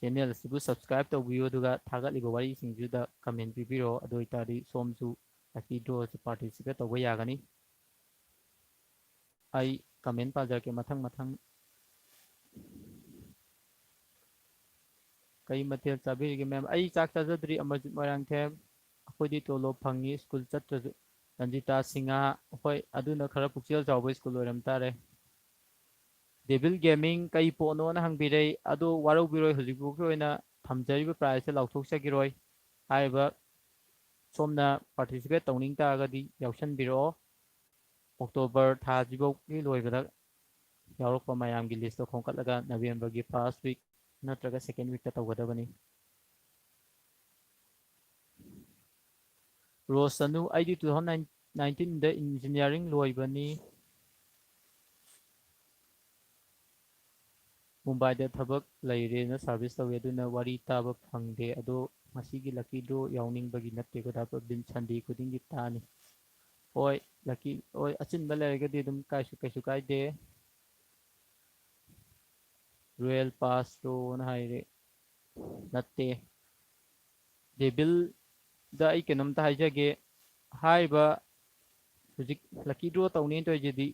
ꯆꯦꯅꯦꯜ ꯑꯁꯤꯕꯨ ꯁꯕꯁꯀ꯭ꯔꯥꯏꯕ ꯇꯧꯕꯤꯌꯨ, ꯑꯗꯨꯒ ꯊꯥꯒꯠꯂꯤꯕ ꯋꯥꯔꯤꯁꯤꯡꯁꯤꯗ ꯀꯃꯦꯟ ꯄꯤꯕꯤꯔꯛꯑꯣ꯫ ꯑꯗꯨ ꯑꯣꯏꯇꯥꯔꯗꯤ ꯁꯣꯝꯁꯨ ꯂꯛꯀꯤ ꯗ꯭ꯔꯣ ꯑꯁꯤ ꯄꯥꯔꯇꯤꯁꯤꯄꯦꯠ ꯇꯧꯕ ꯌꯥꯒꯅꯤ꯫ ꯑꯩ ꯀꯃꯦꯟ ꯄꯥꯖꯔꯛꯀꯦ ꯃꯊꯪ ꯃꯊꯪ꯫ ꯀꯩ ꯃꯊꯦꯜ ꯆꯥꯕꯤꯔꯤꯒꯦ ꯃꯦꯝ? ꯑꯩ ꯆꯥꯛ ꯆꯥꯖꯗ꯭ꯔꯤ, ꯑꯃꯔꯖꯤꯠ ꯃꯣꯏꯔꯥꯡꯊꯦꯝ꯫ ꯑꯩꯈꯣꯏꯗꯤ ꯇꯣꯂꯣꯞ ꯐꯪꯉꯤ, ꯁ꯭ꯀꯨꯜ ꯆꯠꯇ꯭ꯔꯁꯨ꯫ ꯔꯟꯖꯤꯇꯥ ꯁꯤꯡꯍ, ꯍꯣꯏ, ꯑꯗꯨꯅ ꯈꯔ ꯄꯨꯛꯆꯦꯜ ꯆꯥꯎꯕ ꯁ꯭ꯀꯨꯜ ꯑꯣꯏꯔꯝ ꯇꯥꯔꯦ꯫ ꯗꯦꯕꯤꯜ ꯒꯦꯃꯤꯡ ꯀꯩ ꯄꯣꯠꯅꯣꯅ ꯍꯪꯕꯤꯔꯛꯏ, ꯑꯗꯣ ꯋꯥꯔꯧꯕꯤꯔꯣꯏ, ꯍꯧꯖꯤꯛꯐꯥꯎꯒꯤ ꯑꯣꯏꯅ ꯊꯝꯖꯔꯤꯕ ꯄ꯭ꯔꯥꯏꯖꯁꯦ ꯂꯥꯎꯊꯣꯛꯆꯈꯤꯔꯣꯏ꯫ ꯍꯥꯏꯔꯤꯕ ꯁꯣꯝꯅ ꯄꯥꯔꯇꯤꯁꯤꯄꯦꯠ ꯇꯧꯅꯤꯡ ꯇꯥꯔꯒꯗꯤ ꯌꯥꯎꯁꯟꯕꯤꯔꯛꯑꯣ꯫ ꯑꯣꯛꯇꯣꯕꯔ ꯊꯥꯁꯤꯐꯥꯎꯒꯤ ꯂꯣꯏꯕꯗ ꯌꯥꯎꯔꯛꯄ ꯃꯌꯥꯝꯒꯤ ꯂꯤꯁꯇꯣ ꯈꯣꯝꯀꯠꯂꯒ ꯅꯕꯦꯝꯕꯔꯒꯤ ꯐꯥꯔꯁ ꯋꯤꯛ ꯅꯠꯇ꯭ꯔꯒ ꯁꯦꯀꯦꯟ ꯋꯤꯛꯇ ꯇꯧꯒꯗꯕꯅꯤ꯫ ꯔꯣꯁꯅꯨ, ꯑꯩꯗꯤ ꯇꯨ ꯊꯥꯎꯖꯟ ꯅꯥꯏꯟꯇꯤꯟꯗ ꯏꯟꯖꯤꯅꯤꯌꯥꯔꯤꯡ ꯂꯣꯏꯕꯅꯤ꯫ ꯃꯨꯝꯕꯥꯏꯗ ꯊꯕꯛ ꯂꯩꯔꯦꯅ ꯁꯥꯔꯚꯤꯁ ꯇꯧꯏ, ꯑꯗꯨꯅ ꯋꯥꯔꯤ ꯇꯥꯕ ꯐꯪꯗꯦ꯫ ꯑꯗꯣ ꯉꯁꯤꯒꯤ ꯂꯛꯀꯤ ꯗ꯭ꯔꯣ ꯌꯥꯎꯅꯤꯡꯕꯒꯤ ꯅꯠꯇꯦꯀꯣ, ꯗꯥ ꯄ꯭ꯔꯕꯤꯟ, ꯁꯟꯗꯦ ꯈꯨꯗꯤꯡꯒꯤ ꯇꯥꯅꯤ꯫ ꯍꯣꯏ, ꯂꯛꯀꯤ, ꯍꯣꯏ, ꯑꯆꯤꯟꯕ ꯂꯩꯔꯒꯗꯤ ꯑꯗꯨꯝ ꯀꯥꯏꯁꯨ, ꯀꯩꯁꯨ ꯀꯥꯏꯗꯦ꯫ ꯔꯣꯌꯦꯜ ꯄꯥꯁ ꯗ꯭ꯔꯣꯅ ꯍꯥꯏꯔꯦ꯫ ꯅꯠꯇꯦ꯫ ꯗꯦꯕꯤꯜꯗ ꯑꯩ ꯀꯩꯅꯣꯝꯇ ꯍꯥꯏꯖꯒꯦ꯫ ꯍꯥꯏꯔꯤꯕ ꯍꯧꯖꯤꯛ ꯂꯛꯀꯤ ꯗ꯭ꯔꯣ ꯇꯧꯅꯦꯅ ꯇꯧꯔꯤꯁꯤꯗꯤ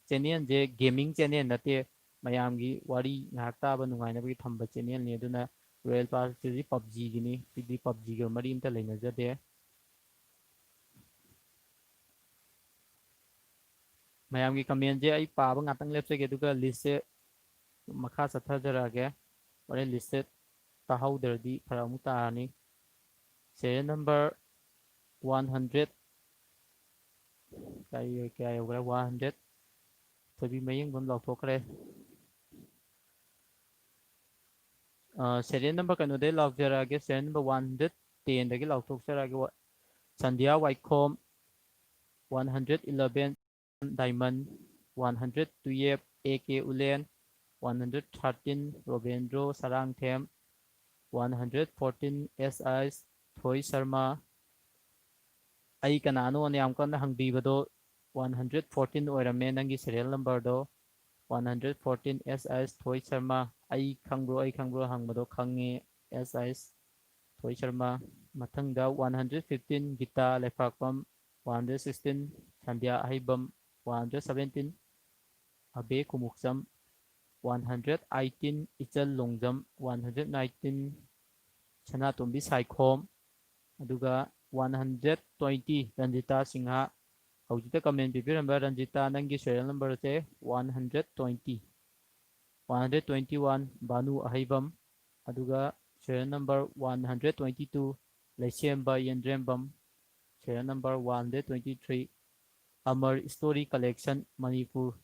ꯆꯦꯅꯦꯜꯁꯦ ꯒꯦꯃꯤꯡ ꯆꯦꯅꯦꯜ ꯅꯠꯇꯦ, ꯃꯌꯥꯝꯒꯤ ꯋꯥꯔꯤ ꯉꯥꯏꯍꯥꯛ ꯇꯥꯕ ꯅꯨꯡꯉꯥꯏꯅꯕꯒꯤ ꯊꯝꯕ ꯆꯦꯅꯦꯜꯅꯤ꯫ ꯑꯗꯨꯅ Royal Pass ꯁꯤꯗꯤ PUBG ꯒꯤꯅꯤ꯫ ꯁꯤꯗꯤ PUBG ꯒ ꯃꯔꯤ ꯑꯝꯇ ꯂꯩꯅꯖꯗꯦ꯫ ꯃꯌꯥꯝꯒꯤ comment ꯁꯦ ꯑꯩ ꯄꯥꯕ ꯉꯥꯛꯇꯪ ꯂꯦꯞꯆꯒꯦ, ꯑꯗꯨꯒ list ꯁꯦ ꯃꯈꯥ ꯆꯠꯊꯖꯔꯛꯑꯒꯦ꯫ ꯍꯣꯔꯦꯟ list ꯁꯦ ꯇꯥꯍꯧꯗ꯭ꯔꯗꯤ ꯐꯔꯛ ꯑꯃꯨꯛ ꯇꯥꯔꯅꯤ꯫ Serial number one hundred, ꯀꯌꯥ ꯌꯧ-, ꯀꯌꯥ ꯌꯧꯈ꯭ꯔꯦ? One hundred꯫ ꯊꯣꯏꯕꯤ ꯃꯌꯦꯡꯕꯝ ꯂꯥꯎꯊꯣꯛꯈ꯭ꯔꯦ꯫ ꯑ, serial number ꯀꯩꯅꯣꯗꯩ ꯂꯥꯎꯖꯔꯛꯑꯒꯦ, serial number one hundred ten ꯗꯒꯤ ꯂꯥꯎꯊꯣꯛꯆꯔꯛꯑꯒꯦ꯫ ꯋꯥ-, ꯁꯟꯙ꯭ꯌꯥ ꯋꯥꯏꯈꯣꯝ, one hundred eleven, Diamond, one hundred twelve, A K ꯎꯂꯦꯟ, one hundred thirteen, ꯔꯣꯕꯦꯟꯗ꯭ꯔꯣ Sarangthem, one hundred fourteen, S I ꯊꯣꯏ ꯁꯔꯃ꯫ ꯑꯩ ꯀꯅꯥꯅꯣꯅ ꯌꯥꯝ ꯀꯟꯅ ꯍꯪꯕꯤꯕꯗꯣ one hundred fourteen ꯑꯣꯏꯔꯝꯃꯦ ꯅꯪꯒꯤ serial number ꯗꯣ꯫ One hundred fourteen, S I ꯊꯣꯏ ꯁꯔꯃ꯫ ꯑꯩ ꯈꯪꯕ꯭ꯔꯣ, ꯑꯩ ꯈꯪꯕ꯭ꯔꯣ ꯍꯪꯕꯗꯣ ꯈꯪꯉꯦ, S I ꯊꯣꯏ ꯁꯔꯃ꯫ ꯃꯊꯪꯗ one hundred fifteen, Gita Leipakpam, one hundred sixteen, Sandhya Aheibam, one hundred seventeen, Abe Khumukcham, one hundred eighteen, Ichal Longjam, one hundred nineteen, Sanatombi Saikhom, ꯑꯗꯨꯒ one hundred twenty, Ranjita Singh. ꯍꯧꯖꯤꯛꯇ comment ꯄꯤꯕꯤꯔꯝꯕ ꯔꯟꯖꯤꯇꯥ, ꯅꯪꯒꯤ serial number ꯁꯦ one hundred twenty꯫ One hundred twenty-one, ꯚꯥꯅꯨ ꯑꯍꯩꯕꯝ, ꯑꯗꯨꯒ serial number one hundred twenty-two, ꯂꯩꯁꯦꯝꯕ ꯌꯦꯟꯗ꯭ꯔꯦꯝꯕꯝ, serial number one hundred twenty-three, Amar Story Collection, Manipur,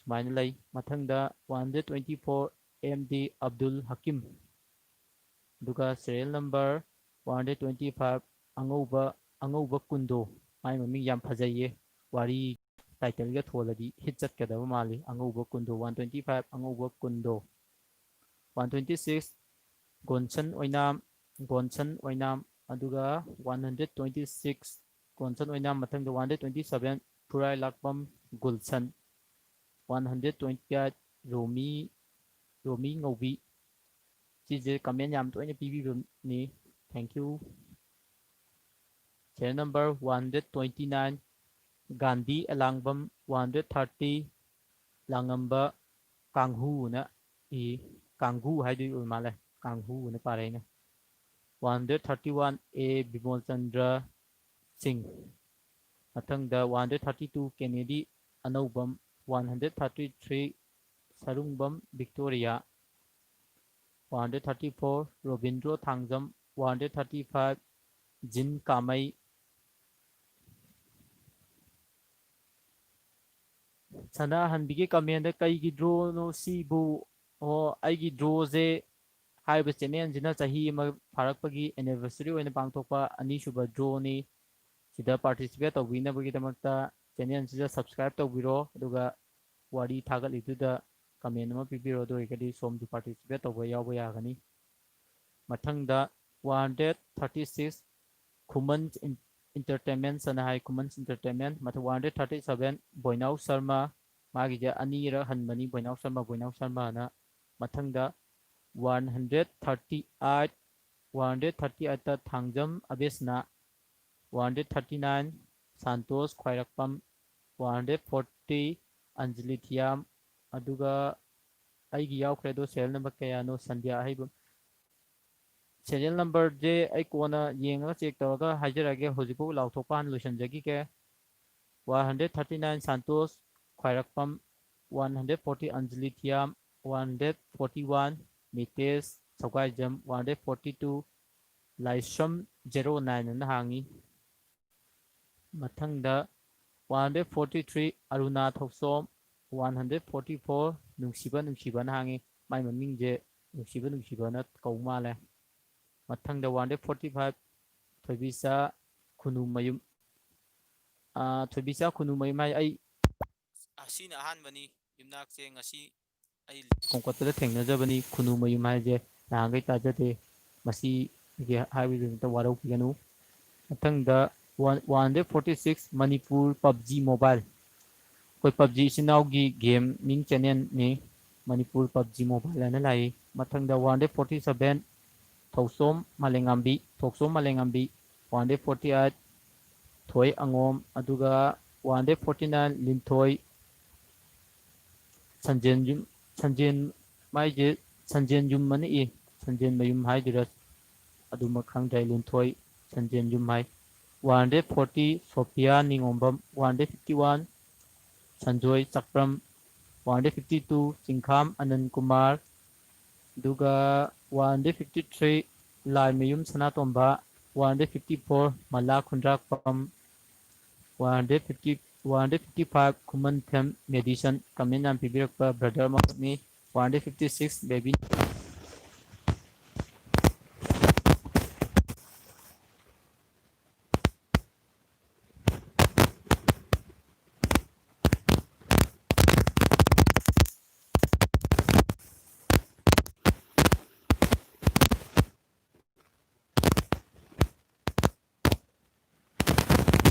ꯁꯨꯃꯥꯏꯅ ꯂꯩ꯫ ꯃꯊꯪꯗ one hundred twenty-four, M D Abdul ꯍꯀꯤꯝ, ꯑꯗꯨꯒ serial number one hundred twenty-five, ꯑꯉꯧꯕ, ꯑꯉꯧꯕ ꯀꯨꯟꯗꯣ꯫ ꯃꯥꯏ ꯃꯃꯤꯡ ꯌꯥꯝ ꯐꯖꯩꯌꯦ, ꯋꯥꯔꯤ title ꯒ ꯊꯣꯜꯂꯗꯤ hit ꯆꯠꯀꯗꯕ ꯃꯥꯜꯂꯤ꯫ ꯑꯉꯧꯕ ꯀꯨꯟꯗꯣ, one twenty-five, ꯑꯉꯧꯕ ꯀꯨꯟꯗꯣ꯫ One twenty-six, ꯒꯣꯟꯁꯟ ꯑꯣꯏꯅꯥꯝ, ꯒꯣꯟꯁꯟ ꯑꯣꯏꯅꯥꯝ, ꯑꯗꯨꯒ one hundred twenty-six, ꯒꯣꯟꯁꯟ ꯑꯣꯏꯅꯥꯝ, ꯃꯊꯪꯗ one hundred twenty-seven, ꯐꯨꯔꯥꯏ ꯂꯥꯛꯄꯝ ꯒꯨꯜꯁꯟ, one hundred twenty-eight, ꯔꯣꯃꯤ, ꯔꯣꯃꯤ ꯉꯧꯕꯤ꯫ ꯁꯤꯁꯦ comment ꯌꯥꯝ ꯇꯣꯏꯅ ꯄꯤꯕꯤꯕꯅꯤ, thank you꯫ Serial number one hundred twenty-nine, Gandhi Elangbam, one hundred thirty, ꯂꯥꯡꯉꯝꯕ ꯀꯥꯡꯍꯨꯅ ꯏ, ꯀꯥꯡꯒꯨ ꯍꯥꯏꯗꯣꯏ ꯑꯣꯏ ꯃꯥꯜꯂꯦ꯫ ꯇꯥꯡꯍꯨ ꯑꯅ ꯄꯥꯔꯦ ꯑꯩꯅ꯫ One hundred thirty one A Bimol Chandra ꯁꯤꯡ꯫ ꯃꯊꯪꯗ one hundred thirty two Kennedy Anoubam, one hundred thirty three Sarungbam Victoria, one hundred thirty four Robindro Thangjam, one hundred thirty five Jin Kamei. ꯁꯅꯥꯍꯟꯕꯤꯒꯤ comment ꯀꯩꯒꯤ drawꯅꯣ ꯁꯤꯕꯨ? ꯑꯣ, ꯑꯩꯒꯤ drawꯁꯦ ꯍꯥꯏꯔꯤꯕ channelꯁꯤꯅ ꯆꯍꯤ ꯑꯃ ꯐꯥꯔꯛꯄꯒꯤ anniversary ꯑꯣꯏꯅ ꯄꯥꯡꯊꯣꯛꯄ ꯑꯅꯤꯁꯨꯕ drawꯅꯤ꯫ ꯁꯤꯗ participate ꯇꯧꯕꯤꯅꯕꯒꯤꯗꯃꯛꯇ channelꯁꯤꯗ subscribe ꯇꯧꯕꯤꯔꯣ, ꯑꯗꯨꯒ ꯋꯥꯔꯤ ꯊꯥꯒꯠꯂꯤꯗꯨꯗ comment ꯑꯃ ꯄꯤꯕꯤꯔꯣ, ꯑꯗꯨ ꯑꯣꯏꯔꯒꯗꯤ ꯁꯣꯝꯁꯨ participate ꯇꯧꯕ ꯌꯥꯎꯕ ꯌꯥꯒꯅꯤ꯫ ꯃꯊꯪꯗ one hundred thirty six ꯈꯨꯃꯟ ꯏꯟ-, Entertainment ꯑꯅ ꯍꯥꯏ, ꯈꯨꯃꯟ Entertainment꯫ ꯃꯊꯪ one hundred thirty seven ꯕꯣꯏꯅꯥꯎ ꯁꯔꯃ, ꯃꯥꯒꯤꯁꯦ ꯑꯅꯤꯔꯛ ꯍꯟꯕꯅꯤ, ꯕꯣꯏꯅꯥꯎ ꯁꯔꯃ, ꯕꯣꯏꯅꯥꯎ ꯁꯔꯃ ꯑꯅ꯫ ꯃꯊꯪꯗ one hundred thirty eight, one hundred thirty eight Thangjam ꯑꯕꯦꯁꯅꯥ, one hundred thirty nine ꯁꯥꯟꯇꯣꯁ ꯈ꯭ꯋꯥꯏꯔꯥꯛꯄꯝ, one hundred forty ꯑꯟꯖꯂꯤ ꯊꯤꯌꯥꯝ, ꯑꯗꯨꯒ ꯑꯩꯒꯤ ꯌꯥꯎꯈ꯭ꯔꯦ, ꯑꯗꯣ serial number ꯀꯌꯥꯅꯣ ꯁꯟꯙ꯭ꯌꯥ ꯑꯍꯩꯕꯝ꯫ Serial numberꯁꯦ ꯑꯩ ꯀꯣꯟꯅ ꯌꯦꯡꯉꯒ check ꯇꯧꯔꯒ ꯍꯥꯏꯖꯔꯛꯑꯒꯦ, ꯍꯧꯖꯤꯛꯐꯥꯎ ꯂꯥꯎꯊꯣꯛꯄ ꯍꯥꯟꯅ ꯂꯣꯏꯁꯤꯟꯖꯈꯤꯒꯦ꯫ One hundred thirty nine ꯁꯥꯟꯇꯣꯁ ꯈ꯭ꯋꯥꯏꯔꯥꯛꯄꯝ, one hundred forty ꯑꯟꯖꯂꯤ ꯊꯤꯌꯥꯝ, one hundred forty one ꯃꯤꯇꯦꯁ ꯁꯧꯒꯥꯏꯖꯝ, one hundred forty two ꯂꯥꯏꯁ꯭ꯔꯝ zero nine ꯑꯅ ꯍꯥꯡꯉꯤ꯫ ꯃꯊꯪꯗ one hundred forty three ꯑꯔꯨꯅꯥ ꯊꯧꯁꯣꯝ, one hundred forty four ꯅꯨꯡꯁꯤꯕ ꯅꯨꯡꯁꯤꯕꯅ ꯍꯥꯡꯉꯤ꯫ ꯃꯥꯏ ꯃꯃꯤꯡꯁꯦ ꯅꯨꯡꯁꯤꯕ ꯅꯨꯡꯁꯤꯕꯅ ꯀꯧ ꯃꯥꯜꯂꯦ꯫ ꯃꯊꯪꯗ one hundred forty five ꯊꯣꯏꯕꯤꯆꯥ ꯈꯨꯅꯨꯃꯌꯨꯝ꯫ ꯑꯥ, ꯊꯣꯏꯕꯤꯆꯥ ꯈꯨꯅꯨꯃꯌꯨꯝ ꯍꯥꯏ ꯑꯩ ꯑꯁꯤꯅ ꯑꯍꯥꯟꯕꯅꯤ꯫ ꯌꯨꯝꯅꯥꯛꯁꯦ ꯉꯁꯤ ꯑꯩ ꯈꯣꯡꯀꯠꯄꯗ ꯊꯦꯡꯅꯖꯕꯅꯤ꯫ ꯈꯨꯅꯨ ꯃꯌꯨꯝ ꯍꯥꯏꯁꯦ ꯅꯍꯥꯟꯈꯩ ꯇꯥꯖꯗꯦ꯫ ꯃꯁꯤꯒꯤ ꯍꯥꯏꯕꯗꯨ ꯑꯝꯇ ꯋꯥꯔꯧꯕꯤꯒꯅꯨ꯫ ꯃꯊꯪꯗ one, one hundred forty six Manipur PUBG Mobile꯫ ꯑꯩꯈꯣꯏ PUBG ꯏꯆꯤꯟ ꯏꯅꯥꯎꯒꯤ gaming channelꯅꯤ꯫ ꯃꯅꯤꯄꯨꯔ PUBG Mobile ꯍꯥꯏꯅ ꯂꯥꯛꯏ꯫ ꯃꯊꯪꯗ one hundred forty seven ꯊꯧꯁꯣꯝ ꯃꯥꯂꯦꯉꯥꯝꯕꯤ, ꯊꯣꯛꯆꯣꯝ ꯃꯥꯂꯦꯉꯥꯝꯕꯤ, one hundred forty eight ꯊꯣꯏ ꯑꯉꯣꯝ, ꯑꯗꯨꯒ one hundred forty nine ꯂꯤꯟꯊꯣꯏ ꯁꯟꯖꯦꯟ ꯌꯨꯝ, ꯁꯟꯖꯦꯟ, ꯃꯥꯏꯁꯦ ꯁꯟꯖꯦꯟ ꯌꯨꯝ ꯑꯅ ꯏ, ꯁꯟꯖꯦꯟꯃꯌꯨꯝ ꯍꯥꯏꯗꯣꯏꯔꯥ, ꯑꯗꯨꯃꯛ ꯈꯪꯗ꯭ꯔꯦ꯫ ꯂꯤꯟꯊꯣꯏ ꯁꯟꯖꯦꯟꯌꯨꯝ ꯍꯥꯏ꯫ One hundred forty, Sophia ꯅꯤꯉꯣꯝꯕꯝ꯫ One hundred fifty one, Sanjoy ꯆꯥꯛꯄ꯭ꯔꯝ꯫ One hundred fifty two, ꯆꯤꯡꯈꯥꯝ ꯑꯅꯟ Kumar. ꯑꯗꯨꯒ one hundred fifty three, Laimayum Sanatomba. One hundred fifty four, Mala Khundrakpam. One hundred fifty, one hundred fifty five, Khumanthem Medison. Comment ꯌꯥꯝ ꯄꯤꯕꯤꯔꯛꯄ brother ꯑꯃꯈꯛꯅꯤ꯫ One hundred fifty six, Baby.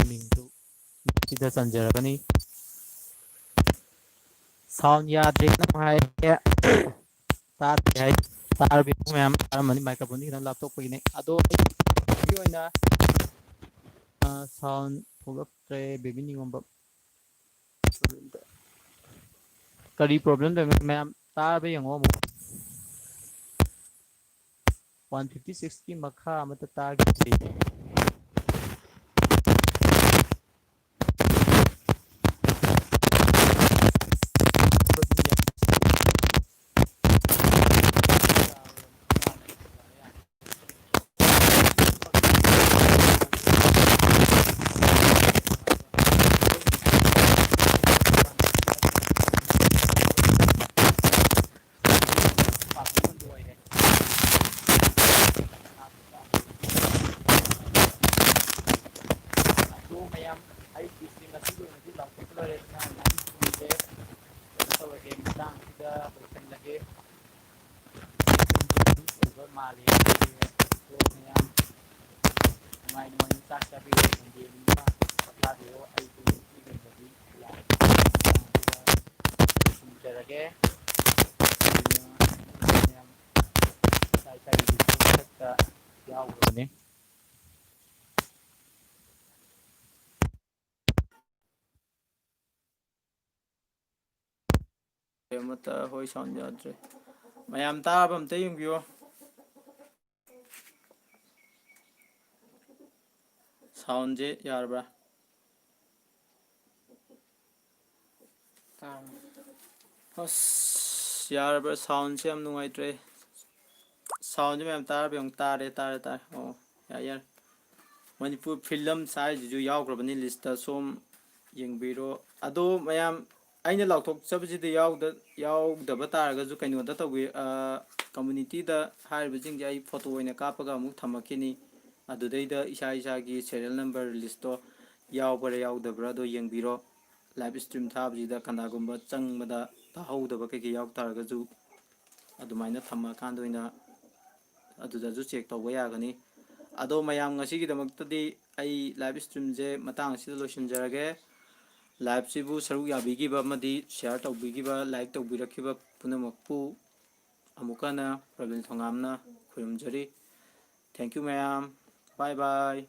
ꯃꯤꯡꯗꯨ ꯁꯤꯗ ꯆꯟꯖꯔꯒꯅꯤ꯫ Sound ꯌꯥꯗ꯭ꯔꯦꯅ ꯍꯥꯏ, ꯇꯥꯗ꯭ꯔꯦ ꯍꯥꯏ꯫ ꯇꯥꯔꯕꯤꯕ ꯃꯌꯥꯝ ꯇꯥꯔꯝꯃꯅꯤ, microphone ꯗꯤ ꯈꯤꯇꯪ ꯂꯥꯞꯊꯣꯛꯄꯒꯤꯅꯦ꯫ ꯑꯗꯣ ꯑꯩꯒꯤ ꯑꯣꯏꯅ, ꯑ, sound ꯊꯣꯛꯂꯛꯇ꯭ꯔꯦ꯫ ꯕꯦꯕꯤ ꯅꯤꯉꯣꯝꯕꯝ, ꯀꯔꯤ problem ꯂꯩꯕꯅꯣ? ꯃꯌꯥꯝ ꯇꯥꯔꯕ ꯌꯦꯡꯉꯣ ꯑꯃꯨꯛ꯫ One fifty six ꯀꯤ ꯃꯈꯥ ꯑꯃꯠꯇ ꯇꯥꯈꯤꯗꯦ꯫ ꯑꯗꯣ ꯃꯌꯥꯝ, ꯑꯩꯒꯤꯁꯤ ꯉꯁꯤꯒꯤ ꯑꯣꯏꯅꯗꯤ ꯂꯥꯎꯊꯣꯛꯄ ꯂꯣꯏꯔꯦ꯫ ꯑꯗꯨꯅ ꯉꯁꯤꯒꯤꯁꯦ ꯀꯩꯅꯣ ꯇꯧꯔꯒꯦ, ꯃꯇꯥꯡꯁꯤꯗ ꯂꯣꯏꯁꯤꯜꯂꯒꯦ꯫ ꯑꯣꯏꯕ ꯃꯥꯜꯂꯤ꯫ ꯑꯗꯣ ꯃꯌꯥꯝ ꯅꯨꯡꯉꯥꯏ ꯅꯨꯡꯉꯥꯏꯅ ꯆꯥꯛ ꯆꯥꯕꯤꯌꯨ, ꯁꯟꯗꯦꯅꯤꯅ ꯄꯣꯊꯥꯕꯤꯌꯨ꯫ ꯑꯩꯁꯨ ꯅꯨꯄꯤꯒꯨꯝꯕꯗꯤ ꯂꯥꯛꯑꯒꯦ꯫ ꯂꯣꯏꯁꯤꯟꯖꯔꯒꯦ꯫ ꯑꯗꯨꯅ ꯃꯌꯥꯝ ꯏꯁꯥ ꯏꯁꯥꯒꯤ ꯃꯊꯛꯇ ꯌꯥꯎꯒꯗꯕꯅꯤ꯫ ꯑꯃꯠꯇ ꯍꯣꯏ, sound ꯌꯥꯗ꯭ꯔꯦ꯫ ꯃꯌꯥꯝ ꯇꯥꯔꯕ ꯑꯝꯇ ꯌꯦꯡꯕꯤꯌꯣ꯫ ꯁꯥꯎꯟꯁꯦ ꯌꯥꯔꯕ꯭ꯔꯥ? ꯇꯥꯔꯦ꯫ ꯑꯁ, ꯌꯥꯔꯕ꯭ꯔꯥ? ꯁꯥꯎꯟꯁꯦ ꯌꯥꯝ ꯅꯨꯡꯉꯥꯏꯇ꯭ꯔꯦ꯫ ꯁꯥꯎꯟꯁꯦ ꯃꯌꯥꯝ ꯇꯥꯔꯕ ꯌꯦꯡꯉꯨ꯫ ꯇꯥꯔꯦ, ꯇꯥꯔꯦ, ꯇꯥꯔꯦ꯫ ꯑꯣ, ꯌꯥꯔꯦ, ꯌꯥꯔꯦ꯫ ꯃꯅꯤꯄꯨꯔ ꯐꯤꯂꯝꯁ ꯍꯥꯏꯁꯤꯁꯨ ꯌꯥꯎꯈ꯭ꯔꯕꯅꯤ ꯂꯤꯁꯇ, ꯁꯣꯝ ꯌꯦꯡꯕꯤꯔꯣ꯫ ꯑꯗꯣ ꯃꯌꯥꯝ, ꯑꯩꯅ ꯂꯥꯎꯊꯣꯛꯆꯕꯁꯤꯗ ꯌꯥꯎꯗ-, ꯌꯥꯎꯗꯕ ꯇꯥꯔꯒꯁꯨ ꯀꯩꯅꯣꯗ ꯇꯧꯕꯤ-, ꯑ, ꯀꯝꯃꯨꯅꯤꯇꯤꯗ ꯍꯥꯏꯔꯤꯕꯁꯤꯡꯁꯦ ꯑꯩ ꯐꯣꯇꯣ ꯑꯣꯏꯅ ꯀꯥꯞꯄꯒ ꯑꯃꯨꯛ ꯊꯝꯃꯛꯈꯤꯅꯤ꯫ ꯑꯗꯨꯗꯩꯗ ꯏꯁꯥ ꯏꯁꯥꯒꯤ ꯁꯦꯔꯤꯌꯦꯜ ꯅꯝꯕꯔ ꯂꯤꯁꯇꯣ ꯌꯥꯎꯕ꯭ꯔꯥ ꯌꯥꯎꯗꯕ꯭ꯔꯥ ꯑꯗꯣ ꯌꯦꯡꯕꯤꯔꯣ꯫ ꯂꯥꯏꯞ ꯏꯁꯇ꯭ꯔꯤꯝ ꯊꯥꯕꯁꯤꯗ ꯀꯅꯥꯒꯨꯝꯕ ꯆꯪꯕꯗ ꯇꯥꯍꯧꯗꯕ ꯀꯩꯀꯩ ꯌꯥꯎ ꯇꯥꯔꯒꯁꯨ ꯑꯗꯨꯃꯥꯏꯅ ꯊꯝꯃꯀꯥꯟꯗ ꯑꯣꯏꯅ ꯑꯗꯨꯗꯁꯨ ꯆꯦꯛ ꯇꯧꯕ ꯌꯥꯒꯅꯤ꯫ ꯑꯗꯣ ꯃꯌꯥꯝ, ꯉꯁꯤꯒꯤꯗꯃꯛꯇꯗꯤ ꯑꯩ ꯂꯥꯏꯞ ꯏꯁꯇ꯭ꯔꯤꯝꯁꯦ ꯃꯇꯥꯡ ꯑꯁꯤꯗ ꯂꯣꯏꯁꯤꯟꯖꯔꯒꯦ꯫ ꯂꯥꯏꯞꯁꯤꯕꯨ ꯁꯔꯨꯛ ꯌꯥꯕꯤꯈꯤꯕ ꯑꯃꯗꯤ ꯁꯤꯌꯥꯔ ꯇꯧꯕꯤꯈꯤꯕ, ꯂꯥꯏꯛ ꯇꯧꯕꯤꯔꯛꯈꯤꯕ ꯄꯨꯝꯅꯃꯛꯄꯨ ꯑꯃꯨꯛꯀ ꯍꯟꯅ ꯄ꯭ꯔꯕꯤꯟ ꯊꯣꯉꯥꯝꯅ ꯈꯨꯔꯨꯝꯖꯔꯤ꯫ Thank you ꯃꯌꯥꯝ꯫ Bye bye꯫